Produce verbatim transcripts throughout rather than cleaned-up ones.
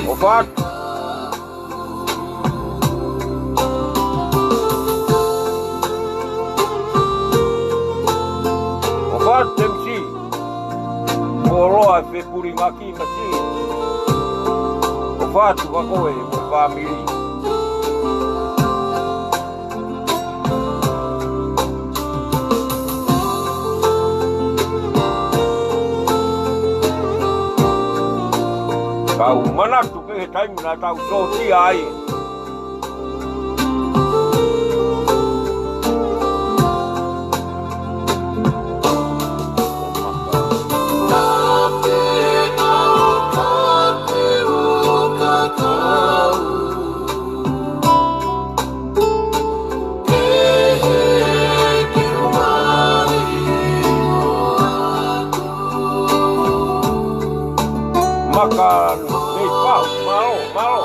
ʻOfa atu. ʻOfa atu Temisi. Koloa e fepulingaki mati. ʻOfa atu ka ko e mo e fāmili. Kau manatu pē he taimi naʻa tau sōtia ai. Maka nei pau, mālō, mālō.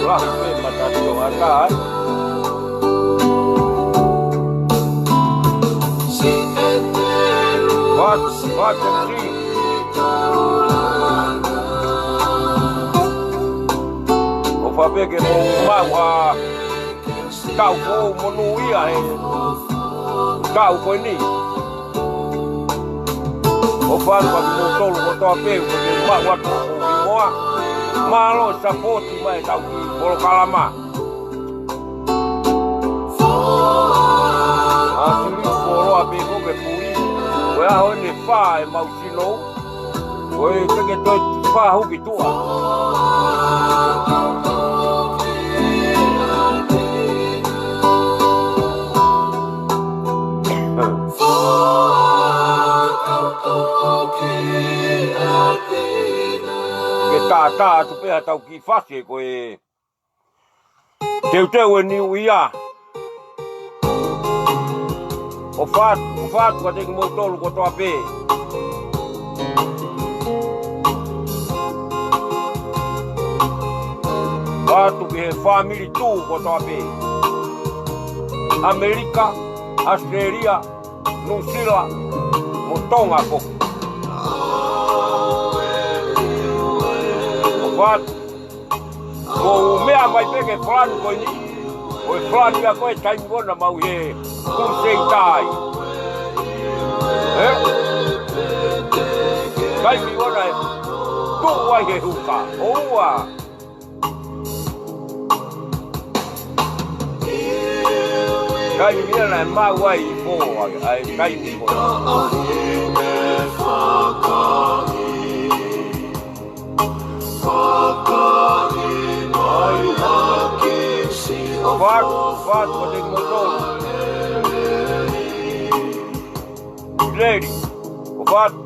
Lahi pē mataʻi ʻo ata, ē? What, what can see? ʻOfa pē ke mou maʻu ha taʻu foʻou monūʻia he taʻu ko eni. ʻOfa atu kiate kimoutolu kotoa pē ʻoku mou maʻu atu ʻo mou hingoa. Mālō e sapoti mai ʻetau kiʻi polokalama. ʻA, sili koloa pē ko ke puli. Ko e ʻaho eni ʻe fā ʻemau sinou. Ko e peke toe fā huki tuʻa. Ke tātā atu pē ʻetau kiʻi fasi ko e teuteu e Niu ʻIa. ʻOfa atu, ʻofa atu kiate kimoutolu kotoa pē. ʻOfa atu ki he fāmili Tū kotoa pē. ʻAmelika, ʻAositelēlia, Nuʻusila, mo Tonga foki. ʻOfa atu. Ko e meʻa mai pē ke Falani ko eni. Ko e Falani ia ko e taimi ko ena ʻoku mau ʻi he Kuluseitai. Ē? Taimi ko ena ʻe tuʻu ai he huka. ʻOua. Taimi ia naʻe maʻu ai ʻi Pō, ʻa e, ʻa e taimi ko ena. ʻOfa atu, ʻofa atu kiate kimoutolu. Leli, ʻofa atu.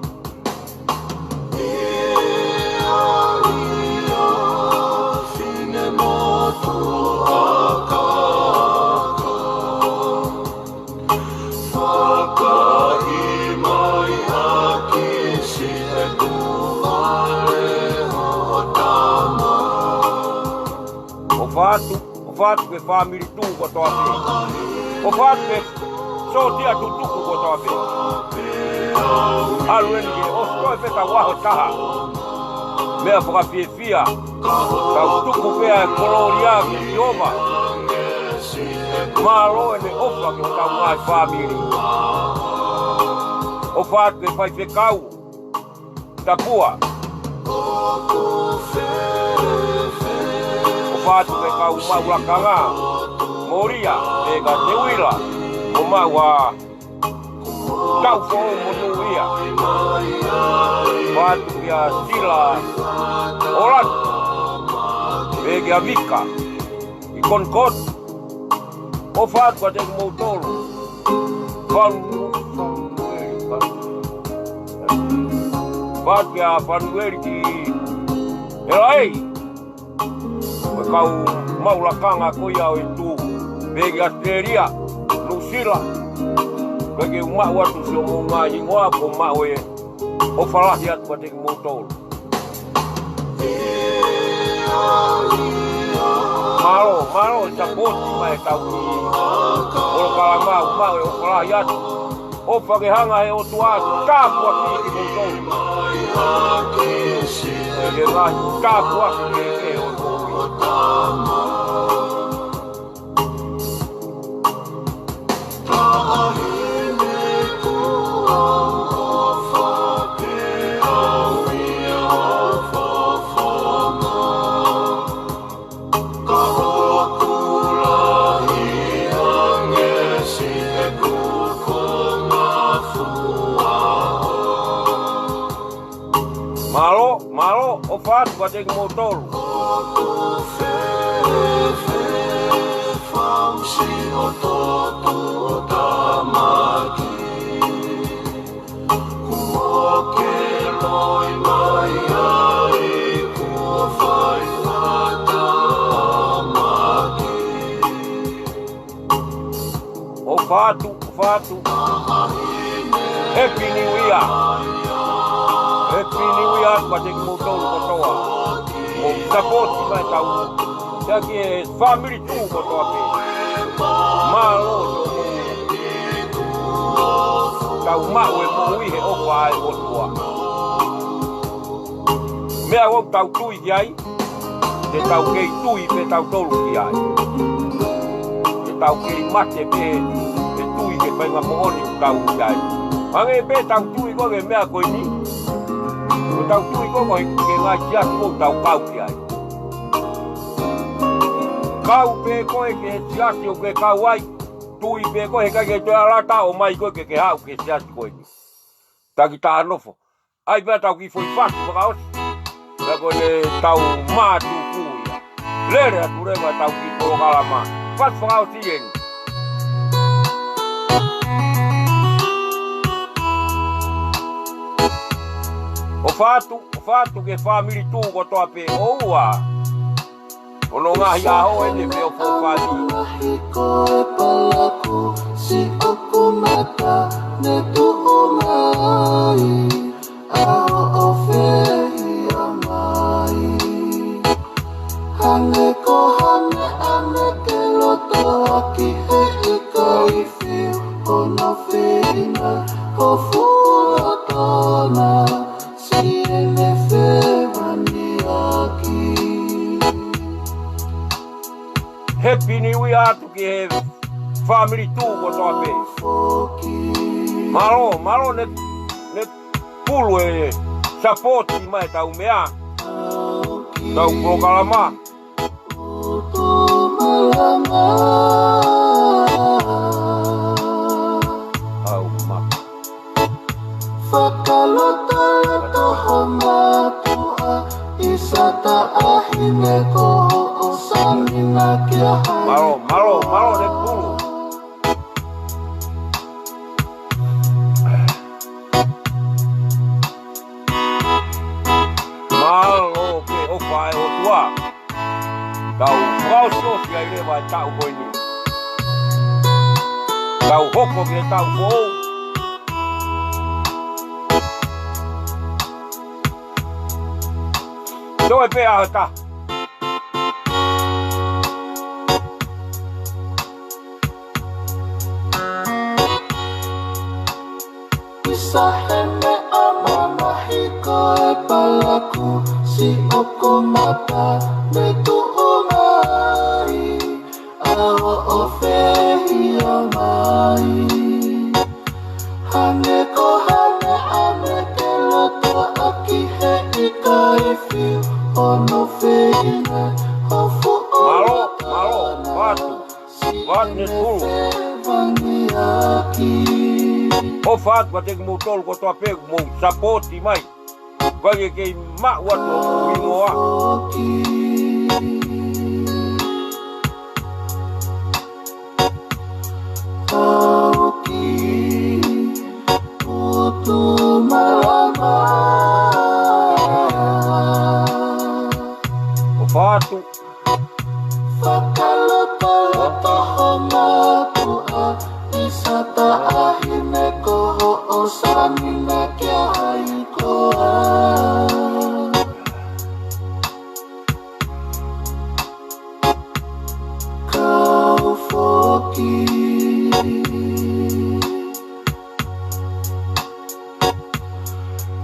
ʻOfa atu, ʻofa atu ki he fāmili Tū kotoa pē. ʻOfa atu ki he sōtia tutuku kotoa pē. ʻAlu eni ke ʻosi ko e feta ʻaho ʻe taha. Meʻa fakafiefia. Tau tuku pē ʻa e kolōlia kia Sihova. Mālō ʻene ʻofa ki hotau ngaahi fāmili. ʻOfa atu ki he faifekau Tapua. ʻOfa atu ki he kau maʻu lakanga, Molia, pea kia Teuila, mo Maua, Taʻu Foʻou mo Nuʻu Ia. ʻOfa atu kia Sila ʻOlani, pea kia Vika ʻi Concord. ʻOfa atu kiate kimoutolu. Fanu, Fanueli, Fanu. ʻOfa atu kia Fanueli ki L A. Ko e kau maʻu lakanga ko ia ʻo e tuʻu. Pea ki ʻAositelēlia, Nuʻusila. Ko e ke maʻu atu siʻomou ngaahi hingoa, ko e maʻu e ʻofa lahi atu kiate kimoutolu. Mālō, mālō e sapoti mai e kau polokalama, ʻoku maʻu e ʻofa lahi atu. ʻOfa ke hanga he ʻOtua ʻo tāpuakiʻi kimoutolu. Ke ngaahi tāpuaki kehekehe ʻo e moʻui. Mālō, mālō, ʻofa atu kiate kimoutolu. ʻOfa atu, ʻofa atu. Happy New Year. Happy New Year atu kiate kimoutolu kotoa. Mou sapoti mai e tau. Pea ki he fāmili tuʻu kotoa pē. Mālō siʻomou tau maʻu e moʻui he ʻofa ʻa e ʻOtua. Meʻa ʻoku tau tui ki ai, te tau kei tui pē tautolu ki ai. Te tau kei mate pē, ʻe tui ki he faʻahinga moʻoni ʻoku tau ʻi ai. Hangē pē tau tui ko e meʻa ko eni. Ko tau tui ko e, ko e ke ngai siasi ʻoku tau kau ki ai. Kau pē koe ki he siasi ʻoku ke kau ai. Tui pē koe he ʻikai ke toe ʻalu atu ʻo mai koe ke ke haʻu ki he siasi ko eni. Taki tā nofo. ʻAi pea tau kiʻi foʻi fasi fakaʻosi. Pea ko ʻene tau mātuku ia. Lele atu leva tau kiʻi polokalama. Fasi fakaʻosi eni. ʻOfa atu, ʻofa atu ki he fāmili tuʻu kotoa pē ʻoua. Hono ngaahi ʻaho eni pē ʻo fōfani. Hiko e palaku siʻoku mata ne tuʻu mai. ʻAho ʻo fehiʻa mai. Hangē ko ha meʻa ne ke loto ʻaki he ʻikai fiu hono feinga ko fulotona. Siʻene fefaniaki. Happy New Year atu ki he fāmili tuʻu kotoa pē. Mālō, mālō ne, ne pulu e sapoti mai e tau meʻa. Tau polokalama. Au ma. Fakalotoloto ho mātuʻa ʻi sata ʻahine ko hoʻo sāmina kia hai. Mālō, mālō, mālō ne pulu. Mālō ki he ʻofa ʻa e ʻOtua. Tau fakaʻosiʻosi ai leva e taʻu ko eni. Tau hoko ki he taʻu foʻou. Toe pē ʻaho ʻe taha. Isa he meʻa mamahi ko e palaku siʻoku mata ne tuʻu mai. ʻAho ʻo fehiʻa mai. Hangē ko ha Mālō, mālō, ʻofa atu, ʻofa atu Netulu. ʻOfa atu kiate kimoutolu kotoa pē ʻoku mou sapoti mai. Kae kei maʻu atu hoku hingoa. ʻOfa atu. Fakalotoloto ho mātuʻa, ʻi sa taʻahine ko hoʻo sāmina kia hai koā. Kau foki.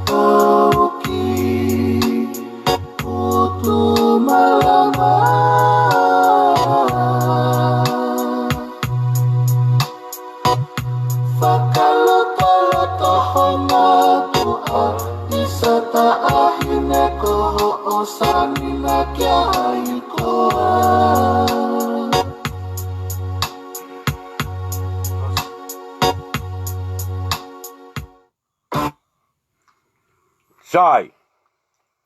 Kau ki Putu Malama. Fakalotoloto ho mātuʻa, ʻi sa taʻahine ko hoʻo sāmina kia hai koā. Sai.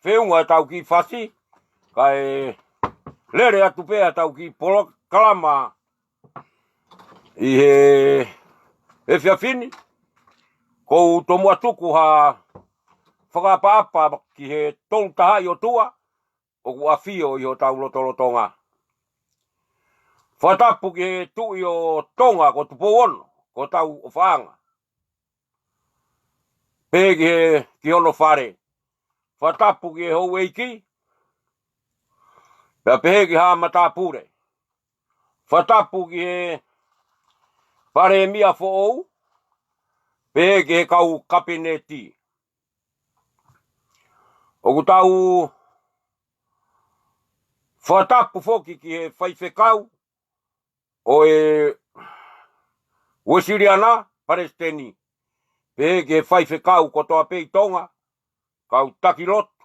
Feʻunga ʻetau kiʻi fasi, kae lele atu pē ʻetau kiʻi polokalama ʻi he, he efiafi ni, ʻoku ou tomuʻa tuku ha fakaʻapaʻapa ki he Tolu Tahaʻi ʻOtua ʻoku ʻafio ʻi hotau lotolotonga. Fakatapu ki he Tuʻi ʻo Tonga ko Tupou Ono, ko hotau ʻofaʻanga. Pehē ki he, ki hono fale. Fakatapu ki he houʻeiki. Pea pehē ki he haʻa matāpule. Fakatapu ki he Palēmia foʻou. Pehē ki he kau kapineti. ʻOku tau fakatapu foki ki he faifekau ʻo e Uēsiliana, Palesiteni, pehē ki he faifekau kotoa pē ʻi Tonga, kau taki lotu.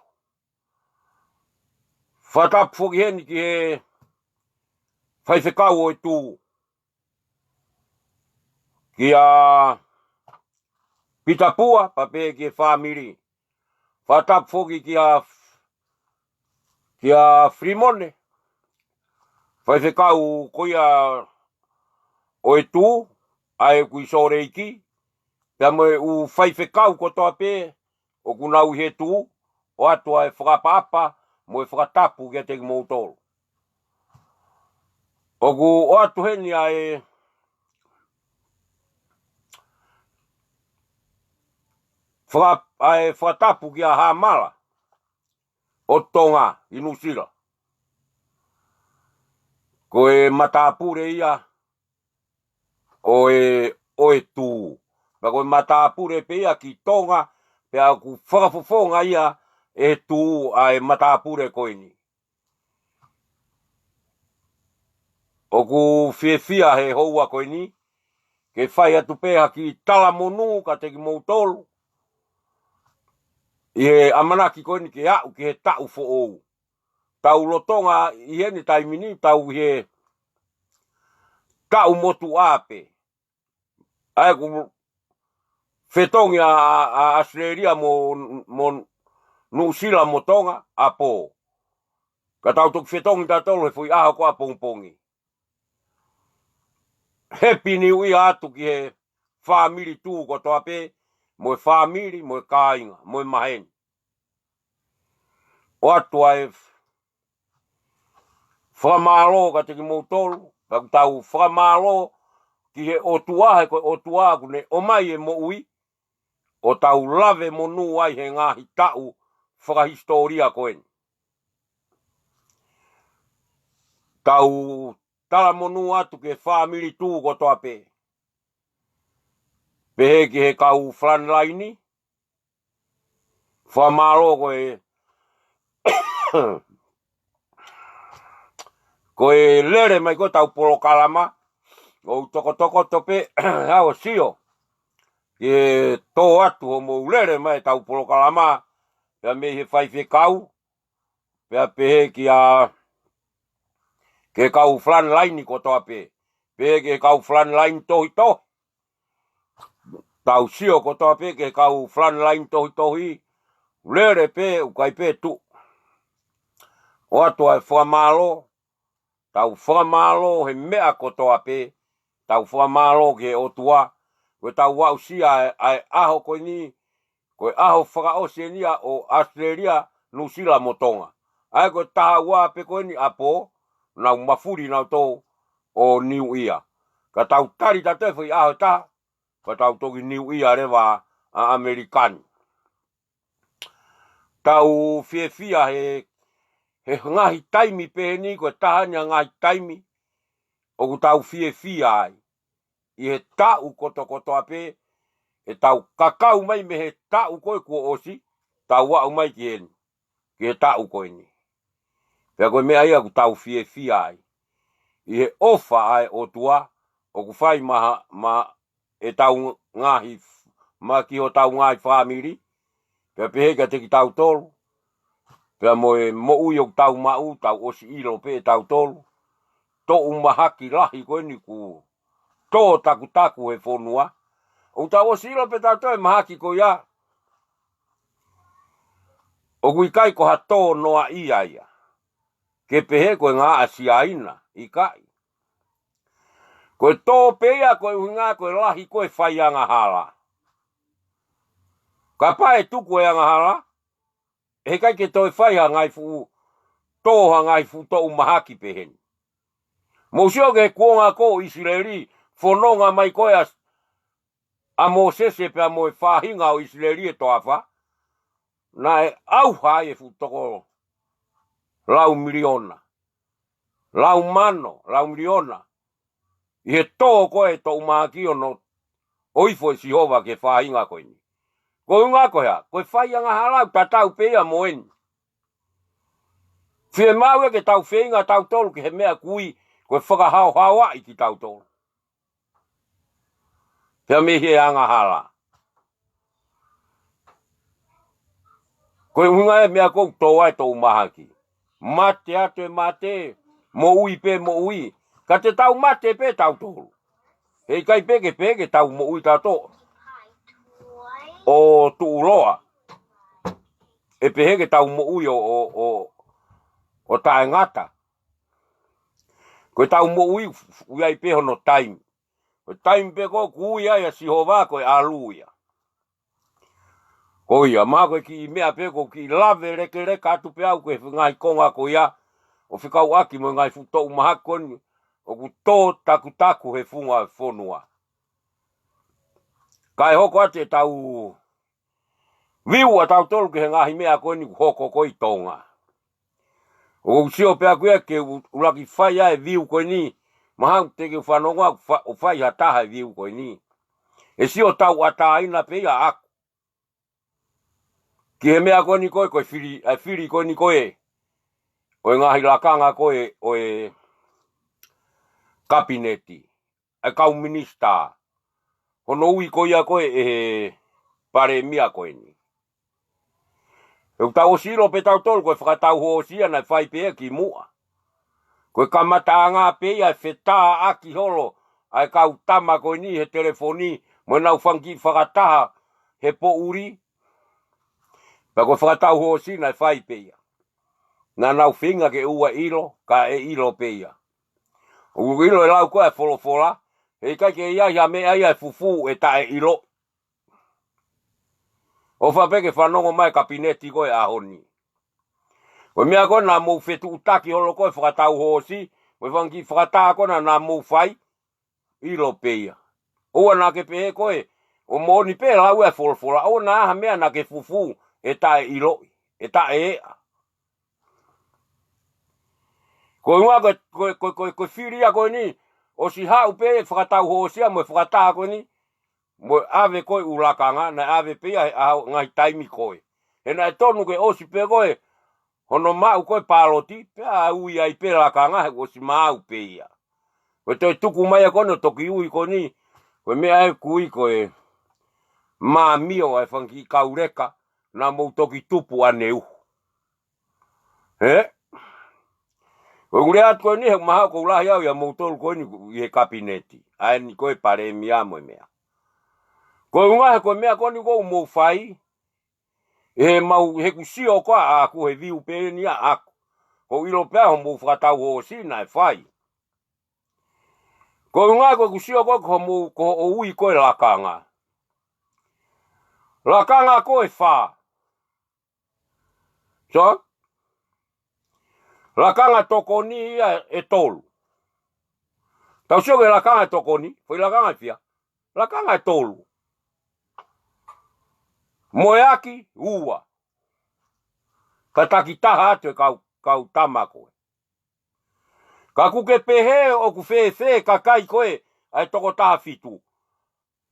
Fakatapu foki heni ki he faifekau ʻo e Tū, kia Pita Pua, pea pehē ki he fāmili. Fakatapu foki kia, kia Filimone, faifekau ko ia ʻo e Tū, ʻa ē ʻoku ʻi Sōleki, pea mo e ʻū faifekau kotoa pē ʻoku nau ʻi he Tū, ʻoatu ʻa e fakaʻapaʻapa mo e fakatapu kiate kimoutolu. ʻOku ʻoatu heni ʻa e faka-, ʻa e fakatapu kia Hamala ʻo Tonga ʻi Nuʻusila. Ko e matāpule ia ʻo e, ʻo e Tū. Pea ko e matāpule pē ia ki Tonga, pea ʻoku fakafofonga ia ʻe he Tū ʻa e matāpule ko eni. ʻOku fiefia he houa ko eni, ke fai atu pē ha kiʻi talamonū kiate kimoutolu, ʻi he ʻamanaki ko eni ke aʻu ki he taʻu foʻou. Tau lolotonga ʻi heni taimi ni, tau ʻi he taʻu motuʻa pē. ʻA ē ʻoku fetongi ʻa, ʻa, ʻa ʻAositelēlia mo, mo Nuʻusila mo Tonga, ʻapō. Ka tau toki fetongi tautolu he foʻi ʻaho ko ē ʻapongipongi. Happy New Year atu ki he fāmili Tū kotoa pē, mo e fāmili, mo e kāinga, mo e maheni. ʻOatu ʻa e fakamālō kiate kimoutolu, pea ʻoku tau fakamālō ki he ʻOtua, he ko e ʻOtua ʻoku ne ʻomai e moʻui, ʻo tau lave monū ai he ngaahi taʻu fakahisitōlia ko eni. Tau talamonū atu ki he fāmili Tū kotoa pē. Pehē ki he kau frontline, fakamālō ko e, ko e lele mai ko ʻetau polokalama, ʻoku ou tokotokoto pē ʻa e sio ke tō atu hoʻomou lele mai ʻetau polokalama, pea mei he pea pehē ki he kau frontline kotoa pē, pehē ki he kau frontline tohitohi. Tau sio kotoa pē ki he kau frontline tohitohi, lele pē, ʻoku ʻikai pē tuʻu. ʻOatu ʻa e fakamālō, tau fakamālō he meʻa kotoa pē, tau fakamālō ki he ʻOtua, ko ʻetau aʻusia ʻa e, ʻa e ʻaho ko eni, ko e ʻaho fakaʻosi eni ia ʻo ʻAositelēlia, Nuʻusila mo Tonga. ʻA ia ko e taha ua pē ko eni ʻapō, nau mafuli nautolu ʻo New Year. Ka tau tali tautolu e foʻi ʻaho ʻe taha, ka tau toki New Year leva ʻa ʻAmelika ni. Tau fiefia he, he ngaahi taimi pehē ni, ko e taha eni ʻa e ngaahi taimi ʻoku tau fiefia ai. ʻI he taʻu kotokotoa pē, ʻetau kakau mai mei he taʻu ko ē kuo ʻosi, tau aʻu mai ki heni, ki he taʻu ko eni. Pea ko e meʻa ia ʻoku tau fiefia ai. ʻI he ʻofa ʻa e ʻOtua, ʻoku fai maha, maʻa ʻetau ngaahi f-, maʻa ki hotau ngaahi fāmili, pea pehē kiate kitautolu, pea mo e moʻui ʻoku tau maʻu, tau ʻosi ʻilo pē ʻe tautolu, toʻu mahaki lahi ko eni kuo tō takutaku he fonua. ʻOku tau ʻosi ʻilo pē tautolu e mahaki ko ia, ʻoku ʻikai ko ha tō noaʻia ia. Ke pehē ko e ngaahi ʻa Siaina, ʻikai. Ko e tō pē ia ko e ʻuhinga ko e lahi ko e fai angahala. Kapau ʻe tuku e angahala, heʻikai ke toe fai ha ngaahi fuʻu tō, ha ngaahi fuʻu toʻu mahaki pehē ni. Mou sio ki he kuonga ko ē ʻIsileli, fononga mai ko ē ʻa, ʻa Mōsese pea mo e faʻahinga ʻo ʻIsileli he toafa, naʻe ʻauha ai e fuʻu toko lau miliona, lau mano, lau miliona, ʻi he tō ko ē toʻu mahaki ʻo no, ʻo ifo ʻe Sihova ki he faʻahinga ko eni. Ko e ʻuhinga ko e hā? Ko e fai angahala ʻoku tatau pē ia mo eni. Fiemaʻu ia ke tau feinga tautolu ki he meʻa kui, ko e fakahaohaoaʻi kitautolu. Pea mei he angahala. Ko e ʻuhinga e meʻa ʻoku tō ai e toʻu mahaki. Mate atu e mate, moʻui pē moʻui. Ka te tau mate pē tautolu. Heʻikai pē ke pehē ke tau moʻui tautolu ʻo tuʻuloa. ʻE pehē ke tau moʻui ʻo, ʻo, ʻo, ʻo taʻengata. Ko ʻetau moʻui, ʻoku ʻi ai pē hono taimi. Ko e taimi pē ko ē ʻoku ui ai ʻa Sihova ko e ʻalu ia. Ko ia, mahalo ko e kiʻi meʻa pē ʻoku ou kiʻi lave lekeleka atu pē au ki he ngaahi konga ko ia, ʻo fekauʻaki mo e ngaahi fuʻu toʻu mahaki ko eni ʻoku tō takutaku he funga fonua. Kae hoko atu ʻetau view ʻa tautolu ki he ngaahi meʻa ko eni ʻoku hoko ko ē ʻi Tonga. ʻOku ou sio pē au ia ke u-, ʻuluaki fai ʻa e view ko eni, mahalo te ke fanongo ʻo fa-, ʻo fai ha taha e view ko eni. ʻE sio tauʻatāina pē ia ʻaʻaku ki he meʻa ko eni ko ē, ko e fili, ʻa e fili ko eni ko ē ʻo e ngaahi lakanga ko ē ʻo e kapineti, ʻa e kau minisitā. Hono ui ko ia ko ē ʻe he palēmia ko eni. ʻOku tau ʻosi ʻilo pē tautolu ko e fakatau hoosi ia naʻe fai pē ia kimuʻa. Ko e kamataʻanga pē ia e fetāʻaki holo ʻa e kau tama ko eni he telefoni, mo ʻenau fanga kiʻi fakataha he poʻuli. Pea ko e fakatau hoosi naʻe fai pē ia. Naʻa nau feinga ke ʻoua ʻilo, ka ʻe ʻilo pē ia. ʻOku ʻilo e lau ko ē ʻa e folofola, heʻikai ke ʻi ai ha meʻa ia ʻe fufū ʻe taʻeʻilo. ʻOfa pē ke fanongo mai kapineti ko ē ʻaho ni. Ko e meʻa ko ē naʻa mou fetuʻutaki holo ko ē fakatau hoosi, mo e fanga kiʻi fakataha ko ē naʻa mou fai, ʻilo pē ia. ʻOua naʻa ke pehē ko ē, ʻoku moʻoni pē lau ʻa e folofola, ʻoua naʻa ha meʻa naʻa ke fufū ʻe taʻeʻiloʻi, ʻe taʻeʻeʻa. Ko e ʻuhinga ko e, ko e, ko e, ko e, ko e fili ia ko eni, ʻosi haʻu pē fakatau hoosi ia mo e fakataha ko eni, mo e ʻave ko ē ʻū lakanga, naʻe ʻave pē ia he ʻaho ngaahi taimi ko ē. He naʻe tonu ke ʻosi pē ko ē hono maʻu ko ē pāloti, pea ui ai pē lakanga he ʻosi maau pē ia. Ko e toe tuku mai ia ko eni ʻo toki ui ko eni, ko e meʻa ē ʻoku ui ko e māmio ʻa e fanga kiʻi kau leka, naʻa mou toki tupu ʻaneuhu. He? Ko e ʻuhinga atu ko eni he mahalo ʻoku ou lahi au ʻia moutolu ko eni ʻi he kapineti. ʻA eni ko e palēmia mo e meʻa. Ko e ʻuhinga he ko e meʻa ko eni ʻoku mou fai, he mau, he ʻoku sio ko ā ʻaʻaku he viu pē eni ʻaʻaku. ʻOku ou ʻilo pē ʻa hoʻomou fakatau hoosi naʻe fai. Ko e ʻuhinga ko ʻeku sio ko ē ko hoʻomou, ko hoʻo ui ko e lakanga. Lakanga ko e fā. So? Lakanga tokoni ia ʻe tolu. Tau sio ki he lakanga tokoni, foʻi lakanga ʻe fiha. Lakanga ʻe tolu. Moeaki, ua. Ka takitaha atu e kau, kau tama ko ē. Ka ʻoku ke pehē ʻoku fēfē kakai ko ē ʻa e toko taha fitu.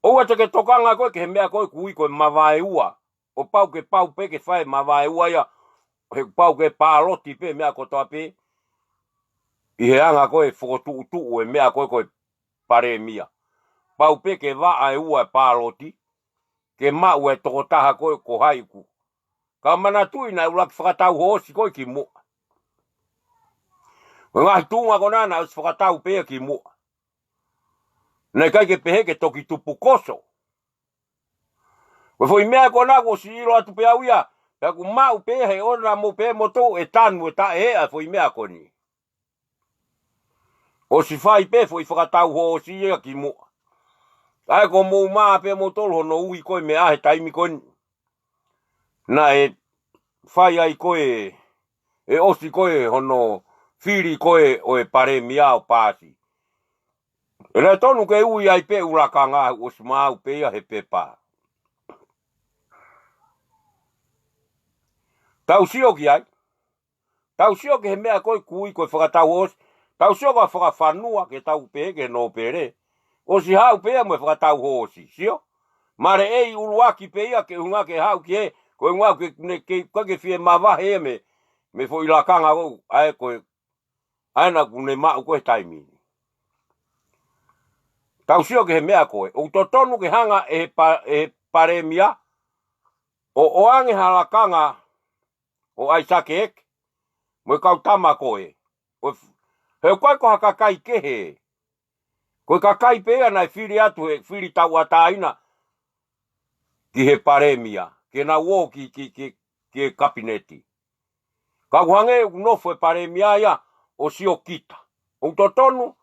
ʻOua te ke tokanga ko ē ki he meʻa ko ē ʻoku ui ko e mavaeua. ʻO pau ke pau pē ke fai mavaeua ia. He pau ke pāloti pē meʻa kotoa pē. ʻI he anga ko ē fokotuʻutuʻu e meʻa ko ē ko e palēmia. Pau pē ke vaʻa e ua e pāloti. Ke maʻu e toko taha ko ē ko hai ʻoku. Ka manatuʻi naʻe ʻuluaki fakatau hoosi ko ē kimuʻa. Ko e ngaahi tuʻunga ko ena naʻe ʻosi fakatau pē ia kimuʻa. Naʻe ʻikai ke pehē ke toki tupu koso. Ko e foʻi meʻa ko ena kuo ʻosi ʻilo atu pē au ia, pea ʻoku maʻu pē he ʻoua naʻa mou pehē moutolu ʻe tanu e taʻe ʻe ʻa e foʻi meʻa ko eni. ʻOsi fai pē foʻi fakatau hoosi ia kimuʻa. ʻA ia ko hoʻomou mā pē moutolu hono ui ko e meʻa he taimi ko eni. Naʻe fai ai ko ē, ʻe ʻosi ko ē hono fili ko ē ʻo e palēmia ʻo paasi. ʻE naʻe tonu ke ui ai pē ʻū lakanga ʻoku ʻosi maʻu pē ia he pepa. Tau sio ki ai. Tau sio ki he meʻa ko ē ʻoku ui ko e fakatau hoosi. Tau sio ki he fakafanua ke tau pehē ki he nōpele. ʻOsi haʻu pē ia mo e fakatau hoosi. Sio? Male ʻe ʻuluaki pē ia ke ʻuhinga ke haʻu ki he, ko e ʻuhinga ke, ne, ke, ko e ke fie mavahe ia mei, mei he foʻi lakanga ko ē, ʻa ē ko ē, ʻa ena ʻoku ne maʻu ko ē he taimi ni. Tau sio ki he meʻa ko ē. ʻOku totonu ke hanga ʻe he pa-, ʻe he palēmia, ʻo ʻoange ha lakanga ʻo ʻAisake ʻEke, mo e kau tama ko ē. ʻO f-, he ʻoku ʻikai ko ha kakai kehe. Ko e kakai pē ia naʻe fili atu he fili tauʻatāina ki he palēmia. Ke nau ō ki, ki, ki, ki he kapineti. Ka ʻoku hangē ʻoku nofo e palēmia ia ʻo sio kita. ʻOku totonu,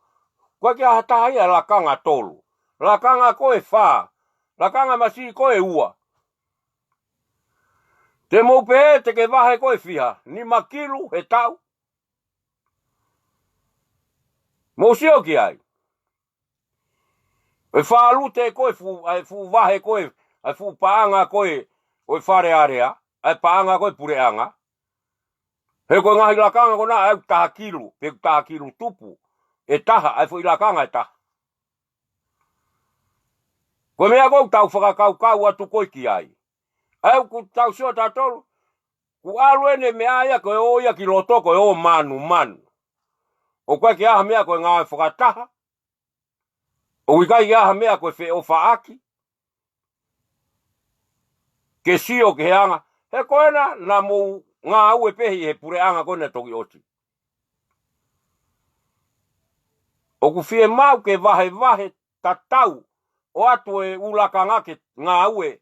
ʻoku ʻikai ke ʻi ai ha taha ia lakanga tolu. Lakanga ko e fā. Lakanga masiʻi ko e ua. Te mou pehē te ke vahe ko e fiha, nima kilu he taʻu. Mou sio ki ai. ʻE fālute ko e fuʻu, ʻa e fuʻu vahe ko e, ʻa e fuʻu paʻanga ko e, ʻo e Fale Alea, ʻa e paʻanga ko e puleʻanga. He ko e ngaahi lakanga ko ena ʻoku taha kilu, pe ʻoku taha kilu tupu, ʻe taha, ʻa e foʻi lakanga ʻe taha. Ko e meʻa ko ē ʻoku tau fakakaukau atu ko ē ki ai. ʻA ia ʻoku tau sio tautolu, ʻoku ʻalu eni e meʻa ia ko e ō ia ki loto ko e ō manumanu. ʻOku ʻikai ke ʻi ai ha meʻa ko e ngāue fakataha. ʻOku ʻikai ke ʻi ai ha meʻa ko e feʻofaʻaki. Ke sio ki he anga. He ko ena naʻa mou ngāue pē ʻi he puleʻanga ko ena toki ʻosi. ʻOku fiemaʻu ke vahevahe tatau ʻo ʻoatu e ʻū lakanga ke ngāue,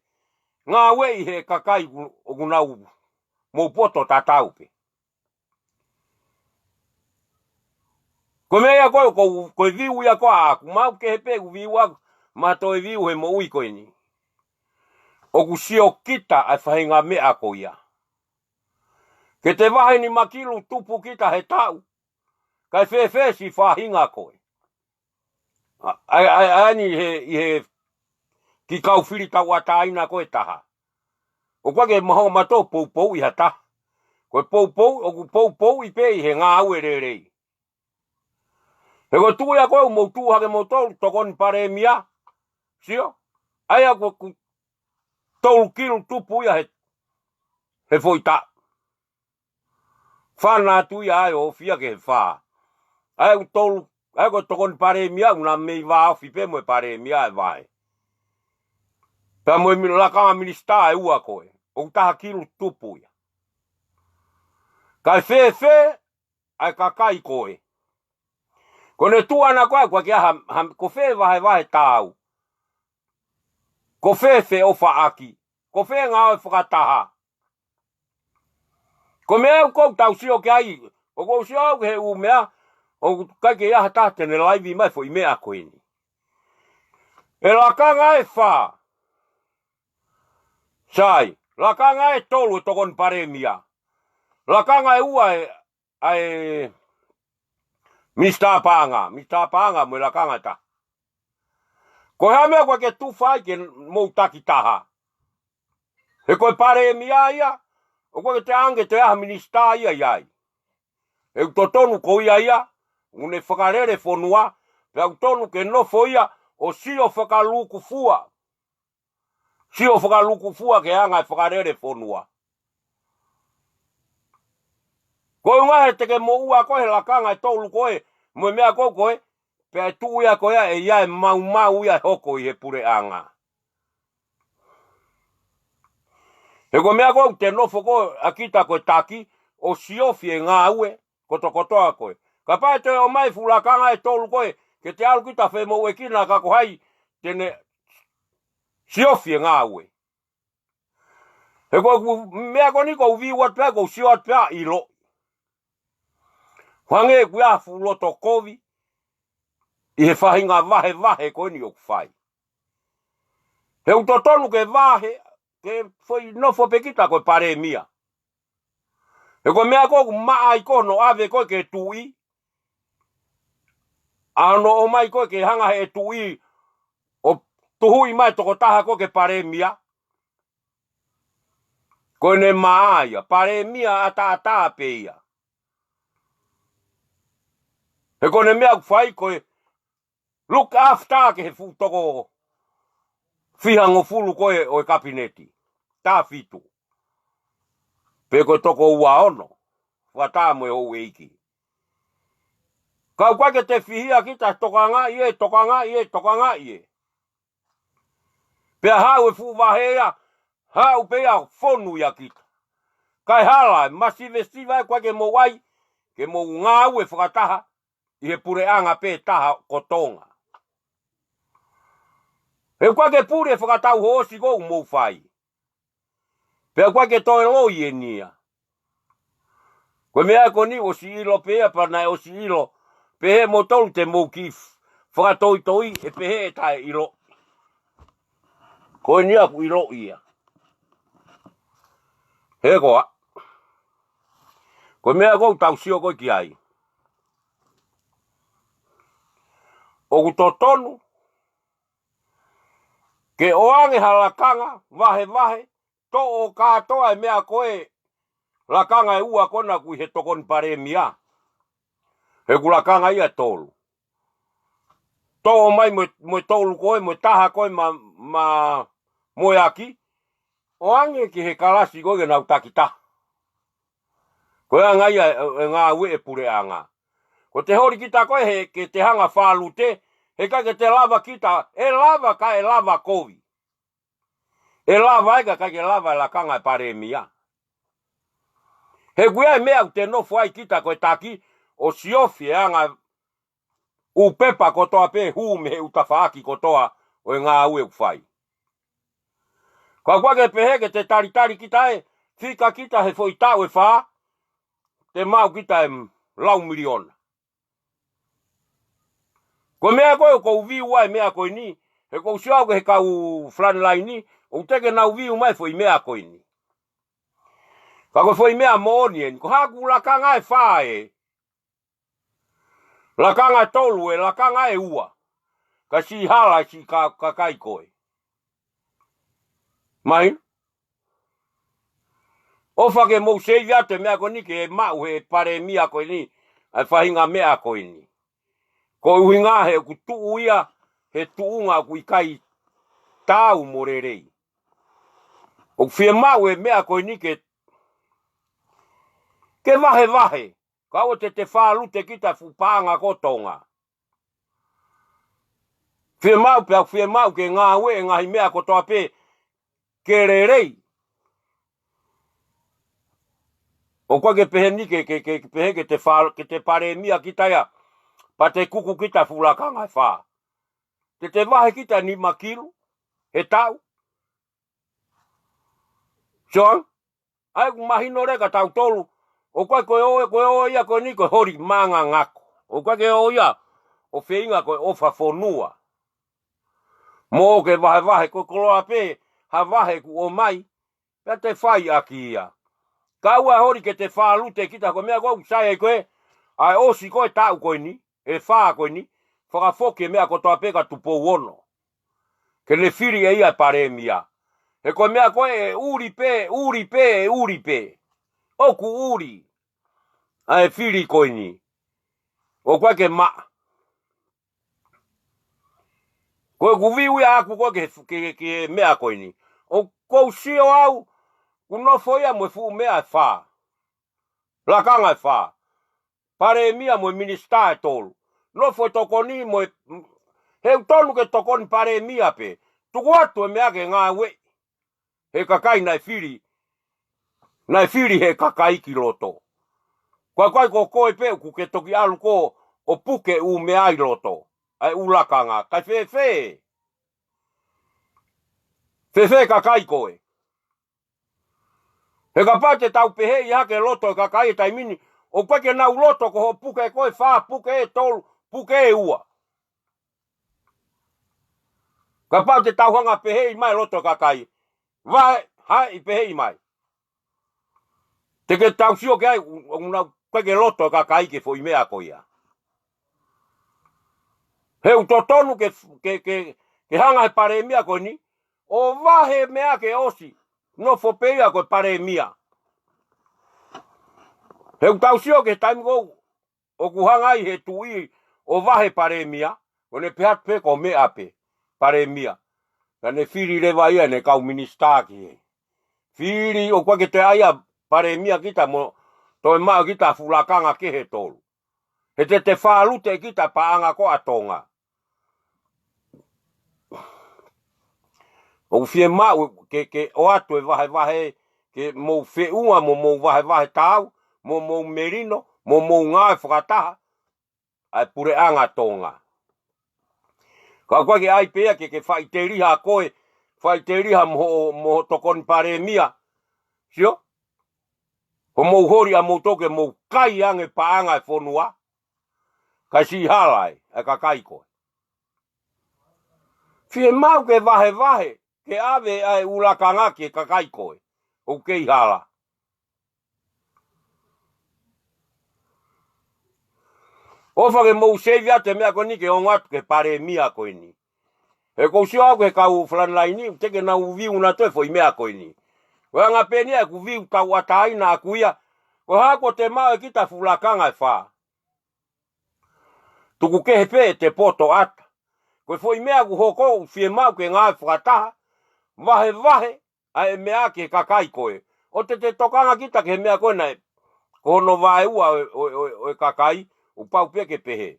ngāueʻi he kakai ʻoku, ʻoku nau mou poto tatau pē. Ko e meʻa ia ko ē, ko, ko e viu ia ko ē ʻaʻaku, maʻu kehe pē ʻeku viu ʻaʻaku, ma toe viu he moʻui ko eni. ʻOku sio kita ʻa e faʻahinga meʻa ko ia. Ke te vahe nima kilu tupu kita he taʻu, kae fēfē siʻi faʻahinga ko ē. ʻA, ʻa, ʻa, ʻa eni he, ʻi he kiʻi kau fili tauʻatāina ko ē ʻe taha. ʻOku ʻikai ke maho mato poupouʻi ha taha. Ko e poupou, ʻoku poupouʻi pē ʻi he ngāue lelei. He ko e tuʻu ia ko ē ʻoku mou tuʻu hake moutolu, tokoni palēmia. Sio? ʻA ia ko ē ʻoku tolu kilu tupu ia he, he foʻi taʻu. Fana atu ia ʻa e ʻo fia ke he fā. ʻA ia ʻoku tolu, ʻa ia ko e tokoni palēmia, ʻoku na mei vāofi pē mo e palēmia ʻe vahe. Pea mo e mi-, lakanga minisitā ʻe ua ko ē. ʻOku taha kilu tupu ia. Kae fēfē ʻa e kakai ko ē? Ko ʻene tuʻu ʻana ko ē, ʻoku ʻikai ha, ha, ko fē vahevahe taau? Ko fē feʻofaʻaki? Ko fē ngāue fakataha? Ko e meʻa ʻoku ou tau sio ki ai, ʻoku ou sio au ki he ʻū meʻa, ʻoku ʻikai ke ʻi ai ha taha te ne laivi mai foʻi meʻa ko eni. ʻE lakanga ʻe fā. Sai, lakanga ʻe tolu ʻe tokoni palēmia. Lakanga ʻe ua ʻe, ʻa e Misitā Paʻanga, Misitā Paʻanga mo e lakanga ʻe taha. Ko e hā e meʻa ʻoku ʻikai ke tufa ai ke mou taki taha? He ko e palēmia ia, ʻoku ʻikai ke te ange te aha minisitā ia ʻi ai. ʻE ʻoku totonu ko ia ia, ʻoku ne fakalele fonua, pea ʻoku tonu ke nofo ia ʻo sio fakalūkufua. Sio fakalūkufua ki he anga e fakalele fonua. Ko e ʻuhinga he te ke moʻua ko ē he lakanga ʻe tolu ko ē, mo e meʻa ko ē ko ē, pea ʻe tuʻu ia ko ia ʻe ʻi ai e maumau ia ʻe hoko ʻi he puleʻanga. He ko e meʻa ko ē ʻoku te nofo ko ē ʻa kita ko e taki, ʻo siofi e ngāue kotokotoa ko ē. Kapau ʻe toe ʻomai fuʻu lakanga ʻe tolu ko ē, ke te ʻalu kita femoʻuekina ka ko hai te ne siofi e ngāue. He ko e ʻū meʻa ko eni ʻoku ou view atu pē, ʻoku ou sio atu pē ʻiloʻi. Hangē ʻoku ʻi ai ha fuʻu loto kovi ʻi he faʻahinga vahevahe ko eni ʻoku fai. He ʻoku totonu ke vahe, ke foʻi nofo pē kita ko e palēmia. He ko e meʻa ko ē ʻoku maʻa ai ko hono ʻave ko ē ki he tuʻi, ʻa hono ʻomai ko ē ke hanga he tuʻi ʻo tuhuʻi mai e tokotaha ko ē ki he palēmia. Ko ʻene maʻa ia, palēmia ʻataʻatā pē ia. He ko ʻene meʻa ʻoku fai ko e look after ki he fuʻu toko fihangofulu ko ē ʻo e kapineti. Taha fitu. Pe ko e toko ua ono. Fakataha mo e houʻeiki. Ka ʻoku ʻikai ke te fihia kita, tokangaʻi ē, tokangaʻi ē, tokangaʻi ē. Pea haʻu e fuʻu vahe ia, haʻu pē ia ʻo fonu ia kita. Kae hala, masivesiva ē, ʻoku ʻikai ke mou ʻai ke mou ngāue fakataha ʻi he puleʻanga pē taha ko Tonga. He ʻoku ʻikai ke pule e fakatau hoosi ko ē ʻoku mou fai. Pea ʻoku ʻikai ke toe loi eni ia. Ko e meʻa ko eni ʻosi ʻilo pē ia, pea naʻe ʻosi ʻilo pē he mou tolu te mou kiʻi fakatoitoi, ʻe pehē ʻe taʻeʻilo. Ko eni ia ʻoku ʻiloʻi ia. He ko ā. Ko e meʻa ʻoku ou tau sio ko ē ki ai. ʻOku totonu ke ʻoange ha lakanga vahevahe, toʻo kātoa e meʻa ko ē, lakanga ʻe ua ko ena ʻoku ʻi he tokoni palēmia. He ʻoku lakanga ia ʻe tolu. Toʻo mai mo e, mo e tolu ko ē, mo e taha ko ē ma, ma, mo e aki. ʻOange ki he kalasi ko ē ke nau taki taha. Ko e anga ia e, e ngāue e puleʻanga. Ko ʻete holi kita ko ē he, ke te hanga fālute, he ʻikai ke te lava kita, ʻe lava ka ʻe lava kovi. ʻE lava ai ka ʻikai ke lava e lakanga e palēmia. He ʻoku ʻi ai e meʻa ʻoku te nofo ai kita ko e taki ʻo siofi e anga ʻū pepa kotoa pē hū mei he ʻū tafaʻaki kotoa ʻo e ngāue ʻoku fai. Ka ʻoku ʻikai ke pehē ke te talitali kita ē, fika kita he foʻi taʻu ʻe fā, te maʻu kita e lau miliona. Ko e meʻa ko ē ʻoku ou view ai e meʻa ko eni, he ʻoku ou sio au ki he kau frontline, ʻoku teʻeki ke nau view mai e foʻi meʻa ko eni. Ka ko e foʻi meʻa moʻoni eni, ko haʻaku lakanga ʻe fā ē. Lakanga ʻe tolu ē, lakanga ʻe ua. Ka siʻi hala siʻi ka, kakai ko ē. Mahino? ʻOfa ke mou save atu e meʻa ko eni ke maʻu he palēmia ko eni, ʻa e faʻahinga meʻa ko eni. Ko e ʻuhinga he ʻoku tuʻu ia he tuʻunga ʻoku ʻikai taau mo lelei. ʻOku fiemaʻu e meʻa ko eni ke, ke vahevahe, kae ʻoua te te fālute kita fuʻu paʻanga ko Tonga. Fiemaʻu pea fiemaʻu ke ngāue e ngaahi meʻa kotoa pē ke lelei. ʻOku ʻikai ke pehē ni ke, ke, ke, ke pehē ke te fā, ke te palēmia kita ia. Pea te kuku kita fuʻu lakanga ʻe fā. Te te vahe kita nima kilu he taʻu. Soang, ʻa ia ʻoku mahino leka tautolu. ʻOku ʻikai ko e ō, ko e ō ia ko eni ko e holi maʻanga ngako. ʻOku ʻikai ke ō ia ʻo feinga ko e ʻofa fonua. Mo ke vahevahe ko e koloa pē, ha vahe kuo ō mai. Pea te fai ʻaki ia. Ka ua holi ke te fālute kita ko e meʻa ko ē ʻoku sai ai ko ē, ʻa e ʻosi ko e taʻu ko eni, ʻe fā ko eni, fakafoki e meʻa kotoa pē kia Tupou Ono. Ke ne fili ʻe ia e palēmia. He ko e meʻa ko ē ʻe ʻuli pē, ʻuli pē, ʻuli pē. ʻOku ʻuli. ʻA e fili ko eni. ʻOku ʻikai ke maʻa. Ko ʻeku viu ia ʻaʻaku ko ē ke, ke, ke meʻa ko eni. ʻOku ou sio au, ʻoku nofo ia mo e fuʻu meʻa ʻe fā. Lakanga ʻe fā. Palēmia mo e minisitā ʻe tolu. Nofo e tokoni mo e, he ʻoku tonu ke tokoni palēmia pē. Tuku atu e meʻa ke ngāueʻi he kakai naʻe fili, naʻe fili he kakai ki loto. Ko e ʻikai ko koe pē ʻoku ke toki ʻalu ko ē ʻo puke ʻū meʻa ʻi loto. ʻA e ʻū lakanga, kae fēfē. Fēfē kakai ko ē. He kapau te tau pehē ia ke loto e kakai he taimi ni, ʻoku ʻikai ke nau loto ko hoʻo puke ko ē fā, puke ʻe tolu, puke ʻe ua. Kapau te tau hanga pehē mai loto e kakai. Vahe, hae ʻi pehē mai. Te ke tau sio ki ai, ʻoku nau ʻikai ke loto e kakai ki he foʻi meʻa ko ia. He ʻoku totonu ke, ke, ke, ke hanga he palēmia ko eni, ʻo vahe meʻa ke ʻosi, nofo pē ia ko e palēmia. He ʻoku tau sio ki he taimi ko ē, ʻoku hanga ai he tuʻi ʻo vahe palēmia, ʻo ne pehē atu pē ko e meʻa pē, palēmia. Ka ne fili leva ia ʻene kau minisitā ki he. Fili ʻoku ʻikai ke te ʻai ia palēmia kita mo toe maʻu kita fuʻu lakanga kehe ʻe tolu. He te te fālute kita paʻanga ko ē ʻa Tonga. ʻOku fiemaʻu ke, ke ʻoatu e vahevahe, ke mou feʻunga mo mou vahevahe taau, mo mou melino, mo mou ngāue fakataha, ʻa e puleʻanga Tonga. Ka ʻoku ʻikai ke ʻai pē ia ke, ke faʻiteliha koe, faʻiteliha mo hoʻo, mo hoʻo tokoni palēmia. Sio? Hoʻomou holi ʻamoutolu ke mou kai ange paʻanga e fonua. Kae siʻi hala ai, ʻa e kakai ko ē. Fiemaʻu ke vahevahe, ke ʻave ʻa e ʻū lakanga ki he kakai ko ē ʻoku kei hala. ʻOfa ke mou save atu e meʻa ko eni ke ongo atu ki he palēmia ko eni. He ʻoku ou sio au ki he kau frontline ni, te ke nau viu nautolu e foʻi meʻa ko eni. Ko e anga pē eni ia ʻeku viu tauʻatāina ʻaʻaku ia, ko e hā kuo te maʻu ʻe kita fuʻu lakanga ʻe fā. Tuku kehe pē ʻete poto ʻata. Ko e foʻi meʻa ʻoku hoko ʻoku fiemaʻu ke ngāue fakataha, vahevahe ʻa e meʻa ki he kakai ko ē. ʻO te te tokanga kita ki he meʻa ko ē naʻe, ko hono vaeua ʻo e, ʻo e, ʻo e, ʻo e kakai, ʻoku pau pē ke pehē.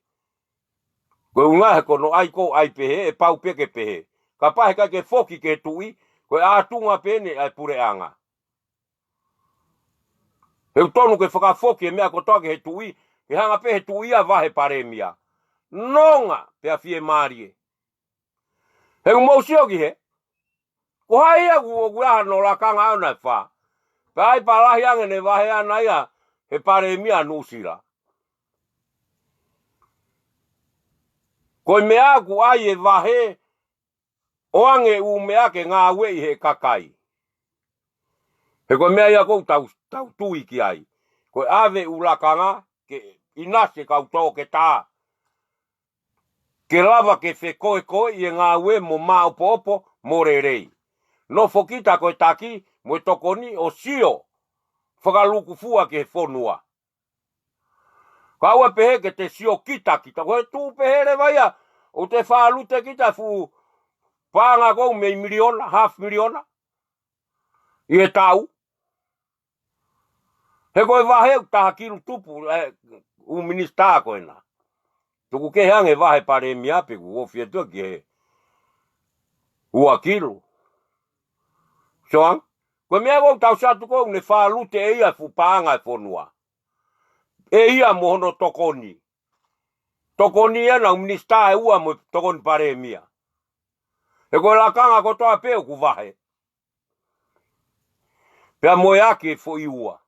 Ko e ʻuhinga he ko hono ʻai ko ē ʻai pehē, ʻe pau pē ke pehē. Kapau he ʻikai ke foki ki he tuʻi, ko e ʻātunga pē eni ʻa e puleʻanga. He ʻoku tonu ke fakafoki e meʻa kotoa ki he tuʻi, ke hanga pē he tuʻi ia ʻo vahe palēmia. Nonga, pea fiemālie. He ʻoku mou sio ki he, ko hai ia ʻoku, ʻoku ʻi ai hano lakanga ʻaʻana ʻe fā. Pea ʻai pē lahi ange ʻene vahe ʻaʻana ia he palēmia Nuʻusila. Ko e meʻa ʻoku ʻai e vahe, ʻoange ʻū meʻa ke ngāueʻi he kakai. He ko e meʻa ia ʻoku tau, tau tui ki ai. Ko e ʻave ʻū lakanga ke ʻinasi e kau toketā. Ke lava ke fekoekoeʻi e ngāue mo maopoopo mo lelei. Nofo kita ko e taki mo e tokoni ʻo sio fakalūkufua ki he fonua. Ka ʻoua pehē ke te sio kita kita. Ko e tuʻu pehē leva ia, ʻoku te fālute kita fuʻu paʻanga ko ē mei miliona, half miliona. ʻI he taʻu. He ko e vahe ʻoku taha kilu tupu, ʻe, ʻū minisitā ko ena. Tuku kehe ange vahe palēmia pē kuo ofi atu ki he ua kilu. Soang, Ko e meʻa ʻoku tau sio atu ko ē ʻoku ne fālute ʻe ia e fuʻu paʻanga e fonua. ʻE ia mo hono tokoni. Tokoni ʻena ʻū minisitā ʻe ua mo e tokoni palēmia. He ko e lakanga kotoa pē ʻoku vahe. Pea mo e ʻaki e foʻi ua.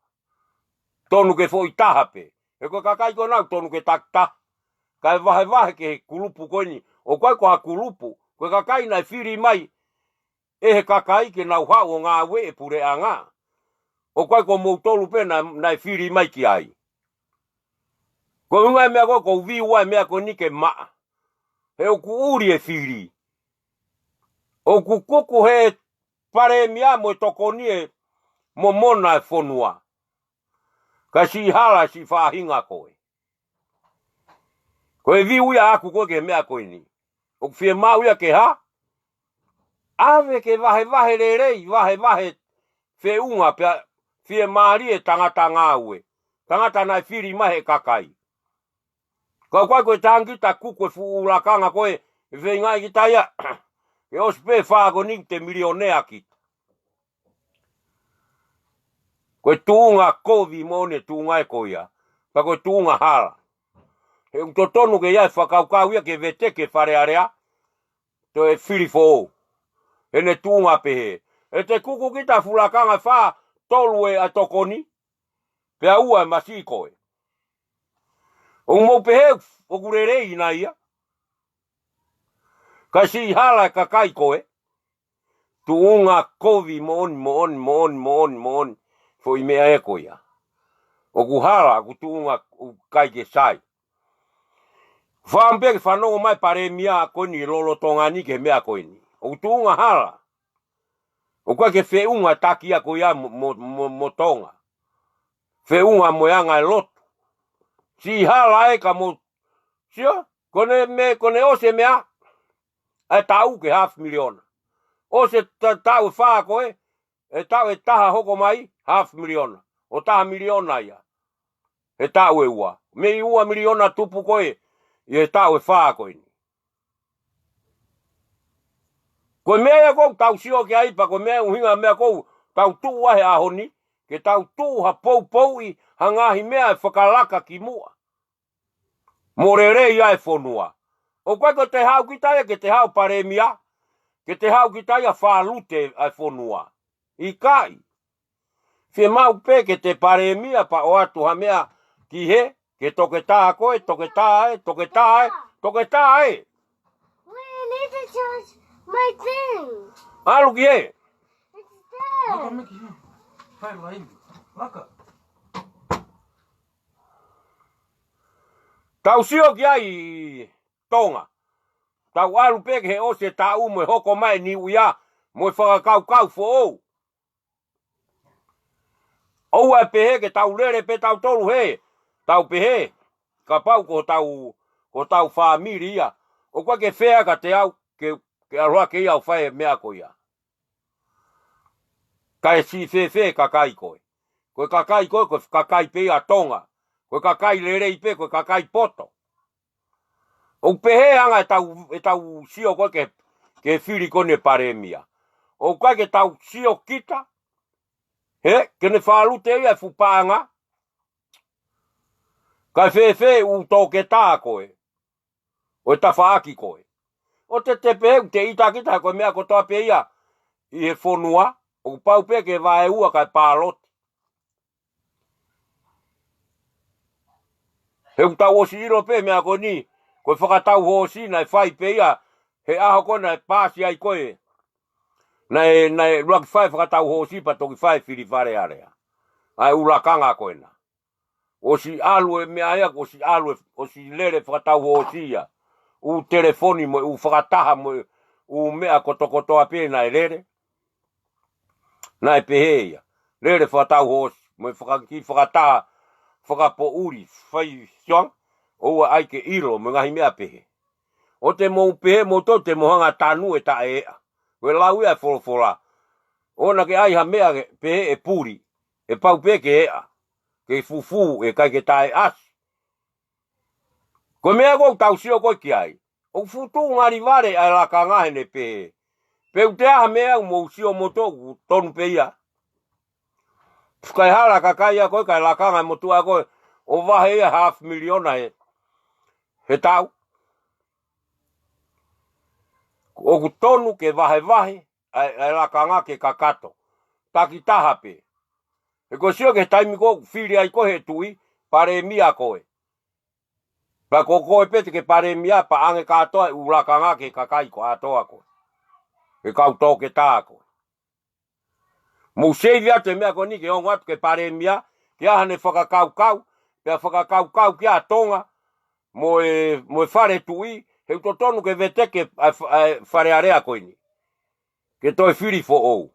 Tonu ke foʻi taha pē. He ko e kakai ko ena ʻoku tonu ke takitaha. Kae vahevahe ki he kulupu ko eni. ʻOku ʻikai ko ha kulupu. Ko e kakai naʻe fili mai ʻe he kakai ke nau haʻu ʻo ngāue ʻi he puleʻanga. ʻOku ʻikai ko moutolu pē naʻe, naʻe fili mai ki ai. Ko e ʻuhinga e meʻa ko ē, ʻoku ou view ʻa e meʻa ko eni ke maʻa. He ʻoku ʻuli e fili. ʻOku kuku he palēmia mo e tokoni e momona e fonua. Ka siʻi hala siʻi faʻahinga ko ē. Ko e view ia ʻaku ko ē ki he meʻa ko eni. ʻOku fiemaʻu ia ke hā? ʻAve ke vahevahe lelei, vahevahe feʻunga pea fiemālie tangata ngāue. Tangata naʻe fili mai he kakai. Ka ʻoku ʻikai ko e tangita kuku e fuʻu lakanga ko ē, ʻe feingaʻi kita ia. Ke ʻosi pē fā ko eni te milionea kita. Ko e tuʻunga kovi moʻoni e tuʻunga ē ko ia. Pea ko e tuʻunga hala. He ʻoku totonu ke ia e fakakaukau ia ke veteki e Fale Alea. Toe fili foʻou. Heʻene tuʻunga pehē. ʻE te kuku kita fuʻu lakanga fā, tolu e ʻa e tokoni. Pea ua e masiʻi ko ē. ʻOku mou pehē ʻoku lelei ʻena ia. Ka siʻi hala e kakai ko ē. Tuʻunga kovi moʻoni, moʻoni, moʻoni, moʻoni, moʻoni. Foʻi meʻa ē ko ia. ʻOku hala, ʻoku tuʻunga, ʻoku ʻikai ke sai. Fāmili pē ke fanongo mai palēmia ko eni lolotonga ni ki he meʻa ko eni. ʻOku tuʻunga hala. ʻOku ʻikai ke feʻunga taki ia ko ia mo, mo, mo, mo Tonga. Feʻunga mo e anga e lotu. Siʻi hala ē ka mou sio, ko ʻene me, ko ʻene ʻosi e meʻa. ʻA e taʻu ke half miliona. ʻOsi e ta-, taʻu ʻe fā ko ē, ʻe taʻu ʻe taha hoko mai, half miliona. ʻO taha miliona ia. He taʻu ʻe ua. Mei ua miliona tupu ko ē, ʻi he taʻu ʻe fā ko eni. Ko e meʻa ia ʻoku tau sio ki ai pea ko e meʻa ʻuhinga meʻa ʻoku tau tuʻu ai he ʻaho ni, ke tau tuʻu ha poupouʻi, ha ngaahi meʻa ʻe fakalaka ki muʻa. Mo lelei ai e fonua. ʻOku ʻikai ko e te haʻu kita ia ke te haʻu palēmia, ke te haʻu kita ia fālute ai e fonua. ʻIkai. Fiemaʻu pē ke te palēmia pea ʻoatu ha meʻa ki hē, ke toketā koe, toketā ē, toketā ē, toketā ē. Wait, I need to charge my thing. ʻAlu ki hē. It's dead. Laka, miki, hā. Hai, laini. Laka. Tau sio ki ai Tonga. Tau ʻalu pē ki he ʻosi e taʻu mo e hoko mai e Niu ʻIa, mo e fakakaukau foʻou. ʻOua ʻe pehē ke tau lele pē tautolu hē, tau pehē, kapau ko hotau, ko hotau fāmili ia. ʻOku ʻikai ke fea kiate au, ke, ke ʻalu hake ia ʻo fai e meʻa ko ia. Kae siʻi fēfē kakai ko ē. Ko e kakai ko ē, ko e kakai pē ia Tonga. Ko e kakai lelei pē, ko e kakai poto. ʻOku pehē ʻa e anga ʻetau, ʻetau sio ko ē ke, ke fili ko eni e palēmia. ʻOku ʻikai ke tau sio kita, hē, ke ne fālute ia e fuʻu paʻanga. Kae fēfē ʻū toketā ko ē. ʻO e tafaʻaki ko ē. ʻO te te pehē, ʻoku te ʻita kita ko e meʻa kotoa pē ia ʻi he fonua, ʻoku pau pē ke vaeua kae pāloti. He ʻoku tau ʻosi ʻilo pē meʻa ko eni, ko e fakatau hoosi naʻe fai pē ia, he ʻaho ko ē naʻe paasi ai ko ē. Naʻe, naʻe ʻuluaki fai fakatau hoosi pea toki fai fili Fale Alea. ʻA e ʻū lakanga ko ena. ʻOsi ʻalu e meʻa ia, ʻosi ʻalu e, ʻosi lele fakatau hoosi ia. ʻŪ telefoni mo e ʻū fakataha mo e ʻū meʻa kotokotoa pē naʻe lele. Naʻe pehē ia. Lele fakatau hoosi, mo e fakaki fakataha, fakapoʻuli, fai sioʻanga, ʻoua ʻai ke ʻilo, mo e ngaahi meʻa pehē. ʻO te mou pehē, mou tō te mou hanga tanu e taʻe eʻa. Ko e lau ia e folofola. ʻOua naʻa ke ʻai ha meʻa ke pehē ʻe puli, ʻe pau pē ke eʻa. Ke fufū, ʻe ʻikai ke taʻeʻasi. Ko e meʻa ʻoku tau sio ko ē ki ai. ʻOku fuʻu tuʻu ngali vale ʻa e lakanga heʻene pehē. Pe ʻoku te ʻai ha meʻa ʻoku mou sio moutolu ʻoku tonu pē ia. Fukai hala kakai ia ko ē, kae lakanga e motuʻa ko ē, ʻo vahe ia half miliona he, he taʻu. ʻOku tonu ke vahevahe ʻa e, ʻa e lakanga ke kakato. Takitaha pē. He ko e sio ki he taimi ko ē ʻoku fili ai ko ē he tuʻi, palēmia ko ē. Pea ko koe pē te ke palēmia, pea ʻange kātoa e ʻū lakanga ki he kakai kotoa ko ē. He kau toketā ko ē. Mou seivi atu e meʻa ko eni ke ongo atu ki he palēmia, ke ʻai haʻane fakakaukau, pea fakakaukau kia Tonga, mo e, mo e fale tuʻi, he ʻoku totonu ke veteki ʻa e fa-, ʻa e Fale Alea ko eni. Ke toe fili foʻou.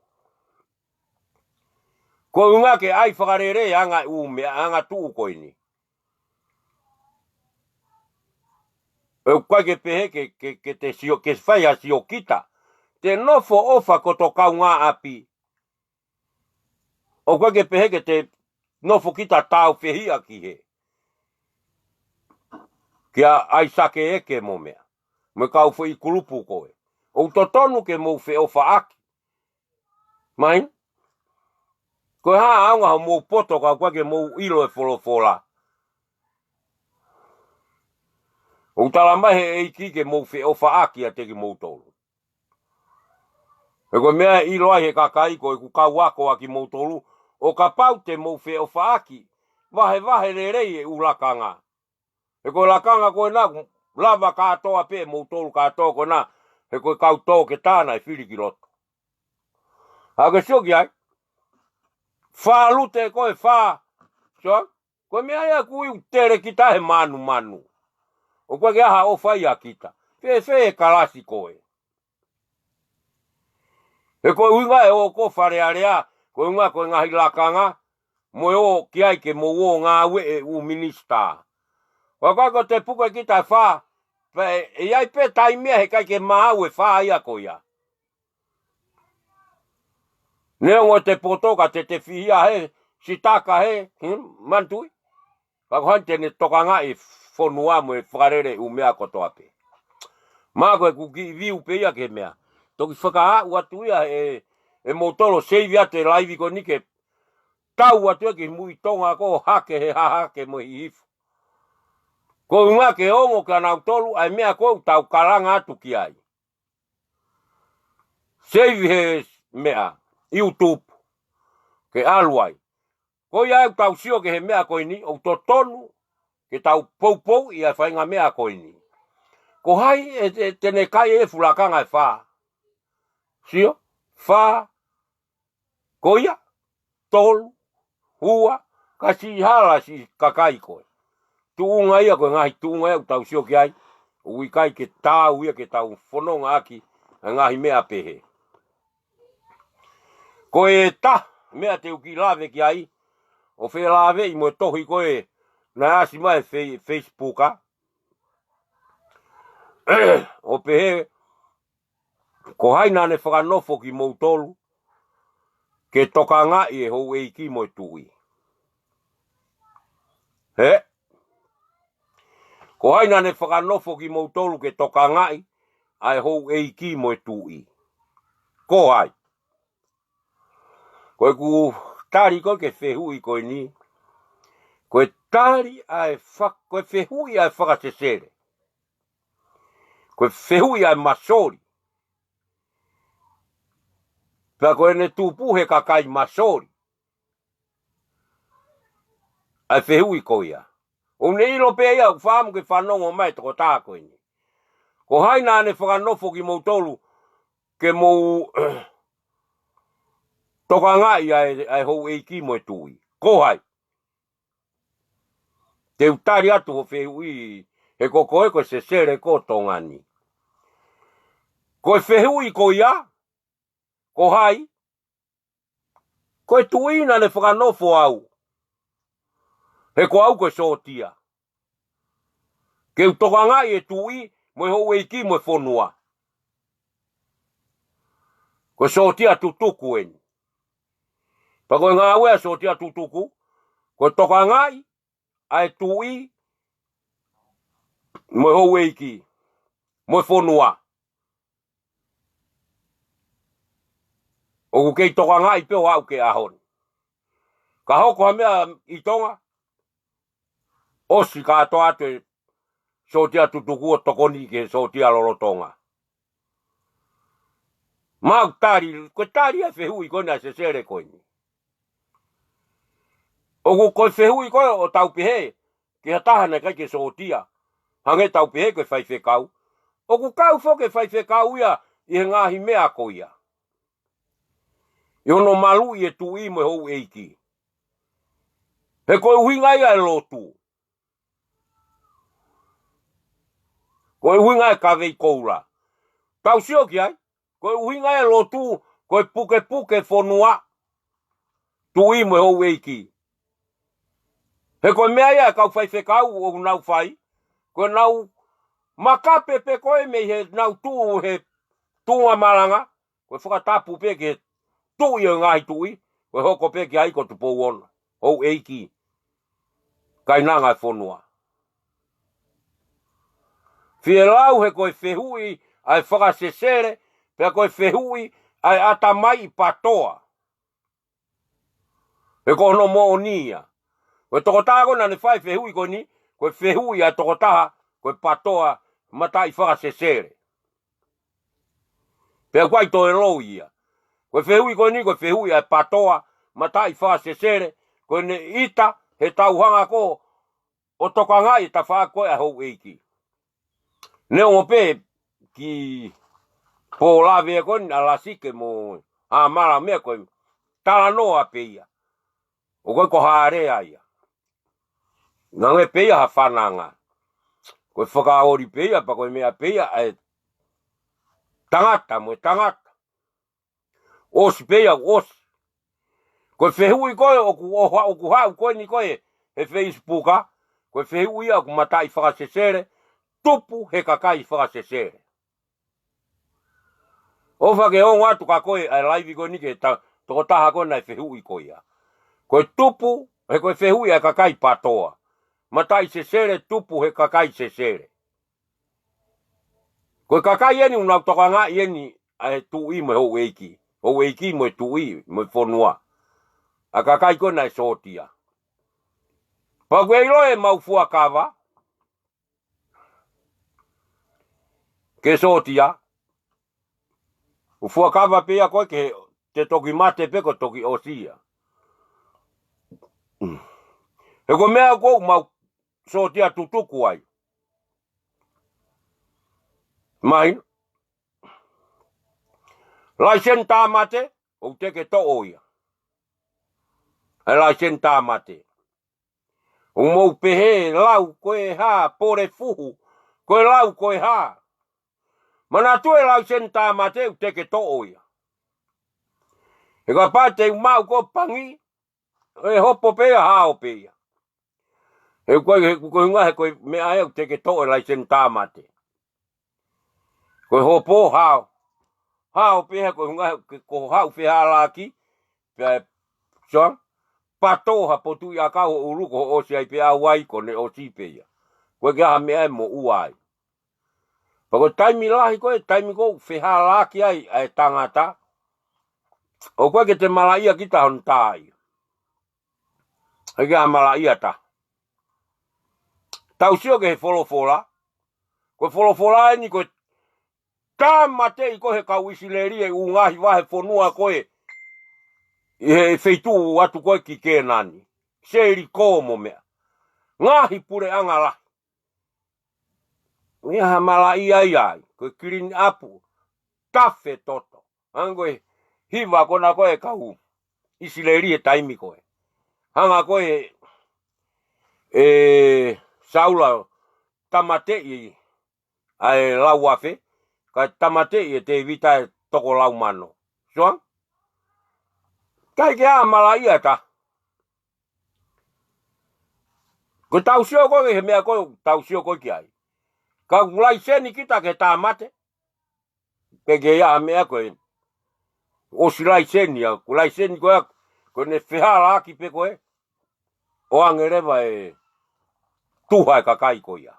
Ko e ʻuhinga ke ʻai fakalele e anga ʻū meʻa, anga tuʻu ko eni. ʻOku ʻikai ke pehē ke, ke, ke te sio, ke fai ha siokita. Te nofo ʻofa ko ho kaungāʻapi. ʻOku ʻikai ke pehē ke te nofo kita tāufehiʻa ki hē. Kia ʻAisake ʻEke mo meʻa. Mo e kau foʻi kulupu ko ē. ʻOku totonu ke mou feʻofaʻaki. Mai? Ko e hā ʻaonga hoʻomou poto ka ʻoku ʻikai ke mou ʻilo e folofola. ʻOku tala mai he ʻEiki ke mou feʻofaʻaki ʻiate kimoutolu. He ko e meʻa ʻe ʻilo ai he kakai ko ʻeku kau ako ʻa kimoutolu, ʻo kapau te mou feʻofaʻaki, vahevahe lelei e ʻū lakanga. He ko e lakanga ko ena, lava kātoa pē moutolu kātoa ko ena, he ko e kau toketā naʻe fili ki loto. Hake sio ki ai, fā lute ko e fā, sio, ko e meʻa ia ʻoku ui ʻoku tele kita he manumanu. ʻOku ʻikai ke ʻi ai ha ʻofa ia kita. Fēfē e kalasi ko ē. He ko e ʻuhinga e ō ko Fale Alea, ko e ʻuhinga ko e ngaahi lakanga, mo e ō ki ai ke mou ō ngāue e ʻū minisitā. Ko e ko e ko te puke kita fā, pea ʻe, ʻe ʻi ai pē taimi ia he ʻikai ke maau e fā ia ko ia. Neongo te poto ka te te fihia he, sitaka he, hmm, manatuʻi. Ka ko hai te ne tokangaʻi e fonua mo e fakalele ʻū meʻa kotoa pē. Mā ko ʻeku kiʻi viu pē ia ki he meʻa. Toki fakaaʻu atu ia e, e moutolu seivi atu e laivi ko eni ke tau atu ia ki Muitonga ko Hake he Hahake mo Hihifo. Ko e ʻuhinga ke ongo kia nautolu ʻa e meʻa ko ē ʻoku tau kalanga atu ki ai. Seivi he meʻa, YouTube, ke ʻalu ai. Ko ia ʻoku tau sio ki he meʻa ko eni, ʻoku totonu ke tau poupouʻi ʻa e faʻahinga meʻa ko eni. Ko hai ʻe, ʻe te ne kai e fuʻu lakanga ʻe fā. Sio, fā, ko ia, tolu, ua, ka siʻi hala siʻi kakai ko ē. Tuʻunga ia ko e ngaahi tuʻunga ia ʻoku tau sio ki ai, ʻoku ʻikai ke tau ia ke tau fononga ʻaki ʻa e ngaahi meʻa pehē. Ko e taha meʻa te u kiʻi lave ki ai, ʻo felāveʻi mo e tohi ko ē naʻe ʻasi mai he fei-, Facebook ā, ʻo pehē, ko hai naʻa ne fakanofo kimoutolu ke tokangaʻi e houʻeiki mo e tuʻi? Hē? Ko hai naʻa ne fakanofo kimoutolu ke tokangaʻi ʻa e houʻeiki mo e tuʻi? Ko hai? Ko ʻeku tali ko ē ki he fehuʻi ko eni, ko e tali ʻa e fak-, ko e fehuʻi ʻa e fakasesele. Ko e fehuʻi ʻa e masoli. Pea ko ʻene tupu he kakai masoli ʻa e fehuʻi ko ia. ʻOku ne ʻilo pē ia, ʻoku ou fakaʻamu ke fanongo mai e tokotaha ko eni. Ko hai naʻa ne fakanofo kimoutolu ke mou tokangaʻi ʻa e, ʻa e houʻeiki mo e tuʻi? Ko hai? Te u tali atu hoʻo fehuʻi, he ko koe ko e sesele ko Tonga ni. Ko e fehuʻi ko ia, ko hai? Ko e tuʻi naʻa ne fakanofo au. He ko au ko e sōtia. Ke u tokangaʻi e tuʻi mo e houʻeiki mo e fonua. Ko e sōtia tutuku eni. Pea ko e ngāue ʻa e sōtia tutuku, ko e tokangaʻi ʻa e tuʻi mo e houʻeiki mo e fonua. ʻOku kei tokangaʻi pē ʻo aʻu ki he ʻaho ni. Ka hoko ha meʻa ʻi Tonga, ʻosi kātoa atu e sōtia tutuku ʻo tokoni ki he sōtia lolotonga. Mau tali, ko e tali ʻa e fehuʻi ko eni ʻa Sesele ko eni. ʻOku ko e fehuʻi ko ē ʻo tau pehē ki ha taha naʻe ʻikai ke sōtia, hangē tau pehē ko e faifekau. ʻOku kau foki e faifekau ia ʻi he ngaahi meʻa ko ia, ʻi hono maluʻi e tuʻi mo e houʻeiki. He ko e ʻuhinga ia e lotu. Ko e ʻuhinga e kavei koula. Tau sio ki ai, ko e ʻuhinga e lotu, ko e pukepuke fonua, tuʻi mo e houʻeiki. He ko e meʻa ia e kau faifekau ʻoku nau fai, ko e nau makape pē ko ē mei he nau tuʻu he tuʻunga malanga, ko e fakatapu pē ki he tuʻi ʻo e ngaahi tuʻi, ko e hoko pē ki ai ko Tupou Ono, houʻeiki, kainanga e fonua. Fielau he ko e fehuʻi ʻa e fakasesele, pea ko e fehuʻi ʻa e ʻatamai ʻi Patoa. He ko hono moʻoni ia. Ko e tokotaha ko ē naʻa ne fai e fehuʻi ko eni, ko e fehuʻi ʻa e tokotaha, ko e Patoa, mataʻi fakasesele. Pea ʻoku ʻikai toe loi ia. Ko e fehuʻi ko eni, ko e fehuʻi ʻa e Patoa, mataʻi fakasesele, ko ʻene ʻita he tau hanga ko ē ʻo tokangaʻi e tafaʻaki ko ē ʻa e houʻeiki. Neongo pē ki Pōlave ko eni ʻa Lasike mo Hamala meʻa ko e talanoa pē ia. ʻOku ʻikai ko ha lea ia. Naʻe pē ia ha fananga. Ko e fakaoli pē ia, pea ko e meʻa pē ia ʻa e tangata mo e tangata. ʻOsi pē ia, ʻosi. Ko e fehuʻi ko ē ʻoku ʻoha, ʻoku haʻu ko eni ko ē he Facebook, ko e fehuʻi ia ʻoku mataʻi fakasesele, tupu he kakai fakasesele. ʻOfa ke ongo atu ka ko e ʻa e laivi ko eni ki he ta-, tokotaha ko ē naʻe fehuʻi ko ia. Ko e tupu, he ko e fehuʻi ʻa e kakai Patoa. Mataʻi sesele, tupu he kakai sesele. Ko e kakai eni ʻoku nau tokangaʻi eni ʻa e tuʻi mo e houʻeiki. Houʻeiki mo e tuʻi mo e fonua. ʻA e kakai ko ē naʻe sōtia. Pea ʻoku ʻilo ʻe mau fuakava ke sōtia. ʻOku fuakava pē ia ko ē ke te toki mate pē ko e toki ʻosi ia. He ko e meʻa ko ē ʻoku mau sōtia tutuku ai. Mahino. Laiseni tāmate, ʻoku teʻeki toʻo ia. ʻA e laiseni tāmate. ʻOku mou pehē lau ko e hā, pole fuhu, ko e lau ko e hā. Manatuʻi e laiseni tāmate ʻoku teʻeki toʻo ia. He kapau te u maʻu ko e pangi, ʻe hopo pē ia, hao pē ia. He ko e, he ko e ʻuhinga he ko e meʻa ia ʻoku teʻeki toʻo e laiseni tāmate. Ko e hopo, hao. Hao pē ia he ko e ʻuhinga he ko e haʻu fehālaaki, pea, so, pato ha potuʻi ʻakau ho ʻulu ko hoʻo ʻosi ai pē ʻa e vai ko ʻene ʻosi pē ia. Ko e ʻikai ha meʻa ʻe moʻua ai. Pea ko e taimi lahi ko ē, taimi ko ē ʻoku fehālaaki ai ʻa e tangata, ʻoku ʻikai ke te malaʻia kita hono tā ia. ʻIkai ha malaʻia taha. Tau sio ki he folofola. Ko e folofola eni ko e tāmateʻi ko ē he kau ʻIsileli e ʻū ngaahi vahefonua ko ē ʻi he feituʻu atu ko ē ki Kēnani. Selikō mo meʻa. Ngaahi puleʻanga lahi. ʻIkai ha malaʻia ia ai, ko e kilini ʻapu, tafe toto. Hangē ko e hiva ko ena ko ē kau ʻIsileli he taimi ko ē. Hanga ko ē ʻe Saula tāmateʻi ʻa e lau afe, kae tāmateʻi ʻe Tēvita e toko lau mano. Soang? ʻIkai ke ʻi ai ha malaʻia taha. Ko e tau sio ko ē he meʻa ko ē, tau sio ko ē ki ai. Ka ʻoku laiseni kita ke tāmate. Pe ke ʻi ai ha meʻa ko ē ʻosi laiseni ia, ko e laiseni ko ē, ko ʻene fehālaaki pē ko ē, ʻo ange leva e tuha e kakai ko ia.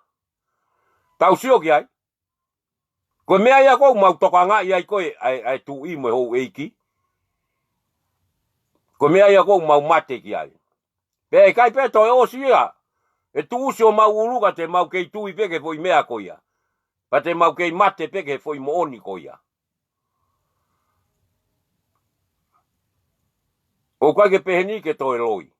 Tau sio ki ai. Ko e meʻa ia ʻoku mau tokangaʻi ai ko ē, ʻa e, ʻa e tuʻi mo e houʻeiki. Ko e meʻa ia ʻoku mau mate ki ai. Pea ʻikai pē toe ʻosi ia. ʻE tuʻusi homau ʻulu ka te mau kei tui pē ki he foʻi meʻa ko ia. Pea te mau kei mate pē ki he foʻi moʻoni ko ia. ʻOku ʻikai ke pehē ni ke toe loi.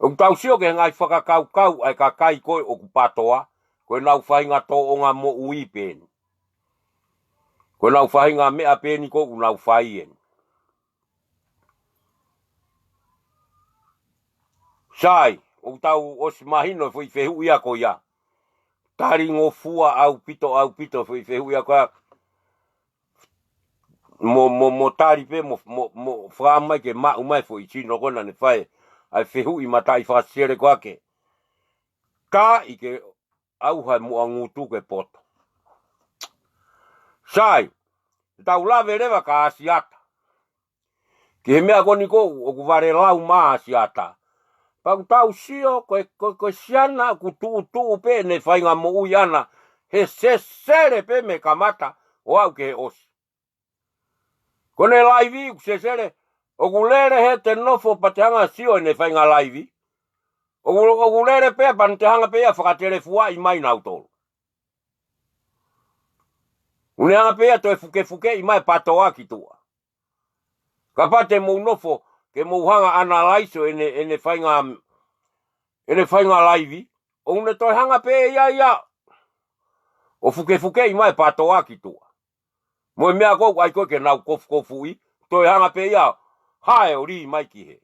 ʻOku tau sio ki he ngaahi fakakaukau ʻa e kakai ko ē ʻoku PATOA, ko ʻenau faʻahinga tōʻonga moʻui pē eni. Ko ʻenau faʻahinga meʻa pē eni ko ē ʻoku nau fai eni. Sai, ʻoku tau ʻosi mahino e foʻi fehuʻi ia ko ia. Tali ngofua ʻaupito, ʻaupito e foʻi fehuʻi ia ko ia. Mo, mo, mo tali pē, mo, mo, mo fakaʻamu mai ke maʻu mai e foʻi sino ko ē naʻa ne fai ʻa e fehuʻi mataʻi fakasesele ko ē ke. Ka ʻi ke ʻauha e muʻa ngutu ke poto. Sai, tau lave leva kia ʻAsiata. Ki he meʻa ko eni ko ē ʻoku vale lau mai ʻa ʻAsiata. Pea ʻoku tau sio ko e, ko e, ko e siana ʻoku tuʻutuʻu pē ʻene faʻahinga moʻui ʻana he sesele pē mei he kamata ʻo aʻu ki he ʻosi. Ko ʻene laivi ʻoku sesele, ʻoku lele he te nofo pea te hanga sio ʻene faʻahinga laivi. ʻOku, ʻoku lele pē pea te hanga pē ia fakatelefuaʻi mai nautolu. ʻOku ne hanga pē ia toe fukefukeʻi mai e PATOA ki tuʻa. Kapau te mou nofo, ke mou hanga analaiso ʻene, ʻene faʻahinga, ʻene faʻahinga laivi, ʻoku ne toe hanga pē ia ia ʻo fukefukeʻi mai e PATOA ki tuʻa. Mo e meʻa ko ē ʻoku ʻai ko ē ke nau kofukofuʻi, toe hanga pē ia ʻo hae ʻo lī mai ki hē.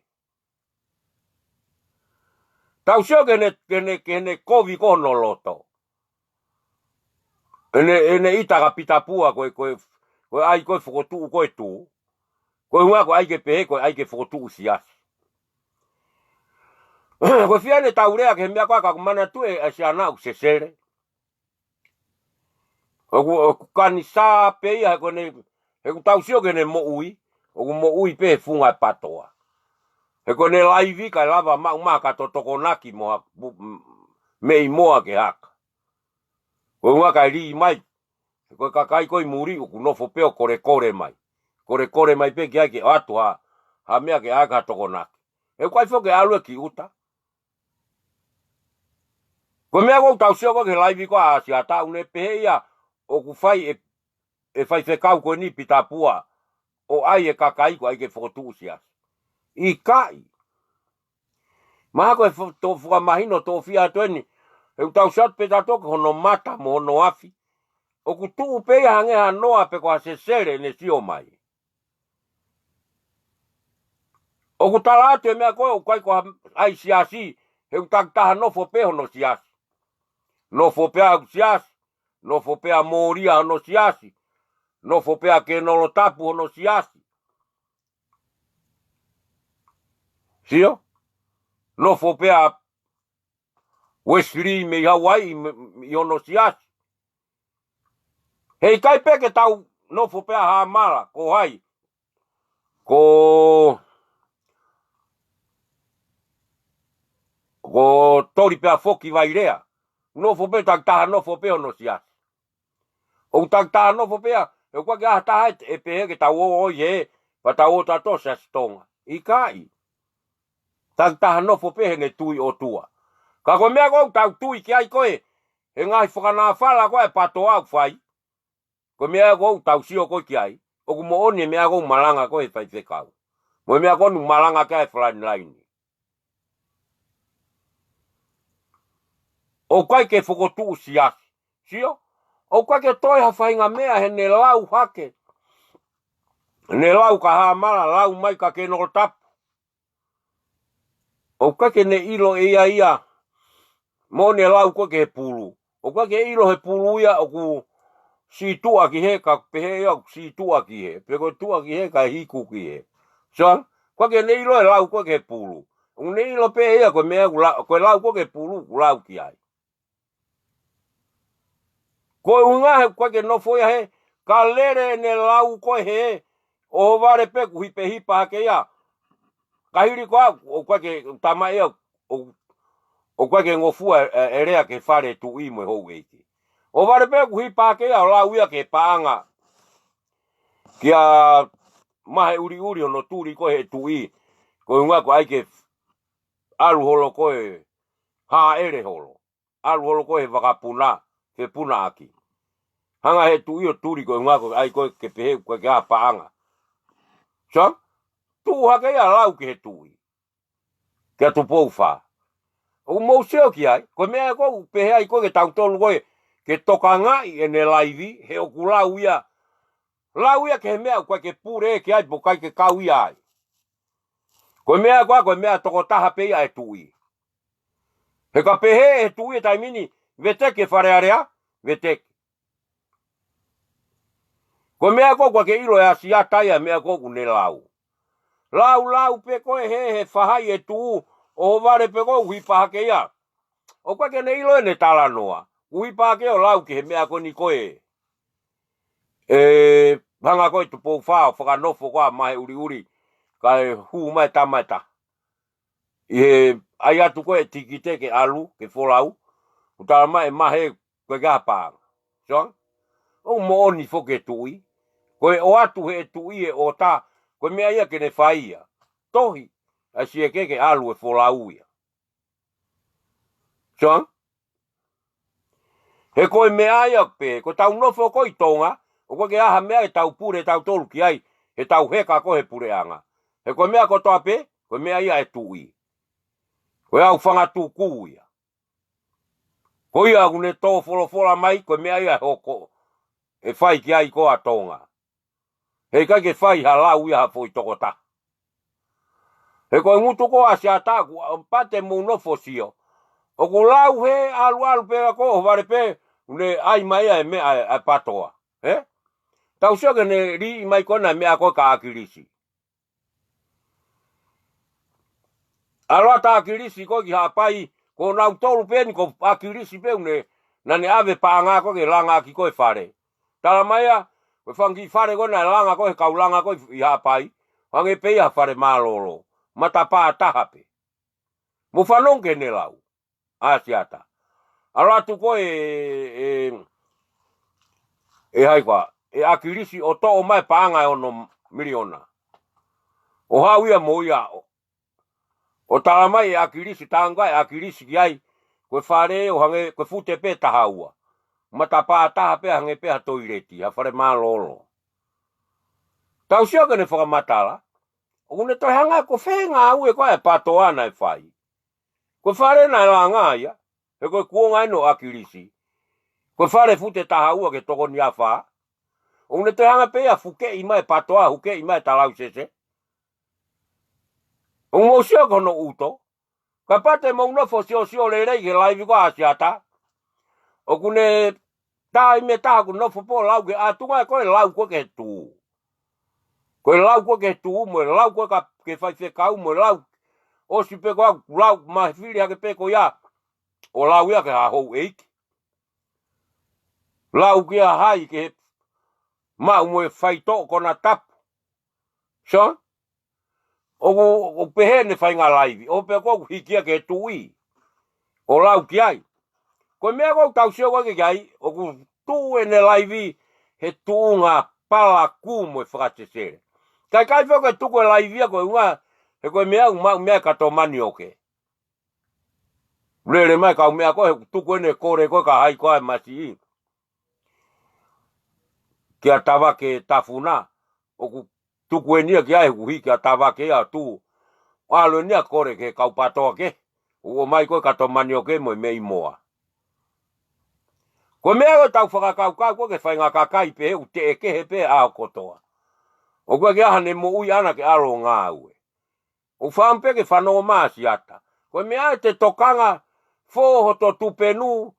Tau sio ki heʻene, ki heʻene, ki heʻene kovi ko hono loto. ʻEne, ʻene ʻita kia Pita Pua ko e, ko e, ko e ʻai ko ē fokotuʻu ko e tū. Ko e ʻuhinga ko e ʻai ke pehē, ko e ʻai ke fokotuʻu siasi. Ko e fiha ʻene tau lea ki he meʻa ko ē ka ʻoku manatuʻi ʻa e siana ʻoku sesele. ʻOku, ʻoku kanisā pē ia he ko ʻene, he ʻoku tau sio ki heʻene moʻui, ʻoku moʻui pē he funga e PATOA. He ko ʻene laivi kae lava maʻu mai ha kato Tokonaki mo ha, pu-, m-, meʻi moa ke haka. Ko e ʻuhinga kae lī mai, he ko e kakai ko ē ʻi muli ʻoku nofo pē ʻo kolekole mai. Kolekole mai pē ki ai ke ʻoatu ha, ha meʻa ke ʻai ki ha Tokonaki. He ʻoku ʻikai foki ke ʻalu ia ki ʻuta. Ko e meʻa ko ē ʻoku tau sio ko ē ki he laivi ko ē ʻa ʻAsiata ʻoku ne pehē ia ʻoku fai ʻe, ʻe faifekau ko eni Pita Pua ʻo ʻai e kakai ko ē ʻai ke fokotuʻu siasi. ʻIkai. Mahalo ko e fo-, to fakamahino toʻofi atu eni. He ʻoku tau sio atu pē tautolu ki hono mata mo hono afi. ʻOku tuʻu pē ia hangē ha noa pe ko ha sesele ʻene sio mai. ʻOku tala atu e meʻa ko ē ʻoku ʻikai ko ha ʻai siasi, he ʻoku takitaha nofo pē hono siasi. Nofo pē ʻa e siasi, nofo pē ʻa Molia hono siasi, nofo pē ʻa Kenolo Tapu hono siasi. Sio? Nofo pē ʻa Wesley mei Hauaiʻi me, ʻi hono siasi. He ʻikai pē ke tau nofo pē ʻa Hamala, ko hai? Ko, ko Toli pē ʻa Foki Vailea. Nofo pē takitaha nofo pē hono siasi. ʻOku takitaha nofo pē ia, he ʻoku ʻikai ke ʻi ai ha taha ʻe, ʻe pehē ke tau ō ʻo ʻi hē, pea tau ō tautolu siasi Tonga. ʻIkai. Takitaha nofo pē heʻene tui ʻOtua. Ka ko e meʻa ko ē ʻoku tau tui ki ai ko ē, he ngaahi fakanāfala ko ē ʻa e PATOA ʻoku fai. Ko e meʻa ko ē ʻoku tau sio ko ē ki ai, ʻoku moʻoni e meʻa ko ē ʻoku malanga ko ē he faifekau. Mo e meʻa ko ē ʻoku malanga ki ai e frontline. ʻOku ʻikai ke fokotuʻu siasi. Sio? ʻOku ʻikai ke toe ha faʻahinga meʻa heʻene lau hake. Heʻene lau kia Hamala, lau mai kia Kenolo Tapu. ʻOku ʻikai ke ne ʻilo ʻe ia ia. Mo ʻene lau ko ē ki he pulu. ʻOku ʻikai ke ʻilo he pulu ia ʻoku sītuʻa ki hē ka pehē ia ʻoku sītuʻa ki hē. Pe ko e tuʻa ki hē ka hiku ki hē. So, ʻoku ʻikai ke ne ʻilo e lau ko ē ki he pulu. ʻOku ne ʻilo pē ia ko e meʻa ʻoku la-, ko e lau ko ē ki he pulu ʻoku lau ki ai. Ko e ʻuhinga he ʻoku ʻikai ke nofo ia hē, ka lele ʻene lau ko ē hē, ʻohovale pē kuo hipehipa hake ia. Ka hili ko ā, ʻoku ʻikai ke tama ia, ʻo, ʻoku ʻikai ke ngofua e, e lea ki he fale tuʻi mo e houʻeiki. ʻOhovale pē kuo hipa hake ia, ʻo lau ia ki he paʻanga. Kia Maheʻuliʻuli hono tuli ko ē he tuʻi. Ko e ʻuhinga ko e ʻai ke ʻalu holo ko e hāʻele holo. ʻAlu holo ko e he vakapuna, fepunaʻaki. Hanga he tuʻi ʻo tuli ko e ngako ai ko e ke pehē ko e ke ʻa paʻanga. So, tuʻu hake ia lau ki he tuʻi. Kia Tupou Fā. ʻOku mou sio ki ai, ko e meʻa ko ʻoku pehē ai ko e ke tautolu ko e, ke tokangaʻi ʻene laivi, he ʻoku lau ia. Lau ia ki he meʻa ʻoku ʻikai ke pule ki ai, pe ʻoku ʻikai ke kau ia ai. Ko e meʻa ko ā, ko e meʻa tokotaha pē ia e tuʻi. He ka pehē e tuʻi e taimi ni, veteki e Fale Alea, veteki. Ko e meʻa ko ē ʻoku ʻikai ke ʻilo ʻe ʻAsiata ia e meʻa ko ē ʻoku ne lau. Lau lau pē ko e he, he faʻahi e tuʻu, ʻohovale pē ko e ʻuhi pahake ia. ʻOku ʻikai ke ne ʻilo ʻene talanoa. ʻUhi pahake ʻo lau ki he meʻa ko eni ko e. ʻE, hanga ko e Tupou Fā ʻo fakanofo ko ā mahe ʻuliʻuli, kae hū mai tama e taha. ʻI he ʻai atu ko e tikite ke ʻalu, ke folau, ʻo tala mai e mahe ko e ke ʻa paʻanga. So, ʻoku moʻoni foki e tuʻi, ko e ʻoatu he tuʻi e ʻota, ko e meʻa ia ke ne fai ia. Tohi, ʻa e siʻi ʻeke ke ʻalu e folau ia. So, he ko e meʻa ia pē, ko e tau nofo ko ē ʻi Tonga, ʻoku ʻikai ke ʻi ai ha meʻa ʻe tau pule tautolu ki ai, he tau heka ko e he puleʻanga. He ko e meʻa kotoa pē, ko e meʻa ia e tuʻi. Ko e ʻau fanga tuku ia. Ko ia ʻoku ne tō folofola mai, ko e meʻa ia e hoko, ʻe fai ki ai ko ā Tonga. He ʻikai ke fai ha lau ia ha foʻi tokotaha. He ko e ngutu ko ʻAsiata ʻoku ʻa pate mou nofo sio. ʻOku lau he ʻaluʻalu pē ko ē ʻohovale pē, ne ʻai mai ia e meʻa ʻa e, ʻa e patoa. He? Tau sio ke ne liʻi mai ko ena e meʻa ko ē kia ʻAkilisi. ʻAlu atu ʻa ʻAkilisi ko ē ki Haʻapai, ko nautolu pē eni ko ʻAkilisi pē ʻoku ne, naʻa ne ʻave paʻanga ko ē ke langa ʻaki ko e fale. Tala mai ia, ko e fanga kiʻi fale ko ē naʻe langa ko ē he kau langa ko ē ʻi Haʻapai, hangē pē ia ha fale mālōlō, matapā taha pē. Mou fanongo ki heʻene lau, ʻAsiata. ʻAlu atu ko ē, ʻe, ʻe hai koā, ʻe ʻAkilisi ʻo toʻo mai paʻanga ʻe ono miliona. ʻO haʻu ia mo ia ʻo, ʻo tala mai ʻe ʻAkilisi, tangai ʻAkilisi ki ai, ko e fale ʻo hangē, ko e fute pē taha ua. Matapā taha pē hangē pē ha toileti, ha fale mālōlō. Tau sio ki heʻene fakamatala, ʻoku ne toe hanga ko e fē ngāue ko ē e patoa naʻe fai. Ko e fale naʻe langa ia, he ko e kuonga eni ʻo ʻAkilisi. Ko e fale fute taha ua ki he tokoni ʻa fā. ʻOku ne toe hanga pē ia fukeʻi mai e patoa, hukeʻi mai e talausese. ʻOku mou sio ki hono ʻuto. Ka pate mou nofo siosio lelei ki he laivi ko ē ʻa ʻAsiata. ʻOku ne taimi ʻe taha ʻoku nofo pē ʻo lau ki he ʻatunga ko e lau ko ē ki he tuʻu. Ko e lau ko ē ki he tuʻu, mo e lau ko ē ka, ki he faifekau, mo e lau. ʻOsi pē ko ā, lau, mafili hake pē ko ia. ʻO lau ia ki ha houʻeiki. Lau ki ha hai ki he maʻu mo e faitoʻo konatapu. So, ʻoku, ʻoku pehē ʻene faʻahinga laivi, ʻo pē ko ē ʻoku hiki ia ki he tuʻi. ʻO lau ki ai. Ko e meʻa ko ē ʻoku tau sio ko ē ki ai, ʻoku tuʻu ʻene laivi he tuʻunga palakū mo e fakasesele. Kae ʻikai foki ke tuku e laivi ia ko e ʻuhinga, he ko e meʻa ʻoku maʻu mei ai e kato manioke. Lele mai kau meʻa ko ē, he ʻoku tuku ʻene kole ko ē kia hai ko ā e masiʻi. Kia Tavake Tafuna, ʻoku tuku eni ia ki ai, ʻoku hiki ʻa Tavake ia ʻo tuʻu. ʻAlu eni ia kole ki he kau patoa kehe, ʻo ʻomai ko ē kato manioke mo e meʻi moa. Ko e meʻa ʻoku tau fakakaukau ko ē ki he faʻahinga kakai pehē ʻoku teʻekehe pē ʻaho kotoa. ʻOku ʻikai ke ʻi ai haʻane moʻui ʻaʻana ke ʻalu ʻo ngāue. ʻOku fai pē ke fanongo mai ʻAsiata. Ko e meʻa ʻe te tokanga fō hoto tupenu,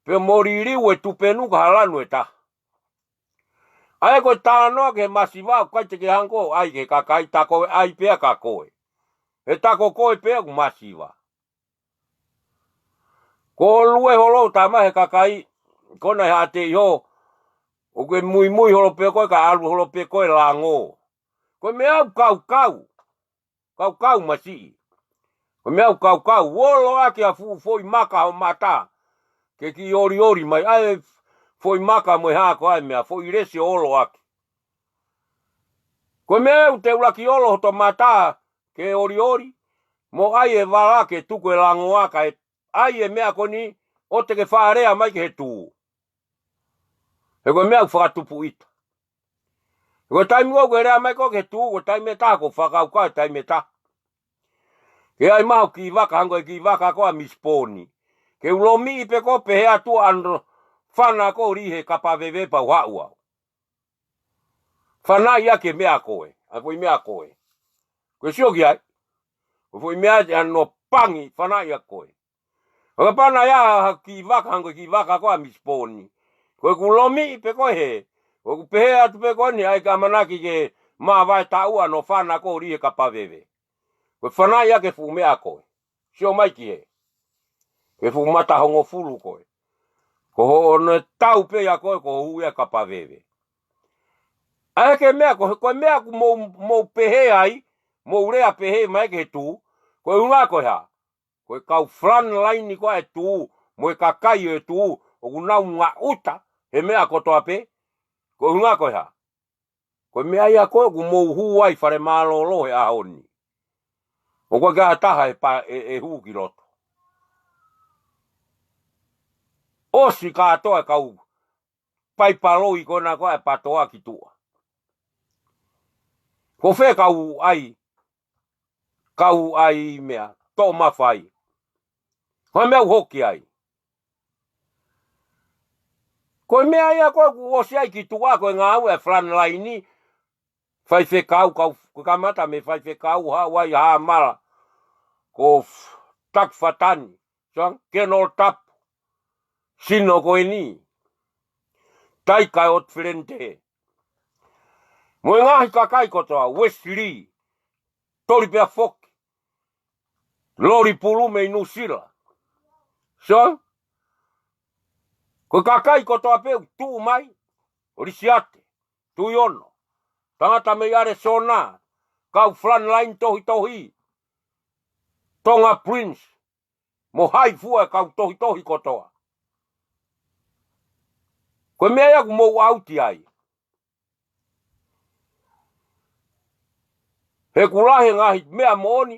pe mo liliu e tupenu ka ha lanu ʻe taha. ʻA ia ko e talanoa ki he masiva, ʻoku ʻikai te ke hanga ʻo ʻai ki he kakai, tā ko e ʻai pē ia kia koe. He tā ko koe pē ʻoku masiva. Ko e lue holo tā mai he kakai, ko ena ʻi Haʻateiho, ʻoku ke muimui holo pē koe, kae ʻalu holo pē koe lango. Ko e meʻa ʻoku kaukau. Kaukau masiʻi. Ko e meʻa ʻoku kaukau, olo ʻaki ʻa e fuʻu foʻi maka ho mata. Ke kiʻi olioli mai, ʻa e foʻi maka mo e hā ko ā e meʻa, foʻi lesi ʻo olo ʻaki. Ko e meʻa ʻoku te ʻuluaki olo hoto mata, ke olioli. mo ʻai e vala ke tuku e langoa kae ʻai e meʻa ko eni ʻo te ke faʻa lea mai ki he tū. He ko e meʻa ʻoku fakatupu ʻita. He ko e taimi ʻoku ke lea mai ko ē ki he tū, ko e taimi ʻe taha ʻoku fakakaukau e taimi ʻe taha ke ʻai mai hoʻo kiʻi vaka, hangē ko e kiʻi vaka ko ē ʻa Misi Pōni. Ke u lomiʻi pē ko ē pehē atu ʻa e fana ko ē ʻo lī he kapa veve pea u haʻu au. Fanaʻi ʻaki e meʻa ko ē, ʻa e foʻi meʻa ko ē. Ko e sio ki ai. Ko e foʻi meʻa ʻe ʻano pangi fanaʻi ʻaki ko ē. ʻO kapau naʻe ʻi ai ha kiʻi vaka, hangē ko e kiʻi vaka ko ē ʻa Misi Pōni. Ko ʻeku lomiʻi pē ko ē hē. Ko ʻeku pehē atu pē ko eni ʻai ke ʻamanaki ke māvae taʻu ʻa ʻano fana ko ē ʻo lī he kapa veve. Ko e fanaʻi ʻaki e fuʻu meʻa ko ē. Sio mai ki hē. Ko e fuʻu mata hongofulu ko ē. Ko hoʻo ne tau pē ia ko ē, ko hoʻo hū ia kapa veve. ʻA ia ko e meʻa ko, ko e meʻa ʻoku mou, mou pehē ai, mou lea pehē mai ki he tū, ko e ʻuhinga ko e hā? Ko e kau frontline ko ē ʻa e tū, mo e kakai ʻo e tū, ʻoku nau ngaʻuta he meʻa kotoa pē, ko e ʻuhinga ko e hā? Ko e meʻa ia ko ē ʻoku mou hū ai fale mālōlō he ʻaho ni. ʻOku ʻikai ha taha ʻe pa-, ʻe, ʻe hū ki loto. ʻOsi kātoa e kau paipaloi ko ena ko ē ʻa e PATOA ki tuʻa. Ko fē kau ʻai, kau ʻai meʻa, toʻo mafai. Ko e meʻa ʻoku hoki ai. Ko e meʻa ia ko ē ʻoku ʻosi ai ki tuʻa ko e ngāue ʻa e frontline, faifekau, kau, ko e kamata mei he faifekau, haʻu ai Hāmala, ko F-, Taki Fatani, Sang, Kenolo Tapu, Sino ko eni, Taika ʻOtifelenite. Mo e ngaahi kakai kotoa, Wesley, Toli pea foki, Loli Pulu mei Nuʻusila. So, ko e kakai kotoa pē ʻoku tuʻu mai, ʻo Lisiate Tuʻiono, tangata mei ʻAlesona, kau frontline tohitohi, Tonga Prince, mo hai fua e kau tohitohi kotoa. Ko e meʻa ia ʻoku mou ʻauti ai. He ʻoku lahi e ngaahi meʻa moʻoni,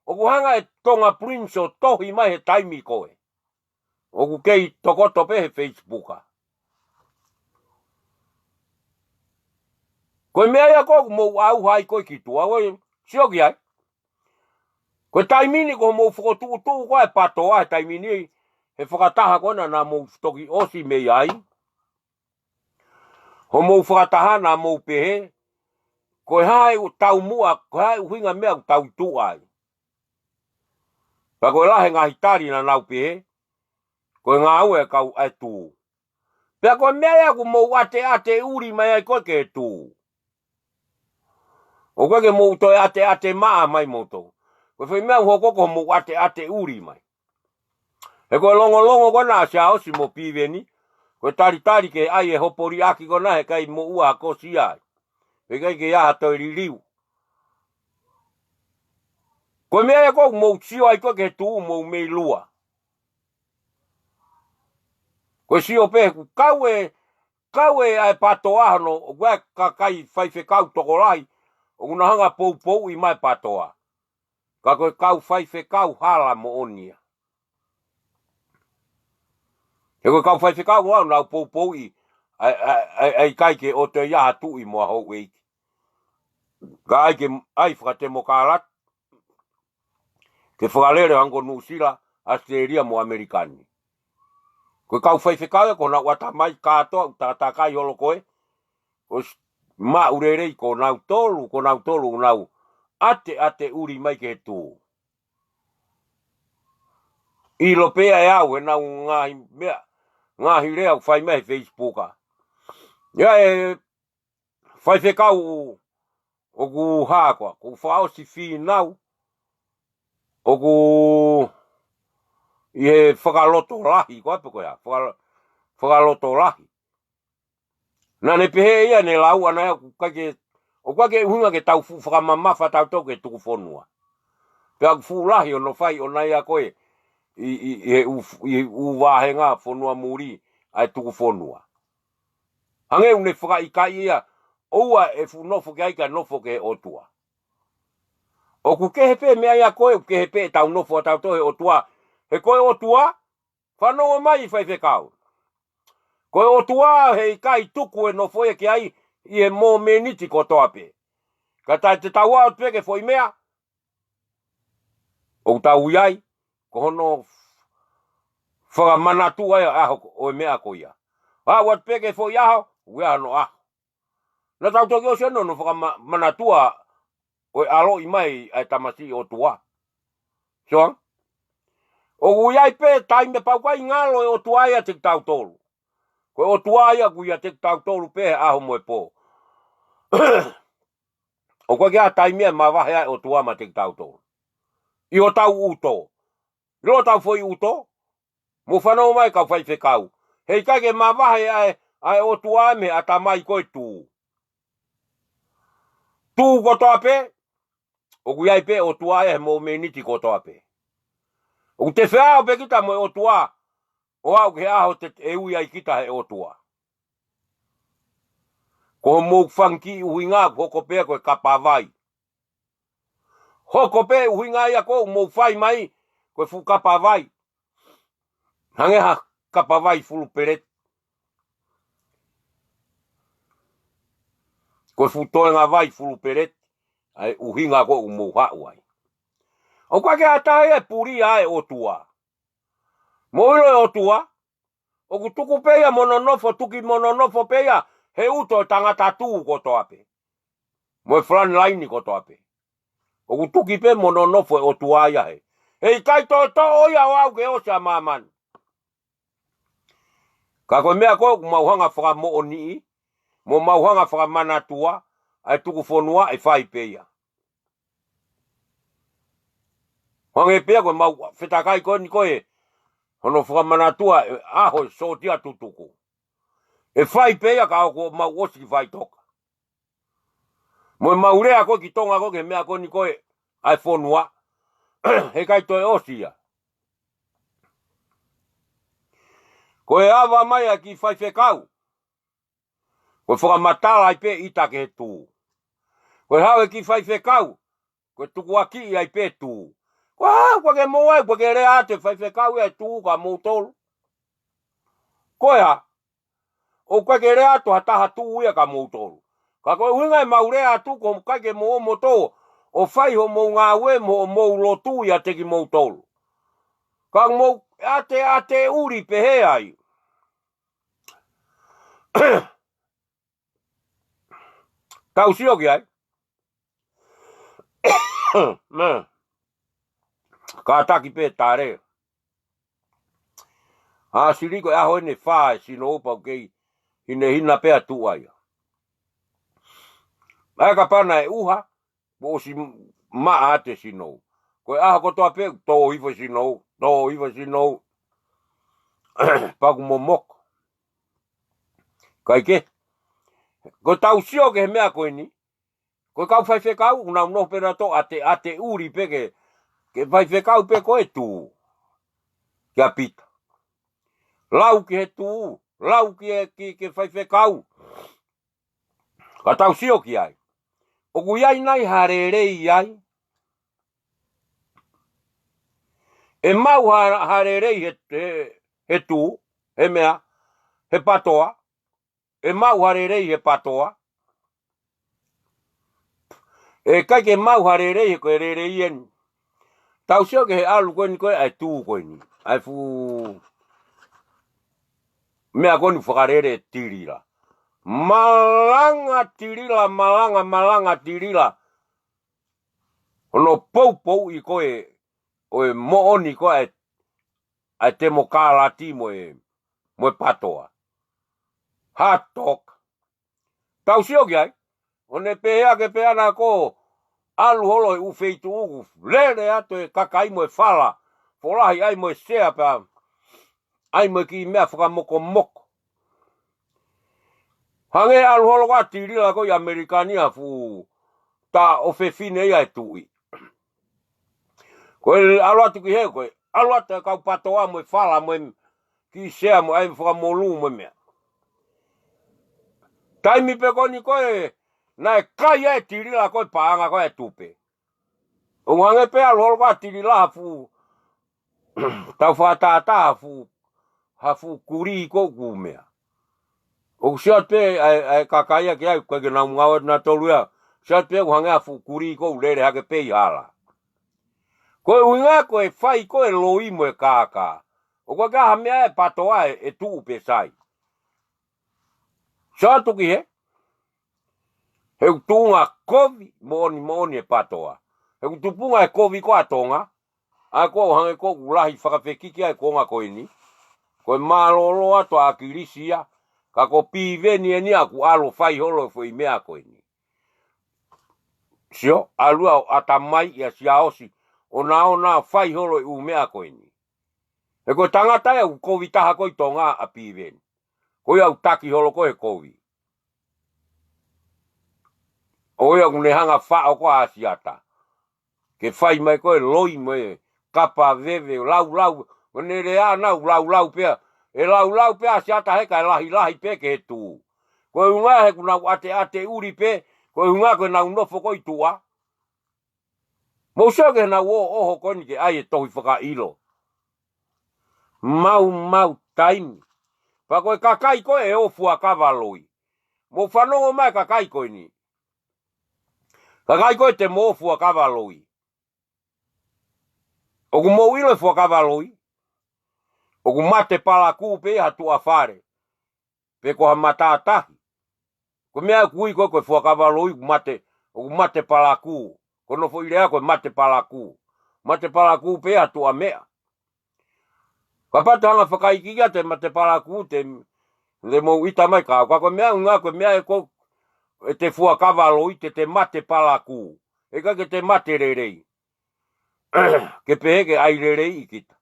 ʻoku hanga ʻe Tonga Prince ʻo tohi mai he taimi ko ē. ʻOku kei tokoto pē he Facebook. Ko e meʻa ia ko ē ʻoku mou ʻauha ai ko ē ki tuʻa, ʻoku sio ki ai. Ko e taimi ni ko hoʻomou fokotuʻutuʻu ko ē ʻa e PATOA he taimi ni, he fakataha ko ena naʻa mou toki ʻosi mei ai. Hoʻomou fakataha naʻa mou pehē, ko e hā e ʻū taumuʻa, ko e hā e ʻuhinga meʻa ʻoku tau tuʻu ai. Pea ko e lahi e ngaahi tali naʻa nau pehē, ko e ngāue ʻa e kau ʻa e tū. Pea ko e meʻa ia ʻoku mou ʻateʻate ʻuli mai ai ko ē ki he tū. ʻOku ʻikai ke mou toe ʻateʻate maʻa mai moutolu. Ko e foʻi meʻa ʻoku hoko ko hoʻomou ʻateʻate ʻuli mai. He ko e longolongo ko ena ʻa Siaosi mo Piveni, ko e talitali ke ʻai e hopo liʻaki ko ena he ʻikai moʻua ha kosi ai. He ʻikai ke ʻi ai ha toe liliu. Ko e meʻa ia ko ē ʻoku mou sio ai ko ē ki he tū, mou mei lua. Ko e sio pē ʻoku kau e, kau e ʻa e PATOA hono, ʻoku ʻi ai e kakai faifekau tokolahi, ʻoku nau hanga ʻo poupouʻi mai e PATOA. Ka ko e kau faifekau hala moʻoni ia. He ko e kau faifekau ʻoku nau poupouʻi, ʻa e, ʻa e, ʻa e, ʻa e ʻikai ke ʻoua toe ʻi ai ha tuʻi mo ha houʻeiki. Ka ʻai ke, ʻai fakatemokalati, ke fakalele hangē ko Nuʻusila, ʻAositelēlia mo ʻAmelika ni. Ko e kau faifekau ia ko honau ʻatamai kātoa ʻoku takatakai holo ko ē, ʻosi maʻu lelei ko nautolu, ko nautolu ʻoku nau ʻateʻate ʻuli mai ki he tū. ʻIlo pē ia ʻe au ʻenau ngaahi meʻa, ngaahi lea ʻoku fai mai he Facebook. ʻA ia e faifekau ʻoku hā koā, ʻoku fakaʻosi fīnau, ʻoku ʻi he fakalotolahi, ko e pē ko ia, fakalo-, fakalotolahi. Naʻa ne pehē ia ne lau ʻana ia ʻoku ʻikai ke, ʻoku ʻikai ke ʻuhinga ke tau fuʻu fakamamafa tautolu ki he tuku fonua. Pea ʻoku fuʻu lahi hono fai ʻona ia ko ē ʻi, ʻi, ʻi he ʻū, ʻi he ʻū vāhenga fonua muli ʻa e tuku fonua. Hangē ʻoku ne fakaʻikaiʻi ia, ʻoua ʻe fuʻu nofo ki ai kae nofo ki he ʻOtua. ʻOku kehe pē meʻa ia ko ē, ʻoku kehe pē ʻetau nofo ʻatautolu he ʻOtua. He ko e ʻOtua, fanongo mai faifekau. Ko e ʻOtua heʻikai tuku e nofo ia ki ai ʻi he momeniti kotoa pē. Ka taʻe te tau ʻalu atu pē ki he foʻi meʻa ʻoku tau ʻi ai, ko hono fakamanatua ʻa e ʻaho ʻo e meʻa ko ia. Aʻu atu pē ki he foʻi ʻaho, ʻoku ʻi ai hono ʻaho. Naʻa tau toki ʻosi ʻa hono fakamanatua ʻo e ʻaloʻi mai ʻa e tamasiʻi ʻOtua. Sio ange? ʻOku ʻi ai pē taimi pau ʻikai ngalo e ʻOtua ia ʻiate kitautolu. Ko e ʻOtua ia ʻoku ʻiate kitautolu pē he ʻaho mo e pō. ʻOku ʻikai ke ʻi ai ha taimi ia ʻe mavahe ai e ʻOtua meiate kitautolu. ʻI hotau ʻuto. ʻIlo hotau foʻi ʻuto. Mou fanongo mai kau faifekau. Heʻikai ke mavahe ʻa e, ʻa e ʻOtua mei he ʻatamai ko e tū. Tū kotoa pē, ʻoku ʻi ai pē ʻOtua ia he momeniti kotoa pē. ʻOku te feʻao pē kita mo e ʻOtua, ʻo aʻu ki he ʻaho te, ʻe ui ai kita he ʻOtua. Ko hoʻomou fanga kiʻi ʻuhinga ʻoku hoko pē ko e kapa vai. Hoko pē ʻuhinga ia ko ē ʻoku mou fai mai, ko e fuʻu kapa vai. Hangē ha kapa vai fulu peleti. Ko e fuʻu toenga vai fulu peleti, ʻa e ʻuhinga ko ē ʻoku mou haʻu ai. ʻOku ʻikai ke ʻi ai ha taha ia ʻe puli ai e ʻOtua. Mou ʻilo e ʻOtua, ʻoku tuku pē ia mo nonofo, tuki mo nonofo pē ia he ʻuto e tangata tū kotoa pē. Mo e frontline kotoa pē. ʻOku tuki pē mo nonofo e ʻOtua ia he. Heʻikai toe toʻo ia ʻo aʻu ke ʻosi ʻa māmani. Ka ko e meʻa ko ē ʻoku mau hanga fakamoʻoniʻi, mo mau hanga fakamanatua, ʻa e tuku fonua ʻe fai pē ia. Hangē pē ko e mau fetakai ko eni ko e, hono fakamanatua e ʻaho e sōtia tutuku. ʻE fai pē ia ka ʻoku mau ʻosi ki faʻitoka. Mo e mau lea ko ē ki Tonga ko ē ki he meʻa ko eni ko e ʻa e fonua. Heʻikai toe ʻosi ia. Ko e ava mai ʻa e kiʻi faifekau. Ko e fakamatala ai pē ʻita ki he tū. Ko e haʻu e kiʻi faifekau. Ko e tukuakiʻi ai pē tū. Ko e hā, ʻoku ʻikai ke mou ʻai, ʻoku ʻikai ke lea atu e faifekau ia e tū kia moutolu. Ko e hā, ʻoku ʻikai ke lea atu ha taha tū ia kia moutolu. Ka ko e ʻuhinga ʻemau lea atu ko e ʻikai ke mou ō moutolu ʻo fai hoʻomou ngāue mo hoʻomou lotu ʻiate kimoutolu. Ka mou ʻateʻate ʻuli pehē ai. Tau sio ki ai. Mē. Kātaki pē tale. ʻA sili ko e ʻaho eni ʻe fā e sino pau kei hinehina pē ʻa tuʻa ia. ʻAi ka pana e ʻuha, kuo ʻosi maʻa atu e sino. Ko e ʻaho kotoa pē, tō hifo e sino, tō hifo e sino. Pea ʻoku momoko. Kae kehe, ko e tau sio ki he meʻa ko eni, ko e kau faifekau, ʻoku nau nofo pē nautolu ʻateʻate ʻuli pē ke, ke faifekau pē ko e tū. Kia Pita. Lau ki he tū, lau ki he, ki, ki he faifekau. Ka tau sio ki ai. ʻOku ʻi ai nai ha lelei ai. ʻE maʻu ha, ha lelei he, he, he tū, he meʻa, he patoa. ʻE maʻu ha lelei he patoa. ʻE ʻikai ke maʻu ha lelei he ko e lelei eni. Tau sio ki he ʻalu ko eni ko e ʻa e tū ko eni. ʻA e fuʻu meʻa ko eni fakalele tilila. Malanga tilila, malanga, malanga tilila. Hono poupouʻi ko e, ʻo e moʻoni ko e, ʻa e temokalati mo e, mo e patoa. Hard talk. Tau sio ki ai. ʻO ne pehē ake pē ʻana ko ʻalu holo he ʻū feituʻu ʻoku lele atu e kakai mo e fala. Folahi ai mo e sea pea ʻai mo e kiʻi meʻa fakamokomoko. Hangē ʻalu holo ka tilila ko ē ʻi ʻAmelika ni ʻa e fuʻu taʻofefine ia e tuʻi. Ko e ʻalu atu ki he, ko e ʻalu atu e kau patoa mo e fala mo e kiʻi sea mo e ʻai fakamolū mo e meʻa. Taimi pē ko eni ko ē, naʻe kai ai e tilila ko e paʻanga ko e tupe. ʻOku hangē pē ʻalu holo ko ē ʻa Tilila ha fuʻu, tau fakatātā ha fuʻu, ha fuʻu kulī ko ē ʻoku meʻa. ʻOku sio atu pē ʻa e, ʻa e kakai ia ki ai, ʻoku ʻikai ke nau ngāue ʻa nautolu ia. Sio atu pē ʻoku hangē ha fuʻu kulī ko ē ʻoku lele hake pē ʻi hala. Ko e ʻuhinga ko e fai ko ē loi mo e kākā. ʻOku ʻikai ha meʻa ʻe PATOA ʻe, ʻe tuʻu pe sai. Sio atu ki hē, he ʻoku tuʻunga kovi moʻoni moʻoni e PATOA. He ʻoku tupunga e kovi ko ē ʻa Tonga, ʻa ia ʻoku hangē ʻoku lahi fakafekiki ʻa e konga ko eni. Ko e mālōlō atu ʻa ʻAkilisi ia, ka ko Piveni eni ʻoku ʻalu ʻo fai holo e foʻi meʻa ko eni. Sio, ʻalu ia ʻo ʻata mai ʻia Siaosi, ʻo na ō na ō ʻo fai holo e ʻū meʻa ko eni. He ko e tangata ia ʻoku kovi taha ko ē ʻi Tonga ʻa Piveni. Ko ia ʻoku taki holo ko ē he kovi. ʻO ia ʻoku ne hanga ʻo faʻo ko ē ʻa ʻAsiata. Ke fai mai ko ē loi mo e kapa veve, laulau, ʻo ne lea naʻa nau laulau pē ʻa, ʻe laulau pē ʻa ʻAsiata he kae lahilahi pē ki he tuʻu. Ko e ʻuhinga he ʻoku nau ʻateʻate ʻuli pē, ko e ʻuhinga ko ʻenau nofo ko ē ʻi tuʻa. Mou sio ki heʻenau ō ʻo ʻoho ko eni ke ʻai e tohi fakaʻilo. Maumau taimi. Pea ko e kakai ko ē ʻoku fuakava loi. Mou fanongo mai kakai ko eni. Kakai ko ē te mou fuakava loi. ʻOku mou ʻilo e fuakava loi. ʻOku mate palakū pē ha tuʻa fale. Pe ko ha matātahi. Ko e meʻa ʻoku ui ko ē ko e fuakava loi ʻoku mate, ʻoku mate palakū. Ko hono foʻi lea ko e mate palakū. Mate palakū pē ha tuʻa meʻa. Kapau te u hanga ʻo fakaikiiki atu e mate palakū te, te mou ʻita mai ka, ka ko e meʻa ʻuhinga ko e meʻa ē ko ē te fuakava loi te te mate palakū. ʻIkai ke te mate lelei. Ke pehē ke ʻai lelei ʻi kita.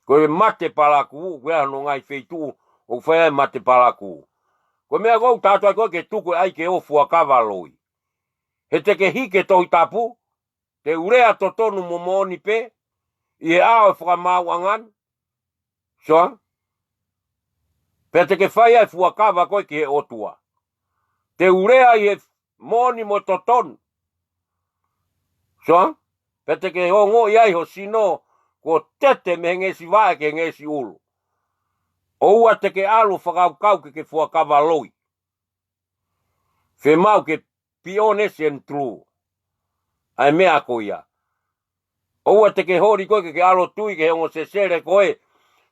Ko e mate palakū, ko e hā hono ngaahi feituʻu ʻoku fai ai e mate palakū. Ko e meʻa ko ē ʻoku tātā ko ē ke tuku e ʻai ke ō fuakava loi. He te ke hiki e Tohi Tapu, te u lea totonu mo moʻoni pē, ʻi he ʻao ʻo e fakamaauʻanga ni. Sio? Pea te ke fai ai e fuakava ko ē ki he ʻOtua. Te u lea ʻi he moʻoni mo totonu. Sio? Pea te ke ongoʻi ai ho sino, kuo tete mei he ngeʻesi vaʻe ki he ngeʻesi ʻulu. ʻOua te ke ʻalu ʻo fakakaukau ke ke fuakava loi. Fiemaʻu ke be honest and true. ʻA e meʻa ko ia. ʻOua te ke holi ko ē ke ke ʻalu ʻo tui ki he ongo sesele ko ē,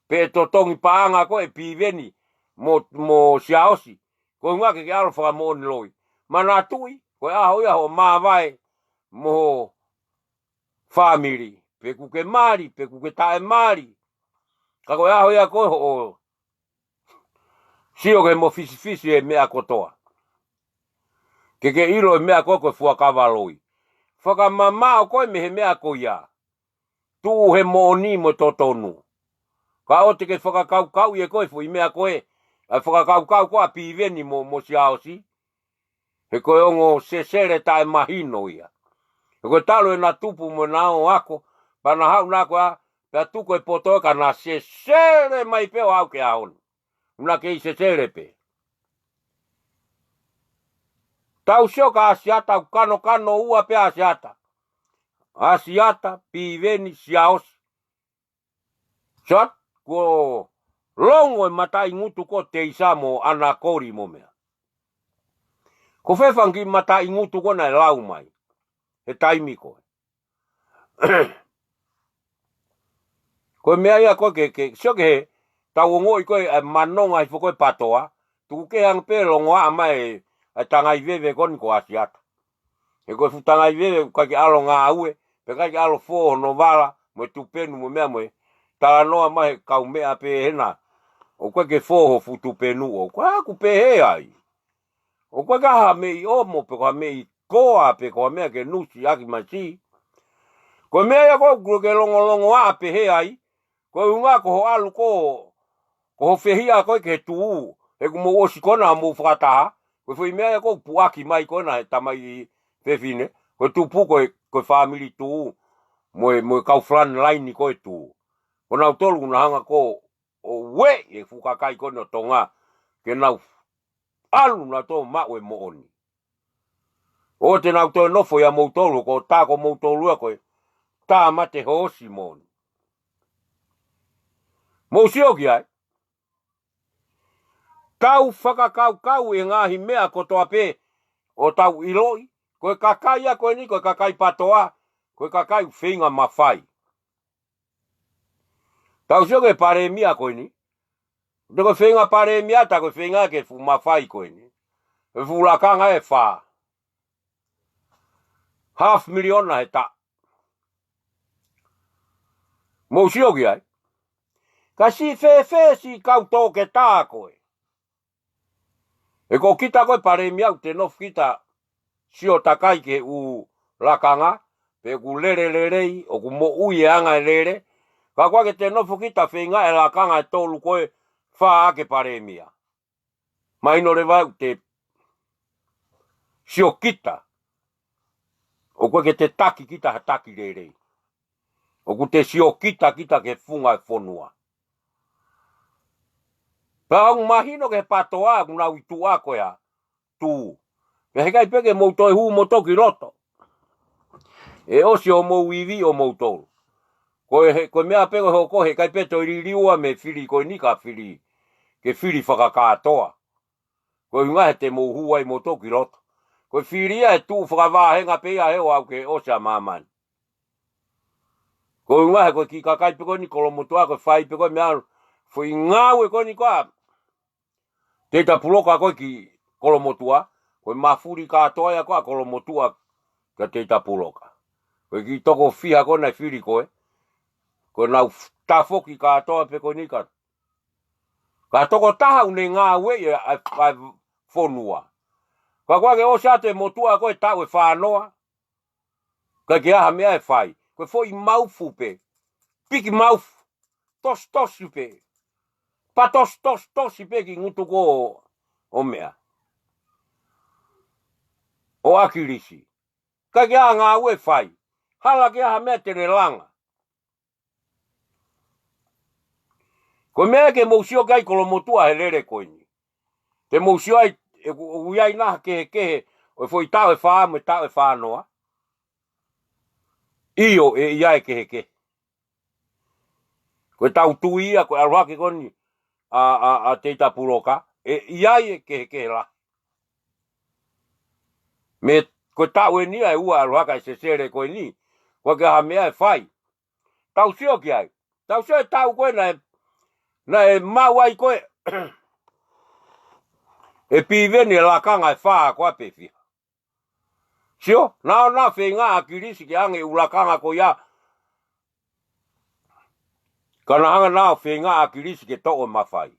pe ʻe totongi paʻanga ko ē ʻe Piveni mo, mo Siaosi. Ko e ʻuhinga ke ke ʻalu ʻo fakamoʻoni loi. Manatuʻi, ko e ʻaho ia hoʻo māvae mo ho fāmili. Pe ʻoku ke mali, pe ʻoku ke taʻemali. Ka ko e ʻaho ia ko ē hoʻo sio ke mo fisifisi e meʻa kotoa. Ke ke ʻilo e meʻa ko ē ko e fuakava loi. Fakamamaʻo koe mei he meʻa ko ia. Tuʻu he moʻoni mo totonu. Ka ʻoua te ke fakakaukauʻi ʻe koe e foʻi meʻa ko ē. ʻA e fakakaukau ko ē ʻa Piveni mo, mo Siaosi. He ko e ongo sesele taʻemahino ia. He ko e talu ʻena tupu mo ʻena ō ako, pea na haʻu na ko ā, pea tuku e poto ka na sesele mai pē ʻo aʻu ki he ʻaho ni. Naʻa kei sesele pē. Tau sio kia ʻAsiata, ʻoku kanokano ua pē ʻa ʻAsiata. ʻAsiata, Piveni, Siaosi. Sio atu, kuo longo e mataʻingutu ko ē ʻo Teisa mo ʻAnakoli mo meʻa. Ko fē fanga kiʻi mataʻingutu ko ē naʻe lau mai he taimi ko ē. Ko e meʻa ia ko ē ke, ke, sio ki he, tau ongoʻi ko ē ʻa e manonga hifo ko ē PATOA, tuku kehe ange pē longoaʻa mai e, ʻa e tangai veve ko eni ko ʻAsiata. He ko e fuʻu tangai veve, ʻoku ʻikai ke ʻalu ʻo ngāue, pea ʻikai ke ʻalu ʻo fō hono vala, mo e tupenu, mo e meʻa, mo e talanoa mai he kaumeʻa pē hena. ʻOku ʻikai ke fō ho fuʻu tupenu, ʻoku ʻikai ke pehē ai. ʻOku ʻikai ke ha meʻi ʻomo, pe ko ha meʻi koa, pe ko ha meʻa ke nusi ʻaki mai si. Ko e meʻa ia ko ē ʻoku ke longolongoaʻa pehē ai, ko e ʻuhinga ko hoʻo ʻalu ko, ko hoʻo fehiʻa ko ē ki he tuʻu, he kuo mou ʻosi ko ena mou fakataha, ko e foʻi meʻa ia ko ē ʻoku puʻaki mai ko ena he tamai fefine, ko e tupu ko e, ko e fāmili tuʻu, mo e, mo e kau front line ko ē tuʻu. Ko nautolu ʻoku na hanga ko ē ʻo ueʻi e fuʻu kakai ko ena ʻo Tonga, ke nau ʻalu nautolu ʻo maʻu e moʻoni. ʻOua te nau toe nofo ʻia moutolu, ko tā ko moutolu ia ko e tāmate hoosi moʻoni. Mou sio ki ai. Tau fakakaukau e ngaahi meʻa kotoa pē ʻo tau ʻiloʻi, ko e kakai ia ko eni, ko e kakai PATOA, ko e kakai ʻoku feinga mafai. Tau sio ki he palēmia ko eni. Te ko e feinga palēmia, ta ko e feinga ke fuʻu mafai ko eni. E fuʻu lakanga ʻe fā. Half million na he taʻu. Mou sio ki ai. Ka siʻi fēfē siʻi kau toketā ko ē. He ko kita ko e palēmia ʻoku te nofo kita sio takai ki he ʻū lakanga, pe ʻoku lele lelei, ʻoku moʻui e anga e lele. Ka ʻoku ʻikai ke te nofo kita feinga e lakanga ʻe tolu ko e fā ʻa e palēmia. Mahino leva ʻoku te sio kita. ʻOku ʻikai ke te taki kita ha taki lelei. ʻOku te sio kita kita ki he funga e fonua. Pea ʻoku mahino ki he PATOA ʻoku nau ʻi tuʻa ko ia. Tuʻu. Pea heʻikai pē ke mou toe hū moutolu ki loto. ʻE ʻosi hoʻomou ivi ʻomoutolu. Ko e he, ko e meʻa pē ko e hoko heʻikai pē toe liliu ʻa e fili ko eni ka fili. Ke fili fakakātoa. Ko e ʻuhinga he te mou hū ai moutolu ki loto. Ko e fili ia ʻe tuʻu fakavāhenga pē ia he ʻoku ke ʻosi ʻa māmani. Ko e ʻuhinga he ko e kiʻi kakai pē ko eni Kolomotuʻa ko e fai pē ko e meʻa foʻi ngāue ko eni ko ā. Teita Puloka ko ē ki Kolomotuʻa, ko e mafuli kātoa ia ko ā Kolomotuʻa kia Teita Puloka. Ko e kiʻi toko fiha ko ē naʻe fili ko ē, ko e nau f-, tafoki kātoa pē ko eni ka. Ka tokotaha ʻoku ne ngāueʻi ʻa e, ʻa e fonua. Ka ʻoku ʻikai ke ʻosi atu e motuʻa ko ē taʻu ʻe fānoa, ʻikai ke ʻi ai ha meʻa ʻe fai. Ko e foʻi moufu pē. Piki moufu. Tositosi pē. Pea tositositosi pē ki ngutu ko ē ʻo meʻa. ʻO ʻAkilisi. ʻIkai ke ʻi ai ha ngāue ʻe fai. Hala ke ʻi ai ha meʻa te ne langa. Ko e meʻa ke mou sio ki ai Kolomotuʻa he lele ko eni. Te mou sio ai, ʻe ku-, ʻoku ʻi ai nai ha kehekehe, ʻo e foʻi taʻu ʻe fā mo e taʻu ʻe fānoa. ʻIo, ʻe ʻi ai e kehekehe. Ko e tau tui ia, ko e ʻalu hake ko eni, ʻa, ʻa, ʻa Teita Puloka, ʻe ʻi ai e kehekehe lahi. Mei, ko e taʻu eni ia ʻe ua ʻalu hake ʻa e sesele ko eni, ʻoku ʻikai ke ʻi ai ha meʻa ʻe fai. Tau sio ki ai. Tau sio e taʻu ko ē naʻe, naʻe maʻu ai ko ē ʻe Piveni e lakanga ʻe fā ko ā pe fiha. Sio, naʻa na feinga ʻa ʻAkilisi ke ʻange ʻū lakanga ko ia. Ka naʻe hanga naʻa feinga ʻa ʻAkilisi ke toʻo e mafai.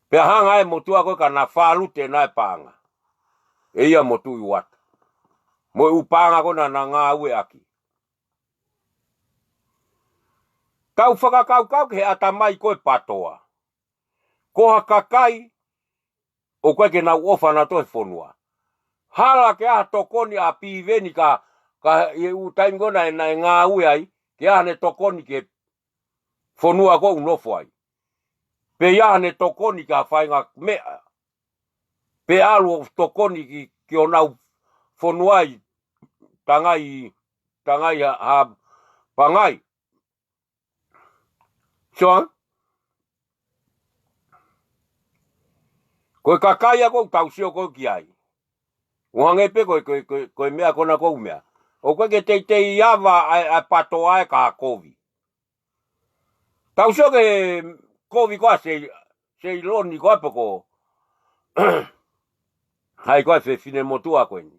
Pea hanga e motuʻa ko ē ka na fālute naʻe paʻanga. ʻE ia mo Tuʻi Uata. Mo e ʻū paʻanga ko ē naʻa na ngāueʻaki. Tau fakakaukau ki he ʻatamai ko ē PATOA. Ko ha kakai, ʻoku ʻikai ke nau ʻofa nautolu he fonua. Hala ke ʻi ai ha tokoni ʻa Piveni ka, ka ʻi he ʻū taimi ko ē naʻe, naʻe ngāue ai, ke ʻi ai haʻane tokoni ki he fonua ko ē ʻoku nofo ai. Pe ʻi ai haʻane tokoni ki ha faʻahinga meʻa. Pe ʻalu ʻo tokoni ki, ki honau fonua ʻi Tangai, Tangai ha, ha Pangai. Sio ange. Ko e kakai ia ʻoku tau sio ko ē ki ai. ʻO hangē pē ko e, ko e, ko e, ko e meʻa ko ena ko e ʻū meʻa. ʻOku ʻikai ke teitei ava ʻa e, ʻa e PATOA ʻe ka kovi. Tau sio ki he kovi ko ā Sei-, Seiloni ko ā pe ko hai ko ā e fefine motuʻa ko eni.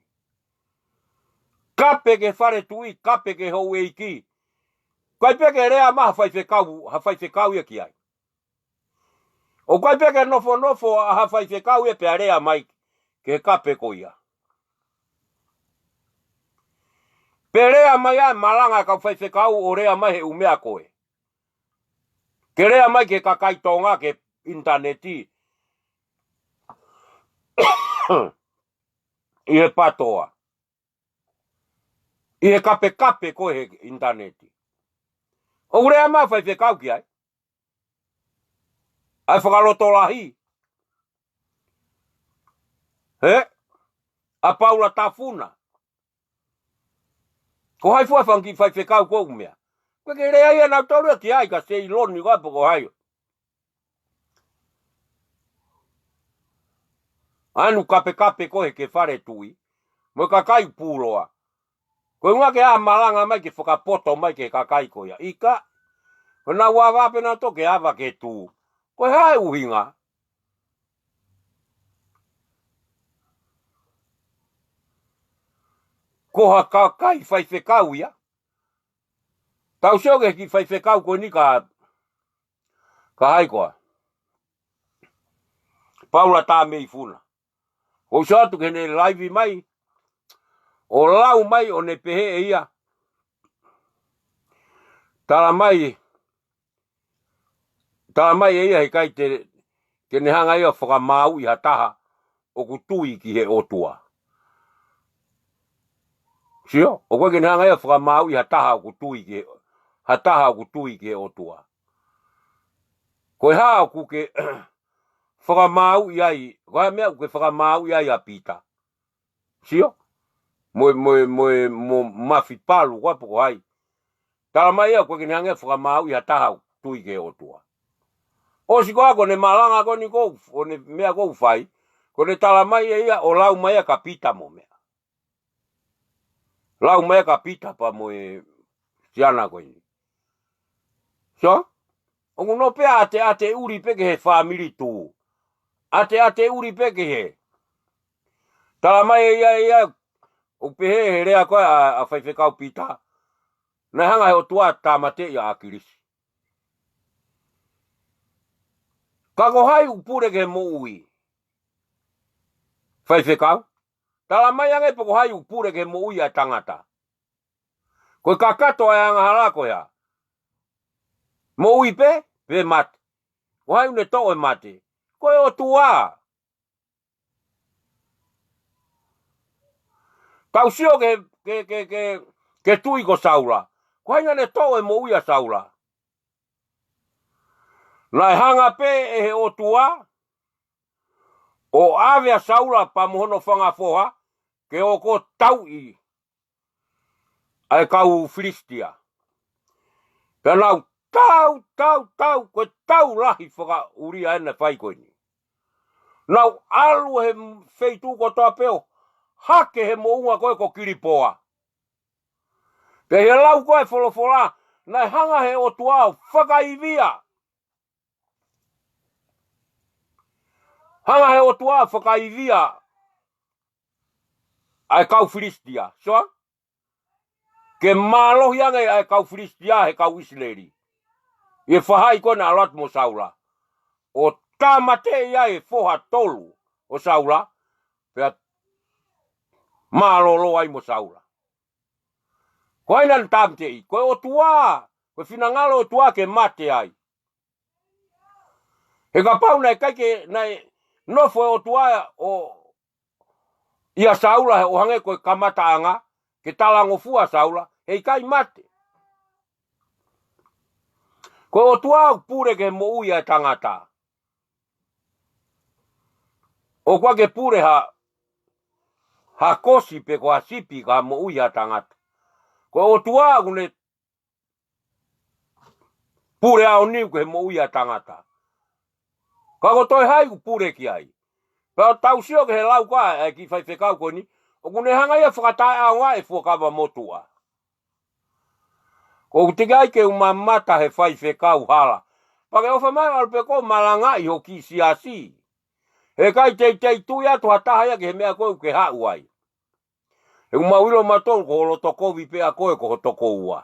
Kape ki he fale tuʻi, kape ki he houʻeiki. ʻIkai pē ke lea mai ha faifekau, ha faifekau ia ki ai. ʻOku ʻikai pē ke nofonofo ʻa ha faifekau ia pea lea mai ki he kape ko ia. Pe lea mai ʻa e malanga ʻa e kau faifekau ʻo lea mai he ʻū meʻa ko ē. Ke lea mai ki he kakai Tonga ki he ʻinitaneti. ʻI he PATOA. ʻI he kapekape ko ē he ʻinitaneti. ʻOku lea mai faifekau ki ai. ʻA e fakalotolahi. He? ʻA Paula Tafuna. Ko hai fua e fanga kiʻi faifekau ko ē ʻoku meʻa? Ko e ke lea ia nautolu ia ki ai ka Seiloni ko ē pe ko hai. ʻAnu kapekape ko ē he ke fale tuʻi. Mo e kakai puloa. Ko e ʻuhinga ke ʻā malanga mai ke fakapoto mai ki he kakai ko ia. ʻIkai. Ko ʻenau ava pē nautolu ke ava ke tū. Ko e hā e ʻuhinga? Ko ha kakai faifekau ia. Tau sio ki he kiʻi faifekau ko eni ka, ka hai koā? Paula Tameifuna. ʻOku ou sio atu ki heʻene laivi mai. ʻO lau mai ʻo ne pehē ʻe ia. Tala mai, tala mai ʻe ia heʻikai te, ke ne hanga ia ʻo fakamāuʻi ha taha ʻoku tui ki he ʻOtua. Sio, ʻoku ʻikai ke ne hanga ia ʻo fakamāuʻi ha taha ʻoku tui ki he, ha taha ʻoku tui ki he ʻOtua. Ko e hā ʻoku ke fakamāuʻi ai, ko e hā e meʻa ʻoku ke fakamāuʻi ai ʻa Pita? Sio? Mo e, mo e, mo e, mo Mafi Palu, ko ā pe ko hai. Tala mai ia, ʻoku ʻikai ke ne hanga ia ʻo fakamāuʻi ha taha ʻoku tui ki he ʻOtua. ʻOsi ko ā ko ʻene malanga ko eni ko ē, ʻo ne meʻa ko ē ʻoku fai, ko ʻene tala mai ʻe ia, ʻo lau mai ia kia Pita mo meʻa. Lau mai ia kia Pita pea mo e siana ko eni. Sio? ʻOku nō pē ʻateʻate ʻuli pē ki he fāmili tū. ʻAteʻate ʻuli pē ki he. Tala mai ʻe ia, ʻe ia, ʻoku pehē he lea ko ē ʻa, ʻa faifekau Pita. Naʻe hanga he ʻOtua ʻo tāmateʻi ʻa ʻAkilisi. Ka ko hai ʻoku pule ki he moʻui? Faifekau. Tala mai ange pe ko hai ʻoku pule ki he moʻui ʻa e tangata. Ko e kakato ʻa e angahala ko ia. Moʻui pē, pe mate. Ko hai ʻoku ne toʻo e mate? Ko e ʻOtua. Tau sio ki he, ki he, ki he, ki he, ki he tui ko Saula. Ko hai naʻa ne toʻo e moʻui ʻa Saula? Naʻe hanga pē ʻe he ʻOtua ʻo ʻave ʻa Saula pea mo hono fanga foha ke ō ʻo tauʻi ʻa e kau Filisitia. Pea nau tau, tau, tau, ko e tau lahi fakaʻulia ʻena fai ko eni. Nau ʻalu he feituʻu kotoa pē ʻo hake he moʻunga ko ē ko Kilipoa. Pea ʻi he lau ko ē ʻa e folofola, naʻe hanga he ʻOtua ʻo fakaivia. Hanga he ʻOtua ʻo fakaivia ʻa e kau Filisitia. Sio? Ke mālohi ange ʻa e kau Filisitia he kau ʻIsileli. ʻI he faʻahi ko ē naʻe ʻalu atu mo Saula. ʻO tāmateʻi ai e foha tolu ʻo Saula, pea mālōlō ai mo Saula. Ko hai naʻa ne tāmateʻi? Ko e ʻOtua, ko e finangalo ʻo e ʻOtua ke mate ai. He kapau naʻe ʻikai ke, naʻe nofo e ʻOtua ʻo, ʻia Saula he ʻo hangē ko e kamataʻanga, ke talangofua Saula, heʻikai mate. Ko e ʻOtua ʻoku pule ki he moʻui ʻa e tangata. ʻOku ʻikai ke pule ha, ha kosi pe ko ha sipi ki ha moʻui ʻa e tangata. Ko e ʻOtua ʻoku ne pule aoniu ki he moʻui ʻa e tangata. Ka ko e toe hai ʻoku pule ki ai? Pea ʻoku tau sio ki he lau ko ē ʻa e kiʻi faifekau ko eni, ʻoku ne hanga ia ʻo fakataʻeʻaongaʻi e fuakava motuʻa. ʻOku teʻeki ai ke u mamata he faifekau hala. Pea ke ʻofa mai ʻo ʻalu pē koe ʻo malangaʻi ho kiʻi siasi. Heʻikai teitei tui atu ha taha ia ki he meʻa ko ē ʻoku ke haʻu ai. He ʻoku mau ʻilo mautolu ko ho loto kovi pē ʻa koe ko ho tokoua.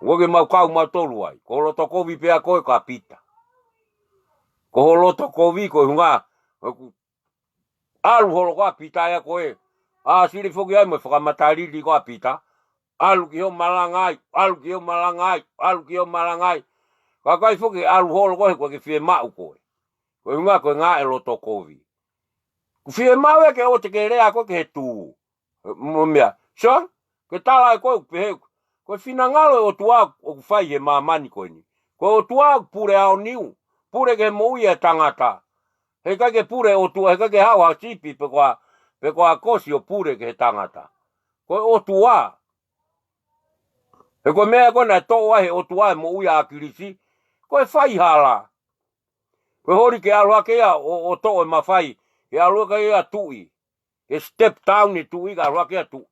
ʻOku ʻikai ke mau kau mautolu ai. Ko ho loto kovi pē ʻa koe kia Pita. Ko ho loto kovi ko e ʻuhinga ʻoku ʻalu holo ko ē ʻa Pita ia ko ē. ʻĀsili foki ai mo e fakamatalili ko ē ʻa Pita. ʻAlu ki hoʻo malanga ai, ʻalu ki hoʻo malanga ai, ʻalu ki hoʻo malanga ai. Ka ʻikai foki ke ʻalu holo koe he ʻoku ʻikai ke fiemaʻu koe. Ko e ʻuhinga ko e ngaahi loto kovi. ʻOku fiemaʻu ia ke ʻoua te ke lea koe ki he tū. Mo e meʻa. Sio? Ke tala ʻe koe ʻoku pehē. Ko e finangalo ʻo e ʻOtua ʻoku fai he māmani ko eni. Ko e ʻOtua ʻoku pule aoniu. Pule ki he moʻui ʻa e tangata. Heʻikai ke pule ʻOtua, heʻikai ke haʻu ha sipi pe ko ha, pe ko ha kosi ʻo pule ki he tangata. Ko e ʻOtua. He ko e meʻa ko ē naʻe toʻo ai he ʻOtua e moʻui ʻa ʻAkilisi, ko e faihala. Ko e holi ke ʻalu hake ia ʻo, ʻo toʻo e mafai, ke ʻalu hake ia tuʻi. Ke step down e tuʻi, ke ʻalu hake ia tuʻi.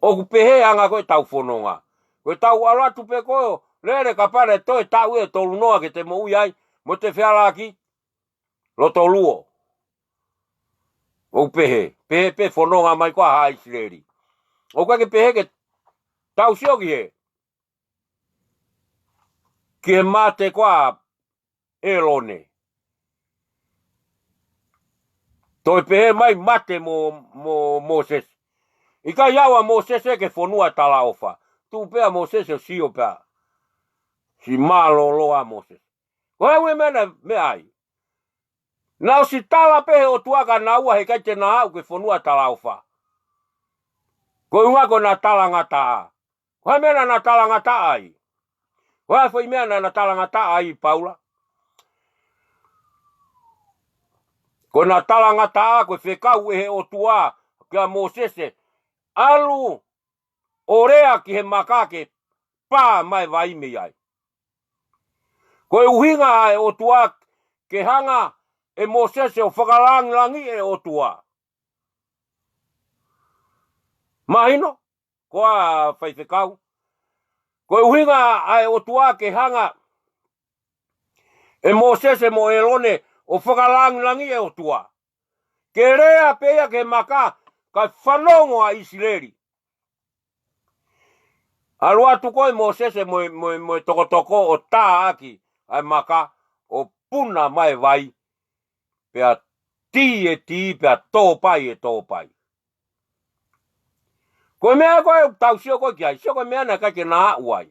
ʻOku pehē anga ko ē ʻetau fononga. Ko ʻetau ʻalu atu pē ko ē ʻo lele kapau naʻe toe taʻu ʻe tolu noa ke te moʻui ai, mo te fehālaaki, loto luo. ʻOku pehē, pehē pē fononga mai ko ē ʻa haʻa ʻIsileli. ʻOku ʻikai ke pehē ke tau sio ki he, ki he mate ko ē ʻa ʻĒlone. Toe pehē mai mate mo, mo Mōsese. ʻIkai aʻu ʻa Mōsese ki he fonua talaʻofa. Tuʻu pē ʻa Mōsese ʻo sio pē ʻa. Siʻi mālōlō ʻa Mōsese. Ko e hā e meʻa naʻe, meʻa ai. Naʻe ʻosi tala pē he ʻOtua kia naua heʻikai te na aʻu ki he fonua talaʻofa. Ko e ʻuhinga ko ʻena talangataʻa. Ko e hā e meʻa naʻa na talangataʻa ai. Ko e hā e foʻi meʻa naʻa na talangataʻa ai Paula. Ko ʻena talangataʻa ko e fekau ʻe he ʻOtua kia Mōsese. ʻAlu ʻo lea ki he maka ke pā mai e vai mei ai. Ko e ʻuhinga ʻa e ʻOtua ke hanga ʻe Mōsese ʻo fakalangilangiʻi e ʻOtua. Mahino, ko e faifekau. Ko e ʻuhinga ʻa e ʻOtua ke hanga ʻe Mōsese mo ʻĒlone ʻo fakalangilangiʻi e ʻOtua. Ke lea pē ia ki he maka, kae fanongo ʻa ʻIsileli. ʻAlu atu ko ē Mōsese mo e, mo e, mo e tokotoko ʻo tāʻaki ʻa e maka ʻo puna mai e vai, pea tī e tī, pea tōpai e tōpai. Ko e meʻa ko ē ʻoku tau sio ko ē ki ai, sio ko e meʻa naʻe ʻikai ke na aʻu ai.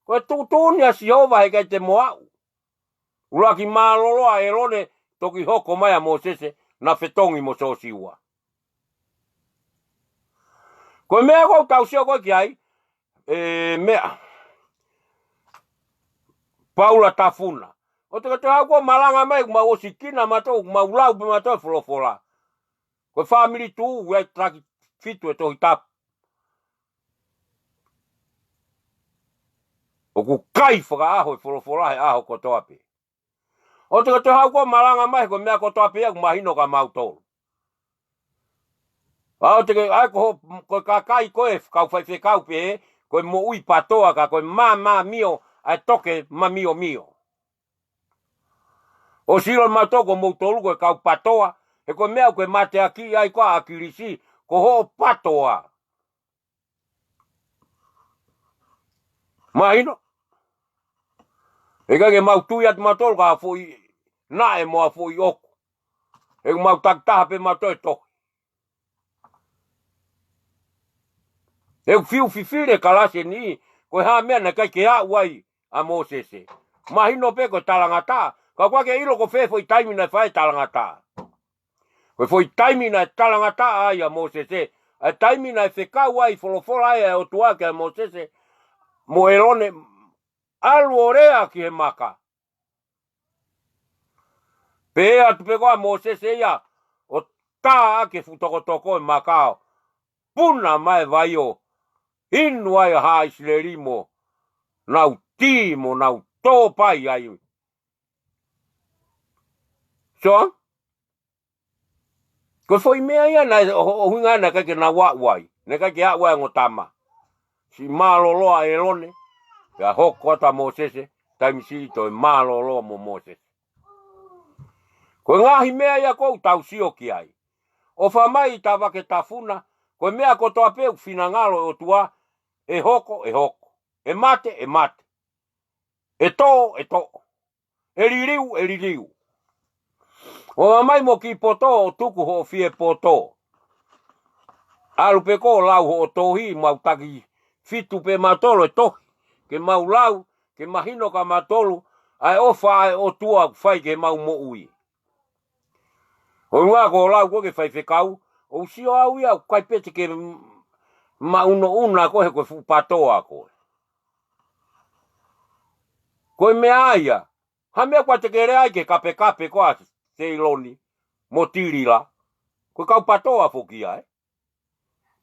Ko e tuʻutuʻuni ʻa Sihova heʻikai te mo aʻu. ʻUluaki mālōlō ʻa ʻĒlone, toki hoko mai ʻa Mōsese, na fetongi mo Sōsiua. Ko e meʻa ko ē ʻoku tau sio ko ē ki ai, e meʻa. Paula Tafuna. ʻOua te ke toe haʻu ʻo malanga mai, mau ʻosi kina mautolu, mau lau pē mautolu e folofola. Ko e fāmili tuʻu, ʻoku ʻi ai taki fitu e Tohi Tapu. ʻOku kai fakaʻaho e folofola he ʻaho kotoa pē. ʻOua te ke toe haʻu ʻo malanga mai, ko e meʻa kotoa pē ia ʻoku mahino kia mautolu. ʻOua te ke, ʻai ko ho, ko e kakai ko ē kau faifekau pē, ko e moʻui patoa ka ko e mā, mā mio, ʻai toke mamiomio. ʻOsi ʻilo mautolu ko moutolu ko e kau patoa, he ko e meʻa ʻoku ke mateakiʻi ai ko ē ʻa ʻAkilisi, ko hoʻo patoa. Mahino? He ʻikai ke mau tui atu mautolu ki ha foʻi naʻe mo ha foʻi ʻoku. He ʻoku mau takitaha pē mautolu e tohi. He ʻoku fiu fifili e kalasi ni, ko e hā e meʻa naʻe ʻikai ke aʻu ai ʻa Mōsese. Mahino pē ko e talangataʻa, ka ʻoku ʻikai ke ʻilo ko fē foʻi taimi naʻe fai e talangataʻa. Ko e foʻi taimi naʻe talangataʻa ai ʻa Mōsese, ʻa e taimi naʻe fekau ai folofola ai ʻa e ʻOtua kia Mōsese, mo ʻĒlone, ʻalu ʻo lea ki he maka. Pehē atu pē ko ē ʻa Mōsese ia, ʻo tāʻaki e fuʻu tokotoko e maka ʻo puna mai e vai ʻo inu ai ʻa haʻa ʻIsileli mo nau tī mo nau tōpai ai. So, ko e foʻi meʻa ia naʻe, ʻo, ʻo ʻuhinga naʻe ʻikai ke nau aʻu ai, naʻe ʻikai ke aʻu ai e ongo tama. Siʻi mālōlō ʻa ʻĒlone, pea hoko atu ʻa Mōsese, taimi siʻi toe mālōlō mo Mōsese. Ko e ngaahi meʻa ia ko ē ʻoku tau sio ki ai. ʻOfa mai ʻi Tavake Tafuna, ko e meʻa kotoa pē ʻoku finangalo e ʻOtua, ʻe hoko, ʻe hoko. ʻE mate, ʻe mate. ʻE toʻo, ʻe toʻo. ʻE liliu, ʻe liliu. ʻOmai mo kiʻi poto ʻo tuku hoʻo fie poto. ʻAlu pē koe ʻo lau hoʻo tohi, mau taki fitu pē mautolu e tohi. Ke mau lau, ke mahino kia mautolu, ʻa e ʻofa ʻa e ʻOtua ʻoku fai ki heʻemau moʻui. ʻOua ko e lau ko ē ki he faifekau, ʻoku sio au ia, ʻoku ʻikai pē te ke m-, maʻunoʻuna koe he ko e fuʻu patoa koe. Ko e meʻa ia, ha meʻa ʻoku ʻikai te ke lea ai ki he kapekape ko ē ʻa Seiloni, mo Tilila, ko e kau patoa foki ia, ē?